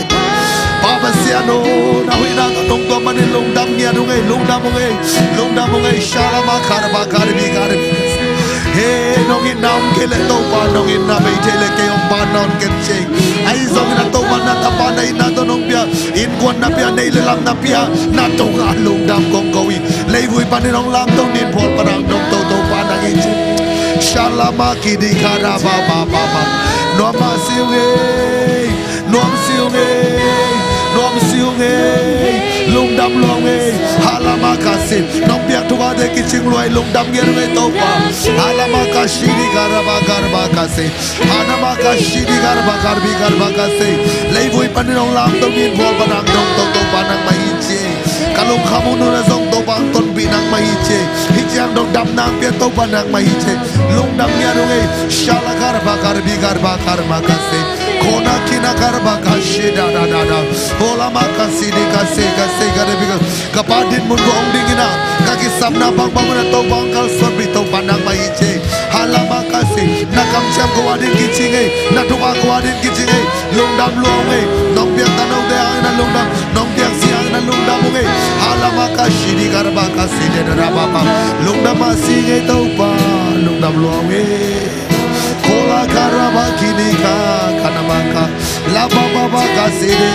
Pa Pasian aw, na huihna tawh nong tuam manin lungdam ngiat ung ei, lungdam ung ei, lungdam ung ei, shalama karaba karibi karibi. He, nong itna om kei leh Topa, nong itna bei thei leh kei hong pan na hong ken cing. Ahi zongin a Topa na tapa na itna tawh nong pia, innkuan na pia, neih le lam na pia, na tungah lungdam kong ko hi. Leivui panin hong lamto, ninphual pan hong dongto Topa nang hi ci. Shalama kidi karaba ba ba ba. Nuam mah si ung ei, nuam si ung ei, nuam si ung ei. Lungdam lua ung ei. Halama ka si. Nong piak thuphate kicing lua ei, lungdam ngiat ung ei Topa. Halama ka shidi karaba karaba ka si. Hanama ka shidi garba karbi garba ka sei. Leivui panin hong lamto, ninphual pan hong dongto Topa nangmah hi ci. Ka lungkham hun hun ah zong Topa hong tonpih nangmah hi ci. Hih ciang dong damna hong pia Topa nangmah hi ci. Lungdam ngiat ung ei. Shala garba karbi garba karma ka sei. Kona kina garba ka shi da da da da. Holama ka sidi ka sei ka sei garbi ka Ka pa dinmun ko hong dingin ah, ka kisapna bangbang un ah Topa hong kalsuanpih Topa nangmah hi ci. Halama ka si, na kamciam ko a ding kicing ei, na thupha ko a ding kicing ei. Lungdam lua ung ei, nong piak tanote hangin ah lungdam, nong piak si hangin ah lungdam ung ei. Halama ka si di garba ka si de da da ba ba. Lungdam a si ngei Topa, lungdam lua ung ei. Kola karaba kini ka kanamaka. La ba ba ba ka si di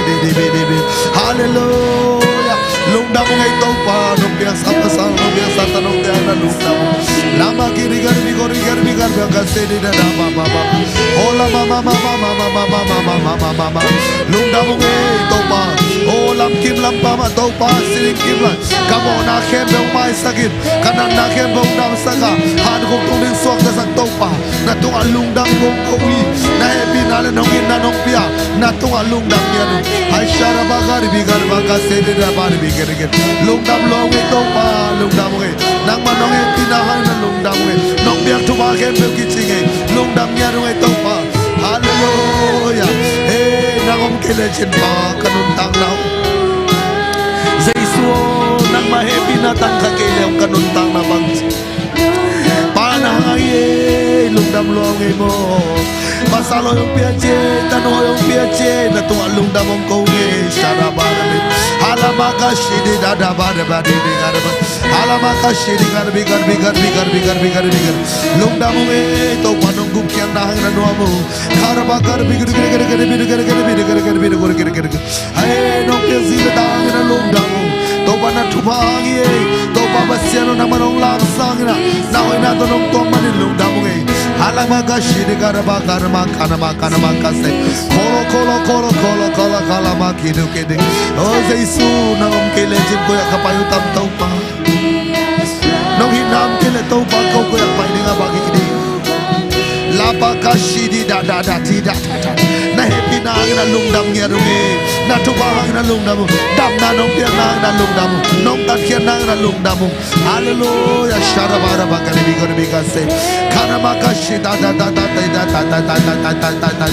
di di bi di bi. Hallelujah. Lungdam ung ei Topa, nong piang sa pasal, nong piang sa tanong te ana lungdam. Lama kiri garbi kori garbi garbi ka si di da da ba ba ba. Hola mama mama mama mama mama mama mama. Lungdam ung ei Topa. Holam kim lam pama Topa sining kim la. Ka mawhna khempeuh maisak in, ka natna khempeuh damsak a, hankhuk tung ding suaktasak Topa, na tungah lungdam kong ko hi. Na hehpihna le nong itna nong pia, na tungah lungdam ngiat ung. Hai sharaba garibi garba ka sede da baribi gerigen. Lungdam lua ung ei Topa, lungdam ung ei. Nangmah nong hehpihna hangin ah lungdam ung ei. Nong piak thupha khempeuh kicing ei. Lungdam ngiat ung ei Topa. Halleluiah. He, nang om kei le cin pa ka nuntakna uh. Jesu aw, nangmah hehpihna tangkha kei le uh ka nuntakna bang ci. Pa na hang ahi ei, lungdam lua ung ei maw. Pasal hoih hong pia ci ei, tanu hoih hong pia ci ei, na tungah lungdam hong ko ung ei. Shara bara bi. Halama ka shi di da da bara ba di di gara ba. Halama ka shi di garbi garbi garbi garbi garbi garbi garbi. Lungdam ung ei, Topa nong gupkhiatna hangin ah nuam ung. Karaba garbi garbi garbi garbi garbi garbi garbi garbi garbi garbi. Hai nong piak zi le ta hangin ah lungdam ung. Topa na thupha hang hi ei. Topa Pasian aw, nangman hong lamsang in ah, na hoihna tawh nong tuam manin lungdam ung ei. Halama ka shidi karaba karama kanama kanama ka se. Kolo kolo kolo kolo kolo kalama kidu kidi. O Jesu, nang om kei lecin koi ah ka pai uh tam Topa. Nong hihna om kei le Topa, ko koi ah pai ding a bang hi ding. Lapa ka shidi da da da ti da da da. Na hehpihna hangin ah lungdam ngiat ung ei. Na thupha hangin ah lungdam ung. Damna nong piakna hangin ah lungdam ung. Nong tatkhiatna hangin ah lungdam ung. Halleluia. Shara bara ba ka ni bi ka ni bi ka se. Karama ka shida da da da da da da da da da da da da da.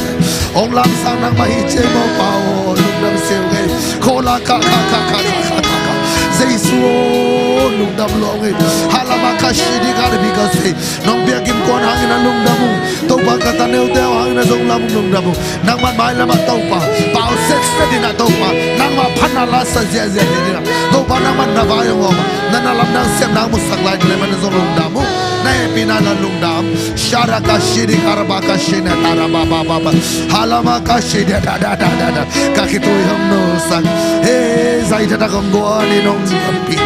Ong lamsang nangmah hi ciai maw Pa aw, lungdam se ung ei. Kola ka ka ka ka ka ka ka ka. Jesu aw, lungdam lua ung ei. Halama ka shidi ka ni bi ka se. Nong biakinn kuan hangin ah lungdam ung. Topa ka ta neute uh hangin ah zong lam ung lungdam ung. Nangman mailam ah Topa, pau setset in ah Topa, nangmah phatna la sa ziahziah hi ding ah Topa, nangman na vai hong om ah, na na lamdang siamna hong musak lai ding le man zong lungdam ung. Na hehpihna la lungdam. Shara ka shidi karaba ka shina taraba ba ba ba. Halama ka shidi da da da da da. Ka khitui hong nusak. Hei, zai da da kong guan in hong lampi.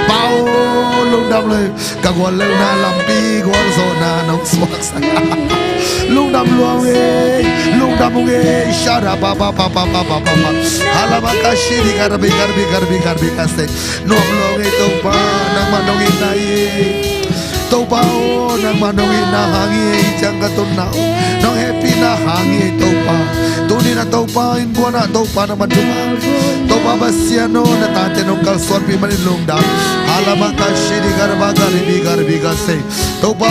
Pa aw, lungdam lua ei. Ka gual lelna lampi gualzawhna nong suaksak. Lungdam lua ung ei, lungdam ung ei, shara ba ba ba ba ba ba ba ba. Halama ka shidi karbi karbi karbi karbi ka se. Nuam lua ung ei Topa, nangmah nong itna hi ei. Topa aw, nangmah nong itna hang hi ei, ciang ka tunna uh. Nong hehpihna hang hi ei Topa. Tuni-in ah Topa innkuan ah Topa nangman thupha. Topa Pasian aw, na tate nong kalsuanpih manin lungdam. Halama ka shidi karaba karbi karbi ka se. Topa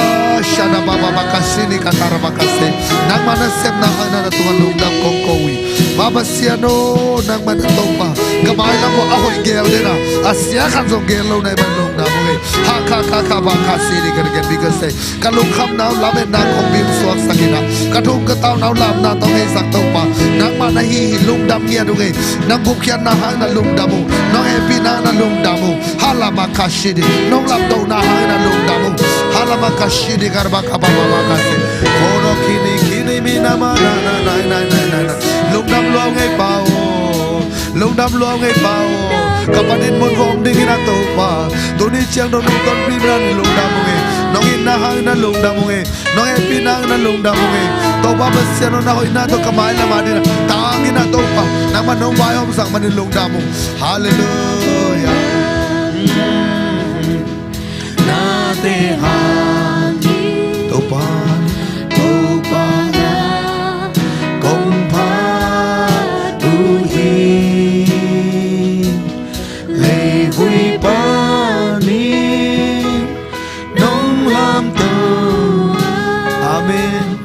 shana ba ba ba ka shini ka taraba ka se. Nangmah na sepna hangin ah na tungah lungdam kong ko hi. Pa Pasian aw, nangmah na Topa. Ka mailam uh a hoih gel den a, a sia khat zong gel lo na hih man lungdam ung ei. Ha ka ka ka ba ka shini ka ni ka bi ka se. Ka lungkhamna uh lametna kong bi hong suaksak in ah, ka thum ka tauna uh lamna tawh hong heisak Topa, nangmah na hi hi lungdam ngiat ung ei. Nang gupkhiatna hangin ah lungdam ung. Nong hehpihna hangin ah lungdam ung. Halama ka shidi. Nong laptohna hangin ah lungdam ung. Halama ka shidi karaba ka ba ba ba ka se. Kono kini kini mi na ma na na na na na na. Lungdam lua ung ei Pa aw. Lungdam lua ung ei Pa aw. Ka panin mun va om dingin ah Topa, tuni ciang dong nong tonpih manin lungdam ung ei. Nong itna hangin ah lungdam ung ei. Nong hehpihna hangin ah lungdam ung ei. Topa Pasian aw, na hoihna tawh ka mailam a ding ah tangin ah Topa, nangmah nong vaihawmsak manin lungdam ung. Halleluia. Nate hang Topa, Topa na kong phat uh hi. Leivui panin nong lamto. Amen.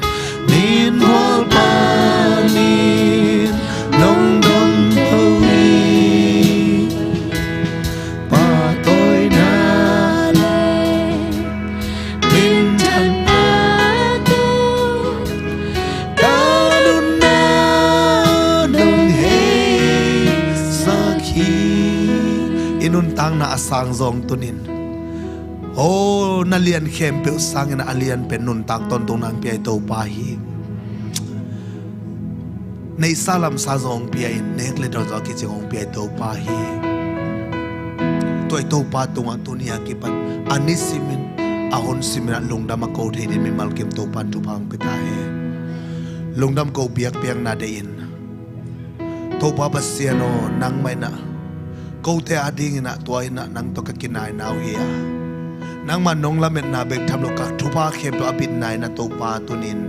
Min bual panin nong dongto hi. Pahtawina le minthanna tawh ka nunna nong heisak hi. I nuntakna a sang zawng tunin, aw, na lian khempeuh sangin a lian pen nuntak tawntungna hong pia i Topa hi. Neihsa lamsa zong hong pia in, nek le dawn zong a kicing hong pia i Topa hi. Tua i Topa tungah tuni a kipan a nisimin, a honsimin ah lungdam a ko thei dingin mimal kim Topa in thupha hong pia ta hen. Lungdam ko biakpiakna deih in, Topa Pasian aw, nangmah in ah kote adingin ah tua in ah nang tawh ka kinaina uh hi a, nangmah nong lametna bek tham lo ka thupha khempeuh a bitna in ah Topa tunin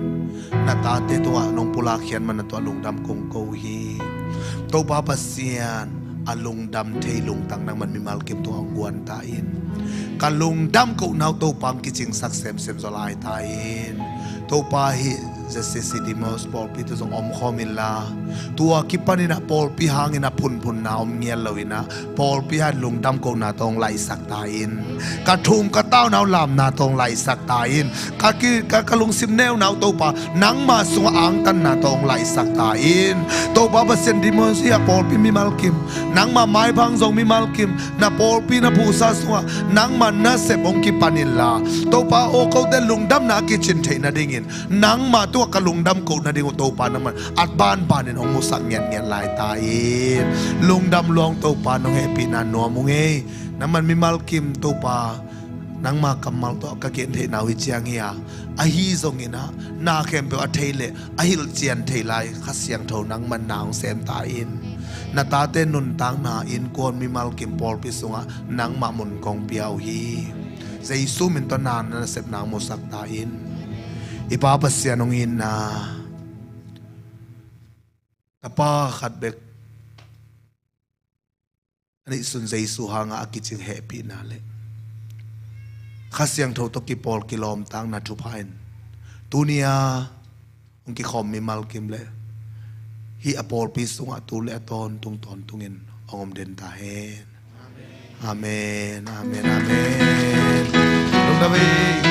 na tate tungah nong pulak khiat man a tua lungdam kong ko hi. Topa Pasian, a lungdam thei lungtang nangman mimal kim tungah hong guan ta in. Ka lungdam kohna uh Topa hong kicingsak semsem zaw lai ta in. Topa hih Z C C Dimos pawlpi tawh zong omkhawm inla, tua kipanin ah pawlpi hangin ah phunphunna om ngial lo in ah, pawlpi hangin lungdam kohna tawh hong laihsak ta in. Ka thum ka tauna uh lamna tawh hong laihsak ta in. Ka ki, ka, ka lungsim neuna uh Topa, nangma sungah angtanna tawh hong laihsak ta in. Topa Pasian, Dimos hih a pawlpi mimal kim, nangma maipha hang zong mimal kim, na pawlpi na phuhsa sungah nangma nasep hong kipan inla, Topa aw, kote lungdamna a kicin theih nadingin nangma tu Ka lungdam koh nading uh Topa nangman a banbanin hong musak ngiatngiat lai ta in. Lungdam luang Topa, nong hehpihna nuam ung ei. Nangman mimal kim Topa, nangma kammal tawh ka gen theihna uh hi ciang hi a, ahi zongin ah na khempeuh a thei le a hilhcian thei lai Kha Siangtho nangman na hong sem ta in. Na tate nuntakna, innkuan, mimal kim, pawlpi sungah nangmah mun kong pia uh hi. Jesu min tawh na nasepna hong musak ta in. I Pa Pasian hong itna, Tapa khat bek a neihsun Jesu hanga a kicing hehpihna le Kha Siangtho tawh kipawl kilawmtakna thupha in tuni-a hong kikhawm mimal kim le hih a pawlpi sungah tu le a tawntung tawntungin hong om den ta hen. Amen, amen, amen. Lungdam ei.